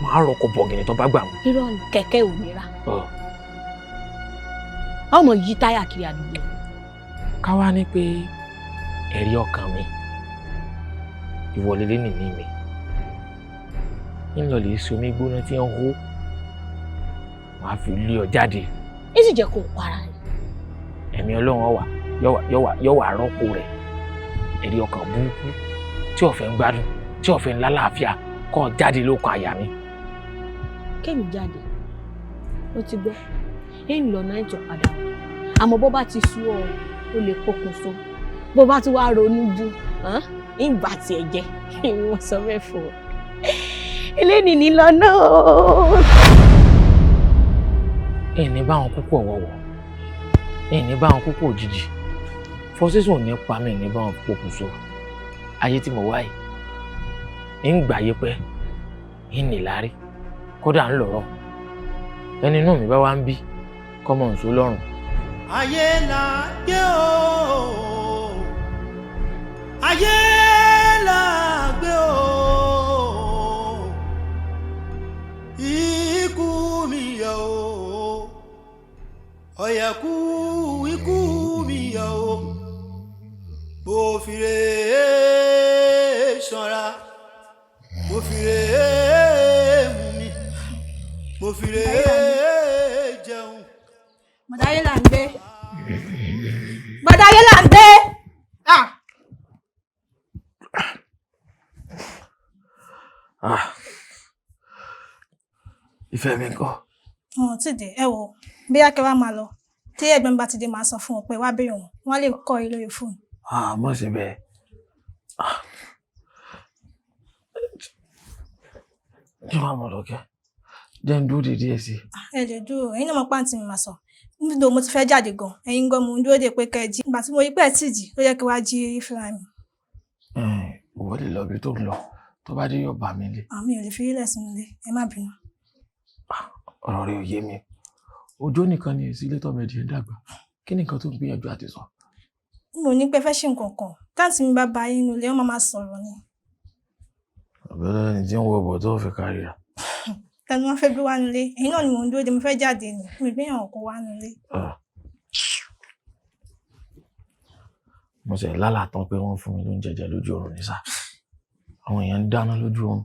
Màá rọkọ̀ bọ̀gìnì tó bá gbà mú. Irọ́ ni, kẹ̀kẹ́ ò ní rà. Ọ. Ọmọ yí táyà kiri àdúgbò. Ká wá ní pé ẹ̀rí ọkàn mi ìwọlélé nìní mi ń lọ lè somi gbóná tí ń hó, màá fi lé ọ jáde. Ní sì jẹ́ kó o para rẹ̀. Ẹ̀mí Ọlọ́run ọwà yọ̀wà rọ́pò rẹ̀. Ẹ̀rí ọkàn burúkú tí ọ̀fẹ́ ń gbádùn, tí ọ̀fẹ́ ń lálàáfíà, kọ́ ọ jáde lókun àyà mi. Kémi jáde, ó ti gbọ́, ń lọ náà tó padà wá, àmọ́ bó bá ti sú ọ, ó lè pokùnso. Bó bá ti wá ronú jù, ń bà tiẹ̀ jẹ́. Wọ́n sọ bẹ́ẹ̀ fún ọ, eléyìí ní lọ náà. Ẹni báwọn kúkú ọ̀wọ̀wọ̀, Ìní bá wọn kúkú òjijì. Fọ́sísùn ò ní pa mí, ìní bá wọn pokùnso. Ayé tí mo wá yìí, ń gbàyé pẹ́, ń nìlárí, kódà ń lọ̀rọ̀. Ẹni inú mi bá wá ń bí, kọ́mọ ǹṣó lọ́rùn. Ayé là gbé o, ayé là gbé o, ikú mi yẹ o, ọ̀yẹ̀kú ikú mi yẹ o, mo fi rè é sanra, mo fi rè é mú mi, mo fi rè é jẹun. Bọ̀dá ayé là ń gbé. Bọ̀dá ayé là ń gbé. Ah! Ah. Ìfẹ́ mi ńkọ́? Wọn ò tí ì dé. Ẹ wò, bóyá kẹ́ wá máa lọ. Tí ẹ̀gbọ́n mi bá ti dé, màá sọ fún wọn pé wá béèrè wọn. Wọ́n lè kọ́ ẹ lórí fóònù. Ah, má ṣe bẹ́ẹ̀. Ah. Kí wàá mọ̀ lọ́kẹ́? Jẹ́ ń dúró dè díẹ̀ sí i. Ẹ lè dúró, ẹ̀yin náà mọ̀ pàǹtí mi máa sọ. Nítorí mo ti fẹ́ jáde gan, ẹ̀yin gan mo ń dúró dè pé kẹ́ ẹ jí. Ìgbà tí mo rí pé ẹ tí ì jí, ló yẹ kí wá jí fúnra mi. Ìwọ lè lọ ibi tó ń lọ, tó bá dé yóò bá mi lé. Àmì ò lè fi ilẹ̀ sínú ilé, ẹ má bínú. Ọ̀rọ̀ rẹ ò yé mi. Ọjọ́ nìkan ni èsì ilé tọ́mọ ẹ̀dìyẹ ń dàgbà. Kí ni nǹkan tó ń gbìyànjú àti sọ? Mi ò ní pé fẹ́ ṣe nǹkan kan. Táǹtì mi bá ba yín nínú ilé, wọ́n máa máa sọ̀rọ̀ ni. Àbẹ̀rẹ̀ ni tí ń wọ ọ̀bọ̀ tó fi kárí rà. Tani wọ́n fẹ́ gbé wá nílé? Ẹ̀yin náà ni mò ń dúró dè, mo fẹ́ jáde ni. Mi ò gbéyàn kó wá nílé. Mo ṣe lálàá tán pé wọ́n fún mi lóúnjẹ jẹ lójú oorun ní sá. Àwọn èèyàn ń dáná lójú oorun.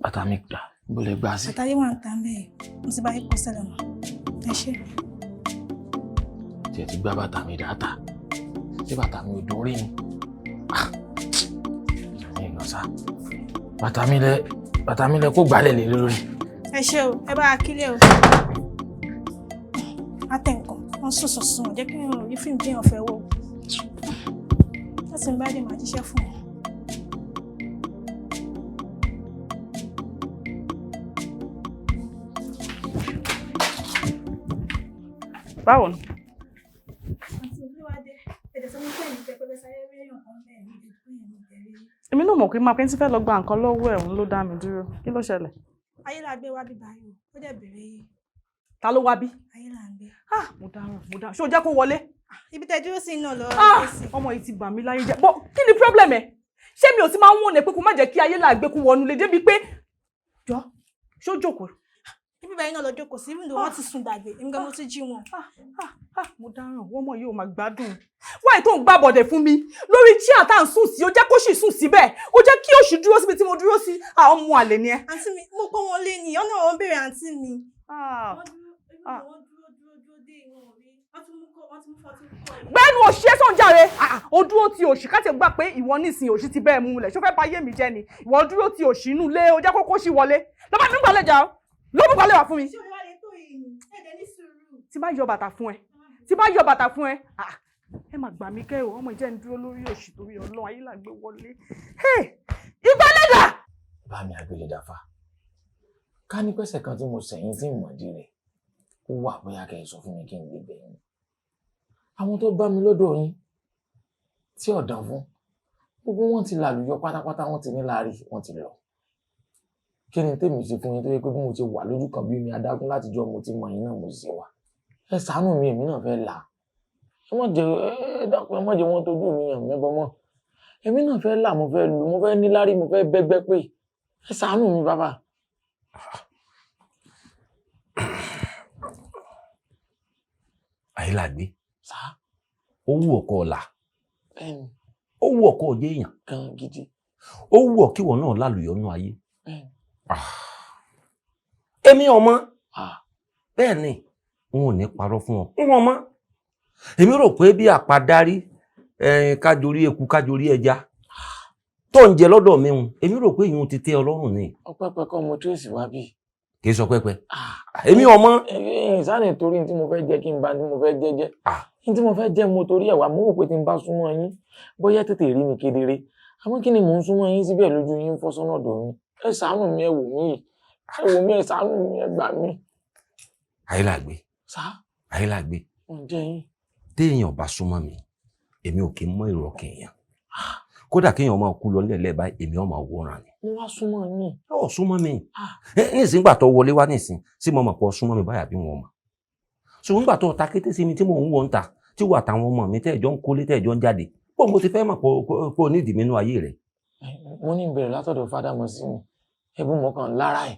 Bàtà mi gbà, bó lè gbà sí. Bàtà yìí wà ń tà bẹ́ẹ̀. Mo ti bá yín kó sẹ́lẹ̀ mọ́. Ẹ ṣé. Tiẹ̀ ti gbá bàtà mi dáadáa. Ṣé bàtà mi ò dùn rí ni? Mi ò lọ sá. Bàtà mi lẹ kó gbálẹ̀ lé lórí. Ẹ ṣé o, ẹ bá a kílẹ̀ o. Látẹ̀ nǹkan, wọ́n sùn sùn sùn, jẹ́ kí n rí fíìmù tí èèyàn fẹ́ wò. Láti ń bá dé màá jíṣẹ́ fún wọn. Báwo ni? Àǹtí Olúwadé, ẹ̀jẹ̀ sọ fún mi pé ẹ̀yin jẹ́ pé bẹ́ẹ̀ sáré rí èèyàn kan bẹ́ẹ̀ ní ìdúró yẹn ní ìtẹ̀rí. Èmi náà mọ̀ pé máa pín tí fẹ́ lọ gba nǹkan lọ́wọ́ ẹ̀ òun ló dá mi dúró. Kí ló ṣẹlẹ̀? Ayélàgbé wá bí báyìí o, ó dẹ̀ bèrè yìí. Ta ló wá bí? Ayélàgbé. Ah, mo dáràn, mo dáràn. Ṣé o jẹ́ kó wọlé? Ibi tẹ́ dúró sí iná lọ. Ah, ọmọ yìí ti bà mí láyé jẹ́. Bọ́ kí ni problem ẹ̀? Ṣé mi ò ti máa ń wọ̀n ẹ́ pé kó má jẹ́ kí Ayélàgbé kó wọnú lé débi pé jọ ṣó jókòó? Ibi báyìí náà lọ jókòó sí, even though wọ́n ti sùn gbàgbé, èmi gan mo ti jí wọn. Mo dáràn, wọ́n mọ̀ yóò máa gbádùn. Wáyé tó ń gbá bọ̀dẹ̀ fún mi lórí chair tá à ń sùn sí, ó jẹ́ kó sì sùn síbẹ̀, ó jẹ́ kí òṣì dúró síbi tí mo dúró sí, àwọn ọmọ àlè ni ẹ. Àǹtí mi, mo pọ́n wọn lé ni, ọ̀nà wọn béèrè àǹtí mi. Gbẹ́nu òṣì ẹ̀ sàn jàre, ó dúró ti òṣì ká ti gbà pé ìwọ nísìnyí òṣì ti bẹ́ẹ̀ mú lẹ̀, ṣó fẹ́ bà ayé mi jẹ́ ni, ìwọ dúró ti òṣì inú ilé, ó jẹ́ kó kó sì wọlé, lọ́ba mi ń gbàlejò ló mú balẹ̀ wá fún mi. Ṣé o wá lè tó yìí ni? Ẹ̀dẹ̀ ní sùúrù. Tí bá yọ bàtà fún ẹ, tí bá yọ bàtà fún ẹ, ẹ má gbà mí kẹ́ o, ọmọ ìjẹ́ ń dúró lórí òṣì torí Ọlọ́run Ayélàgbé wọlé. Ìgbàlejò! Bá mi àgbélé-dáfà. Ká ní pẹ̀sẹ̀ kan tí mo sẹ̀yìn tí ìmọ̀dí rẹ̀, ó wà bóyá kẹ́ ẹ sọ fún mi kí n gbé bẹ̀yìn. Àwọn tó bá mi lọ́dọ̀ yín tí ọ̀dàn fún, gbogbo wọn ti làlùyọ pátápátá, wọ́n ti ní láárí, wọ́n ti lọ. Kí ni tèmi ṣe fún yín tó yẹ pé bí mo ti wà lójú kan bí omi adágún látijọ́ mo ti mọ yín náà mo sì wà. Ẹ ṣàánú mi, èmi náà fẹ́ là. Ẹ má jẹ́ ẹ dákun, ẹ má jẹ́ wọ́n tójú mi yàn mẹ́bọ mọ́. Èmi náà fẹ́ là, mo fẹ́ lu, mo fẹ́ níláárí, mo fẹ́ bẹ́gbẹ́ pé. Ẹ ṣàánú mi bàbá. Ayélàgbé. Ó wù ọ́ kó o là. Ó wù ọ́ kó o jẹ́ èèyàn. Gan gidi. Ó wù ọ́ kíwọ náà lálùyọ nínú ayé. Èmi ọmọ. Bẹ́ẹ̀ ni, n ò ní parọ́ fún ọ. N ò mọ̀. Èmi rò pé bí àpadárí kájorí eku kájorí ẹja tó ń jẹ lọ́dọ̀ mi hun, èmi rò pé ìyún ti tẹ́ Ọlọ́run ni. Ọpẹ́pẹ́ kọ́ mo tírèsì wá bí. Kì í sọ pẹ́pẹ́. Èmi ọmọ. Ìsáni torí tí mo fẹ́ jẹ́ kí n bá tí mo fẹ́ jẹ́ jẹ́. Tí mo fẹ́ jẹ́ mo torí ẹ̀wà mo rò pé tí n bá súnmọ́ yín bóyá tètè rí mi kedere. Àmọ́ kí ni mò ń súnmọ́ yín síbẹ̀ lójú yín fọ́ sọ́nà ọ̀dọ̀ mi? Ẹ ṣàánú mi, ẹ wò mí. Ẹ wò mí, ẹ ṣàánú mi, ẹ gbà mí. Ayélàgbé. Sá. Ayélàgbé. Ǹjẹ́ yín. Téèyàn bá súnmọ́ mi, èmi ò kí ń mọ èrò ọkàn èèyàn. Kódà kéèyàn máa kú lọ nílẹ̀ báyìí, èmi ò máa wòran ni. Mo wá súnmọ́ yín. Ó súnmọ́ mi. Nísìnyí gbà tó wọlé wá nísìn, sí mo mọ̀ pé ó súnmọ́ mi báyà bí wọn mọ̀. Ṣùgbọ́n gbà tó ta kété sí mi tí mò ń wọ̀ ń ta, tí wà táwọn ọmọ mi tẹ́ẹ̀jọ́ ń kólé tẹ́ẹ̀jọ́ ń jáde, bó mo ti fẹ́ mọ̀ pé o ní ìdí mi nínú ayé rẹ̀. Mo ní ìbẹ̀rẹ̀ látọ̀dọ̀ fádà mọ̀ sí mi, ẹ̀bùn mọ̀kàn lára ẹ̀.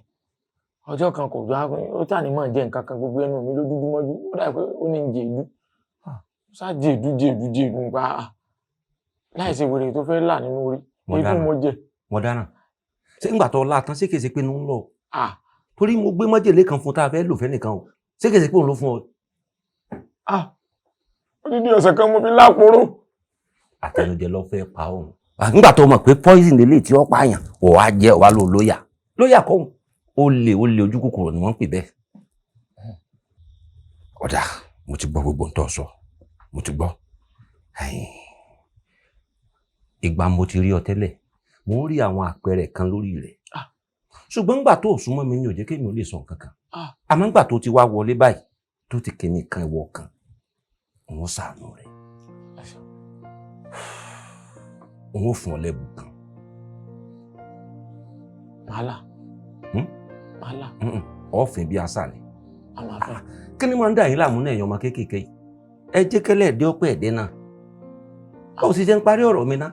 Ọjọ́ kan kò jọ ó tà ní mọ̀ jẹ́ nǹkan kan, gbogbo ẹnu mi ló dúdú mọ́jú, ó dà pé ó ní jẹ èédú. Ṣá jẹ èédú jẹ èédú jẹ èédú pa láì ṣe wèrè tó fẹ́ là nínú orí, èédú mo jẹ. Mo dáná. Ṣé ńgbà tó la tán ṣé kìí ṣe pé inú ń lọ? Torí mo gbé májèlé kan fún tá a fẹ́ lò fẹ́ nìkan o. Ṣé kìí ṣe pé òun ló fún ọ? Odidi ọ̀sẹ̀ kan mo fi lápòrò. Àtẹnujẹ ló fẹ́ pa òun. Nígbà tó mọ̀ pé poison lélẹ̀ tí ó pààyàn, ò wá jẹ́ ò wá lò lóyà. Lóyà kọ́ ó lè ojú kòkòrò ni wọ́n ń pè bẹ́ẹ̀. Ọ̀dà, mo ti gbọ́ gbogbo nǹkan tó sọ, mo ti gbọ́. Ìgbà mo ti rí ọ tẹ́lẹ̀, mo ń rí àwọn àpẹẹrẹ kan lórí rẹ̀. Ṣùgbọ́n nígbà tó súnmọ́ mi ní ó jẹ́ kémi ò lè sọ nǹkan kan. Àmọ́ nígbà tó ti wá wọlé báyìí, tó ti kémi kan ìwọ kan, òun ṣàánú rẹ̀. Òun ò fún ọ lẹ́bùn kan. Màálà. Màálà. Ọ̀fìn bíi àṣà ni. Kí ni máa ń dà yín láàmú náà ẹ̀yin ọmọ kéékèèké yìí? Ẹ jẹ́ kẹ́lẹ́ ẹ̀dẹ́ ọpẹ́ ẹ̀dẹ́ náà. Ó sì jẹ́ ń parí ọ̀rọ̀ mi ná.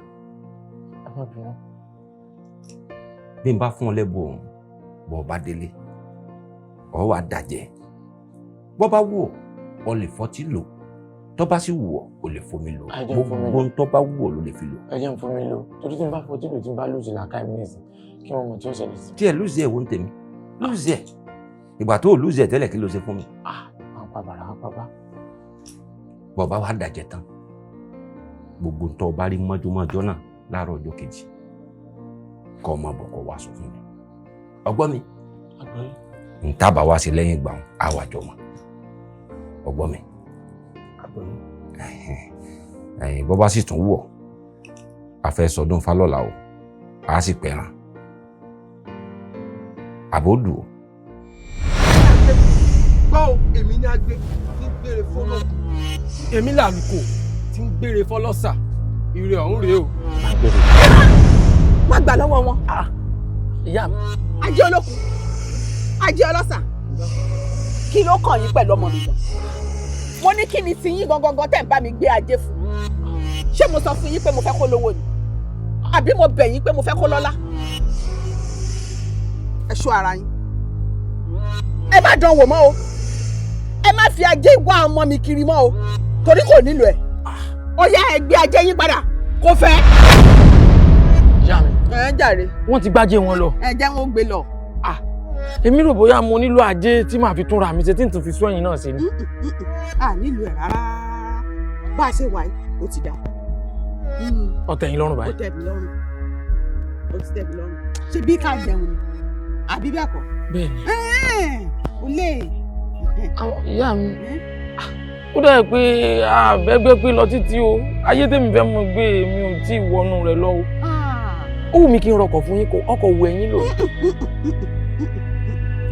Bí n bá fún ọ lẹ́bùn ọ̀hún, bọ́ ọ bá délé, ọ wà dàjẹ́. Bọ́ bá wù ọ́, ọ lè fọtí lò. Tọ́ bá sì wù ọ́, o lè fomi lò. Gbogbo ń tọ́ bá wù ọ́ ló lè fi lò. Ẹ jẹ́ n fomi lò. Torí tí n bá fọtí lò, tí n bá lùsì làákàyè mi nìsín, kí wọ́n mọ̀ tí ó ṣẹlẹ̀ sí. Tí ẹ lùsì ẹ̀ wo ń tèmi? Lùsì ẹ̀. Ìgbà tó lùsì ẹ̀ tẹ́lẹ̀ kí ló ṣe fún mi? Àpá bàrà àpá bá. Bọ́ bá wà dàjẹ́ tán, gbogbo ń tọ́ bá rí mọ́júmọ́jọ́ náà láàárọ̀ ọjọ́ kejì, kọ́ ọmọ bọ̀ kọ́ wá sọ fún mi. Ọgbọ́n mi? N tábà wá sí lẹ́yìn ìgbà á wà jọ mọ́. Ọgbọ́n mi? Bọ́ bá sì tún wọ̀, a fẹ́ sọdún Fálọ́lá o, a sì pẹran. Àbó dùn o. Gbọ́ o, èmi ní agbé tí ń gbére fọlọ́kùn. Èmi làlùkò tí ń gbére fọlọ́sà. Ire ọ̀hún rèé o. Má gbà lọ́wọ́ wọn. Ìyá mi. Ajé olókun, ajé ọlọ́sà, kí ló kàn yín pẹ̀lú ọmọ mi gan? Mo ní kí ni ti yín gangan tẹ̀ ń bá mi gbé ajé fún? Ṣé mo sọ fún yín pé mo fẹ́ kó lówó ni? Àbí mo bẹ̀ yín pé mo fẹ́ kó lọ́lá? Ẹ ṣọ́ ara yín. Ẹ má dán wò mọ́ o. Ẹ má fi ajé wá ọmọ mi kiri mọ́ o. Torí kò nílò ẹ̀. Ó yá, ẹ gbé ajé yín padà. Kò fẹ́. Ìyá mi. Ẹ jàre. Wọ́n ti gbájé wọn lọ. Ẹ jẹ́ wọn ó gbé lọ. Èmi rò bóyá mo nílò ajé tí màá fi túnra mi ṣe tí n tún fi sún ẹ̀yìn náà sí ni. A nílò ẹ̀ rárá. Bá a ṣe wà yìí, ó ti dà. Ó tẹ́ yín lọ́rùn báyìí. Ó tẹ́ mi lọ́rùn. Ó ti tẹ́ mi lọ́rùn. Ṣé bí ká jẹun ni? Àbí bẹ́ẹ̀ kọ́? Bẹ́ẹ̀ni. O lè. Ìyá mi, ó dà pé àbẹ́gbẹ́ pé lọ títí o. Ayé tèmi fẹ́ mọ gbé mi ò tí ì wọnú rẹ̀ lọ o. Ó wù mí kí n rọkọ̀ fún yín kó ọkọ̀ wù ẹ̀yìn lò.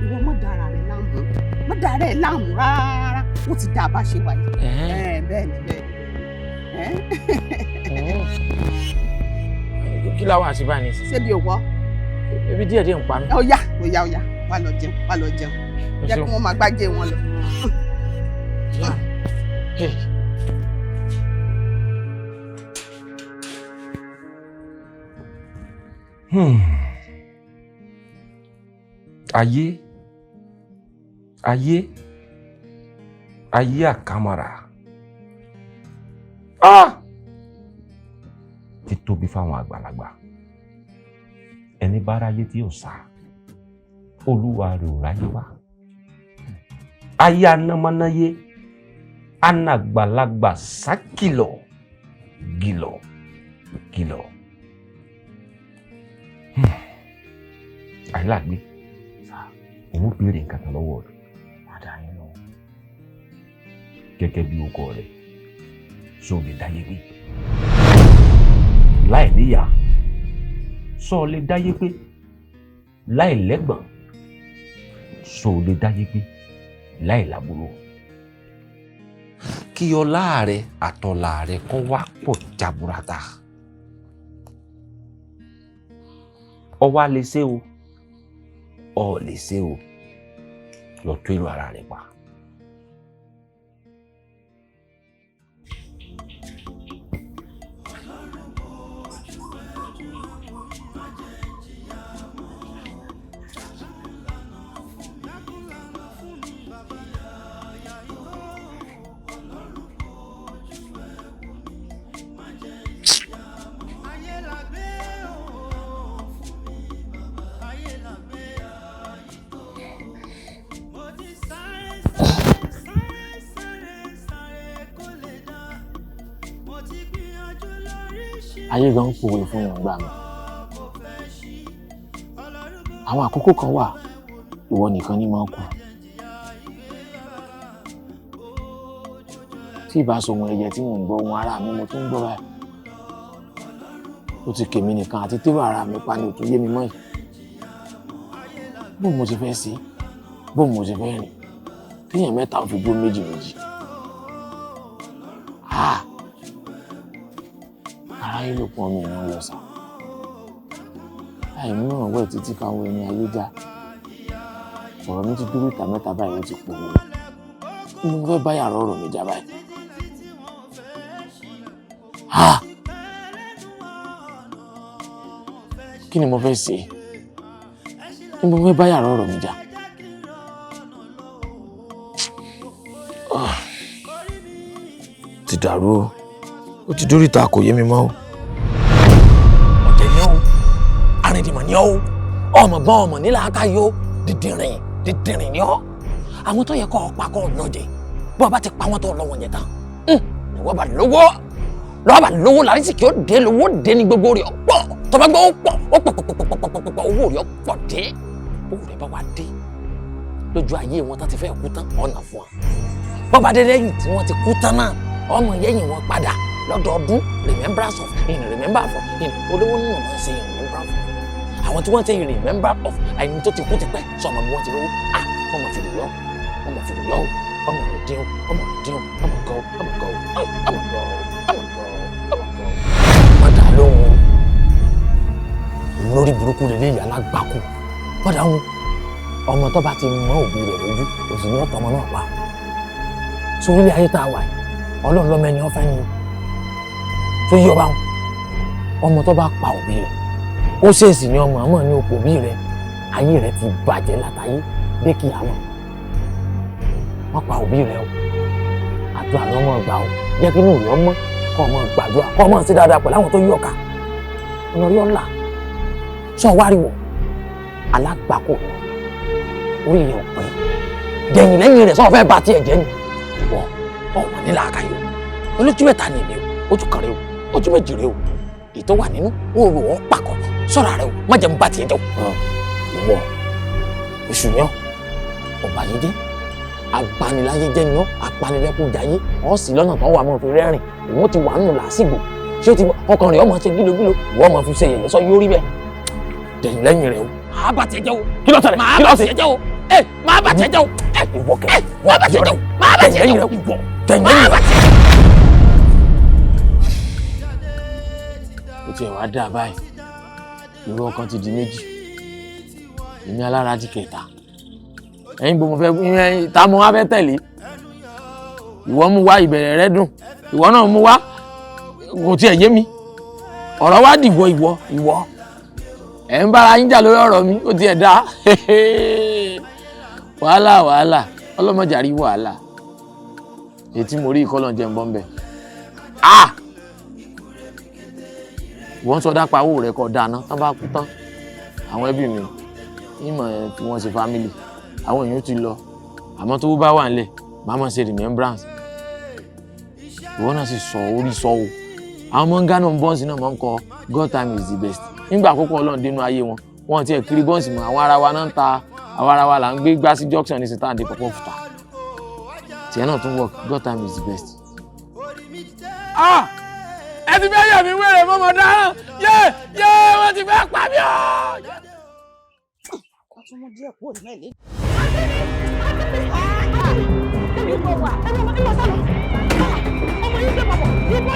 Ìwọ mọ̀ dára rẹ̀ láàmú. Mọ̀ dára rẹ̀ láàmú rárá. Ó ti dá a bá ṣe wà yìí. Bẹ́ẹ̀ni bẹ́ẹ̀ni. Kí la wá ṣe báyìí nísìnyí? Ṣé bí o wọ́? Ebi díẹ̀ díẹ̀ ń pa mí. Ó yá, ó yá, ó yá, wá lọ jẹun, wá lọ jẹun. Jẹ́ kí wọ́n máa gbájé wọn lọ. Ayé, ayé, ayé àkàmàrà. Ti tóbi fáwọn àgbàlagbà. Ẹni bá ráyé tí ò sá, olúwa rẹ̀ ò ráyé wá. Ayé anamọ́náyé, anàgbàlagbà sákìlọ̀, gìlọ̀, gìlọ̀. Àyìnláàgbé, òun béèrè nǹkan kan lọ́wọ́ rẹ̀. Gẹ́gẹ́ bí okọ rẹ̀, ṣó lè dáyé gbé? Láì níyà, ṣó lè dáyé pé? Láì lẹ́gbọ̀n, ṣó lè dáyé gbé? Láì lábúrò. Kí ọlá rẹ àtọlà rẹ kó wá pọ̀ jaburata. Ọ wá lè ṣe o, ọ lè ṣe o, lọ tó èrò ara rẹ pa. Ayé gan ń pòwe fún yàn gbà mí. Àwọn àkókò kan wà, ìwọ nìkan ní máa ń kù. Tí ìbá sọ ohun ẹyẹ tí mò ń gbọ́, ohun ara mi mo tún ń gbọ́ báyìí. Ó ti kèmí nìkan àti tẹ́wọ̀ ara mi pa ni ò tún yé mi mọ́ yìí. Bó mo ti fẹ́ ṣe, bó mo ti fẹ́ rìn, téèyàn mẹ́ta ò fi dúró méjì méjì. Aráyé ló pọn mi ìran lọ sá. Àìmú ọ̀wẹ́ títí káwọn ẹni ayé já. Ọ̀rọ̀ mi ti dúró ìta mẹ́ta báyìí, ó ti pò mí. Mo fẹ́ bá yàrá ọ̀rọ̀ mi já báyìí. Kí ni mo fẹ́ ṣe? Kí ni mo fẹ́ bá yàrá ọ̀rọ̀ mi já? Ti dàrú o. Ó ti dórí ìta, kò yé mi mọ́ o. Ọ̀tẹ̀ ni ọ́ o, arìndìmọ̀ ni ọ́ o, ọmọ gbọ́n ọmọ nílà aka yó, dídìrín dídìrín ni ọ́. Àwọn tó yẹ kọ́ ọ pa kọ́ ọ lọ́jẹ̀, bí wọ́n bá ti pa wọ́n tó lọ́wọ́ yẹn tán. Ìwọ bá lówó, lọ́wọ́ bá lówó lárísìkí ó dé, lówó dé ní gbogbo rẹ̀ ọ̀pọ̀. Tọ́ba gbọ́ ó pọ̀, ó pọ̀ pọ̀pọ̀pọ̀pọ̀pọ̀, owó rẹ̀ ọ̀pọ̀ dé. Owó rẹ̀ bá wá dé. Lójú ayé wọn tán ti fẹ́ kú tán, ọ̀nà fún wọn. Bọ́ba dé lẹ́yìn tí wọ́n ti kú tán náà, ọmọ yẹ́yìn wọn padà lọ́dọọdún, remembrance of in remember for in olówó nínú máa ń ṣe in remembrance of. Àwọn tí wọ́n ṣe in remember of ẹni tó ti kú ti pẹ́ sọmọ bí wọ́n ti rówó. Ah, wọ́n mọ̀ fìdí yọ, wọ́n mọ̀ fìdí yọ, ọmọ rẹ̀ dín, ọmọ rẹ̀ dín, ọmọ gọ́, ọmọ gọ́, ọmọ gọ́, ọmọ gọ́, ọmọ gọ́. Wọ́n dà lóhùn lórí burúkú lélẹ́ ìyá alágbàkú. Wọ́n dà wọn ọmọ tó bá ti mọ òbí rẹ̀ lójú, òsì ní ọ̀tọ̀ ọmọ náà pa. Sórílẹ̀ ayé tá a wà yìí, Ọlọ́run lọ́mọ ẹni ọ̀fẹ́ ni tó yí ọba wọn. Ọmọ tó bá pa òbí rẹ̀, ó ṣèèṣì ní ọmọ àmọ́ ní òpó òbí rẹ̀, ayé rẹ̀ ti bàjẹ́ látayé dé kí àwọn. Wọ́n pa òbí rẹ̀ o, àdúrà ni wọ́n máa gbà o, jẹ́ kí inú rẹ̀ ọmọ kọ́ ọmọ gbàdúrà, kọ́ ọmọ sí dáadáa pẹ̀lú àwọn tó yí ọ̀ka. Ọ̀nà rí ọ̀la sọ wáriwọ̀ alágbàkọ̀ orí rẹ̀ ò pé, dẹ̀yìn lẹ́yìn rẹ̀ sọ fẹ́ ba tiẹ̀ jẹ́ ni. Wọ́n ọmọ nílà àkàyò olójú mẹ́ta ni èmi o, ojú kan rẹ o, ojú méjì rẹ o, ètò wà nínú òòrùn ọ̀ pàkọ́ sọ̀rọ̀ rẹ o, má jẹ́ n bá tiẹ̀ jẹ́ o. Ìwọ èṣù ni ọ́, ọ̀bàyéjẹ́ abaniláyé jẹ́ ni ọ́, apanilẹ́kúnjayé ọ́ sì lọ́nà tó wà mọ́ fi rẹ́rìn, òun ti wà nù làásìgbò, ṣé o ti ọkàn rẹ̀ ọmọ ṣe gílogílo, ìwọ ọmọ fi ṣe yẹ̀yẹ́ sọ yóò rí bẹ́ẹ̀, dẹ̀yìn lẹ́yìn rẹ o. Màá bá tiẹ̀ jẹ́ o. Kí ló ṣẹlẹ̀? Kí ló ṣe? Ẹ máa bá tiẹ̀ jẹ́ o. Ẹ ìwọ kẹ máa bá tiẹ̀ jẹ́ o. Máa bá tiẹ̀ jẹ́ o. Ìwọ dẹ̀yìn lẹ́yìn rẹ. Ó tiẹ̀ wá dà báyìí, irú ọkàn ti di méjì, èmi alára di kẹta, ẹ̀yin gbogbo fẹ́ ta mo wá fẹ́ tẹ̀lé. Ìwọ mú wá ìbẹ̀rẹ̀ rẹ dùn, ìwọ náà mú wá kò tiẹ̀ yé mi, ọ̀rọ̀ wá dìwọ ìwọ ìwọ ẹ̀ ń bára yín jà lórí ọ̀rọ̀ mi, ó tiẹ̀ dá wàhálà wàhálà ọlọ́mọjà rí wàhálà ètí mo rí ìkọlọ̀ jẹ́ ń bọ́ ń bẹ̀. Ah, wọ́n sọ dápa owó rẹ̀ kọ́ dáná tán bá kú tán, àwọn ẹbí mi ìmọ̀ ẹ̀ tí wọ́n ṣe fámìlì àwọn èèyàn ti lọ, àmọ́ tó bá wà nílẹ̀ màá máa ṣe remembrance. Ìwọ náà sì sọ orí sọ o. Àwọn ọmọ Ghana bọ́ǹsì náà máa ń kọ God time is the best. Nígbà àkókò Ọlọ́run dénú ayé wọn, wọn ti ẹ̀ kiri bọ́ǹsì mọ́, àwọn ara wa náà ń ta, àwọn ara wa là ń gbé gbá sí junction ní sítá àdé pọ̀pọ̀ fùtà. Tiẹ̀ náà tún work, God time is the best. Ah! Ẹ ti fẹ́ yẹ̀ mí wèrè mọ́mọ́ dáràn, yé yé wọ́n ti fẹ́ pa mí o.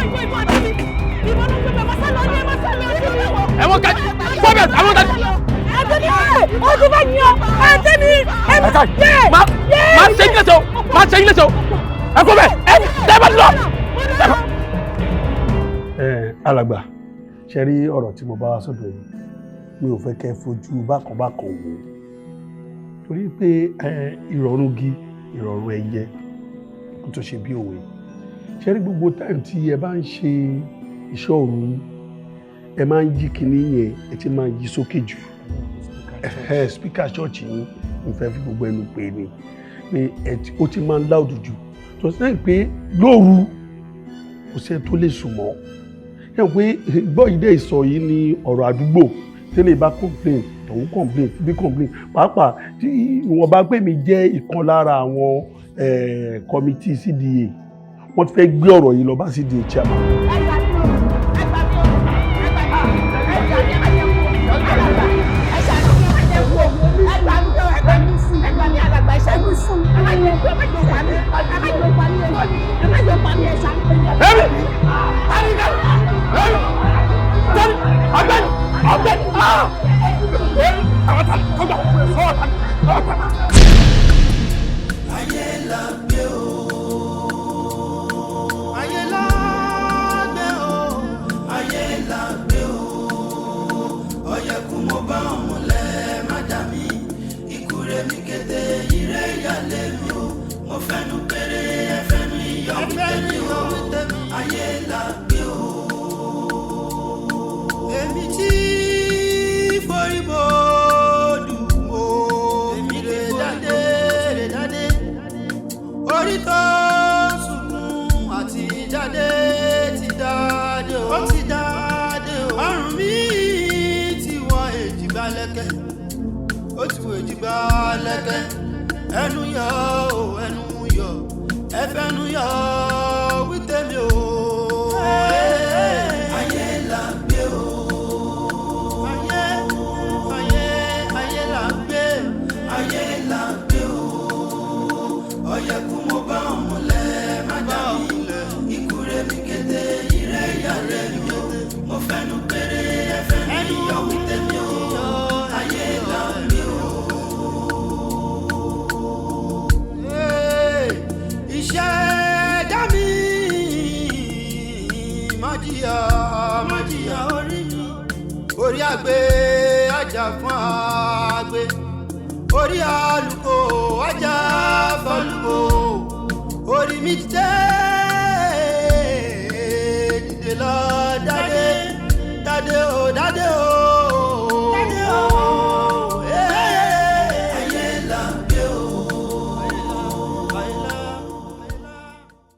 Ìbọn, ìbọn, àǹtí mi. Ìbọn ló ń gbé bọ̀, ẹ má sá lọ ní, ẹ má sá lọ ní. Ẹ̀wọ̀n kẹ́jì fọ́bẹ̀ àwọn tàbí. Àǹtí mi, ogun bá yín o, àǹtí mi, ẹ Ẹ ká má má ṣe yín léṣe o, má ṣe yín léṣe o, ẹ kó bẹ́ẹ̀, ẹ tẹ́ bá ti lọ. Ẹ alàgbà, ṣe rí ọ̀rọ̀ tí mo bá wá sọ́dọ̀ yìí, mi ò fẹ́ kẹ́ fojú bákan bákan wò ó, torí pé ìrọ̀rùn gi ìrọ̀rùn ẹyẹ kó tó ṣe bí òwe. Ṣe rí gbogbo táìmù tí ẹ bá ń ṣe iṣẹ́ òru yín, ẹ máa ń yí kinní yẹn, ẹ ti máa ń yí sókè jù. Ẹ spíkà ṣọ́ọ̀ṣì yín, n fẹ́ fi gbogbo ẹnu pè é ni pé ó ti máa ń láòdù jù, tó sẹ́yìn pé lóru kò sẹ́ni tó lè sùn mọ́. Ẹ pé gbọ́ yìí dé ìsọ̀ yìí ní ọ̀rọ̀ àdúgbò, tẹ́lẹ̀ bá complain, tòun complain, bí complain, pàápàá tí ìwọ̀n bá pè mí jẹ́ ìkan lára àwọn committee CDA, wọ́n ti fẹ́ gbé ọ̀rọ̀ yìí lọ bá CDA chairman. Ayé la gbé o. Ayé la gbé o. Ayé la gbé o. Ọ̀yẹ̀kú mo bá ọ̀mùlẹ̀ má dà mí. Ikú rẹ̀ mi kété, ire ìyálé mi o. Mo fẹ́nu péré, ẹ fẹ́nu iyọ̀ wí tèmi o. Ayé la gbé o. Èmi tí forí bodù o. Èmi rè dáadé, rè dáadé. Orí tó sunkún àti jáde ti dáadé o. Ó ti dáadé o. Ọrùn mi ti wọ èjìgbà lẹ́kẹ̀. Ó ti wọ èjìgbà lẹ́kẹ̀. Ẹnu yọ o, ẹnu yọ. Ẹ fẹ́nu yọ wí tèmi o. Ayé la gbé o. Ayé, ayé, ayé la gbé. Ayé la gbé o. Ọ̀yẹ̀kú mo bá ọ̀mùlẹ̀ má dà mí. Ikú rẹ̀ mi kété, ire ìyálé mi o. Mo fẹ́nu péré, ẹ fẹ́nu iyọ̀ wí tèmi o. Ayé la gbé o. Iṣẹ́ dá mi, má jìyà, má jìyà orí mi. Orí àgbẹ̀ ajá fún àgbẹ̀, orí àlùkò ajá fọ́lùkò, orí mi ti tẹ́.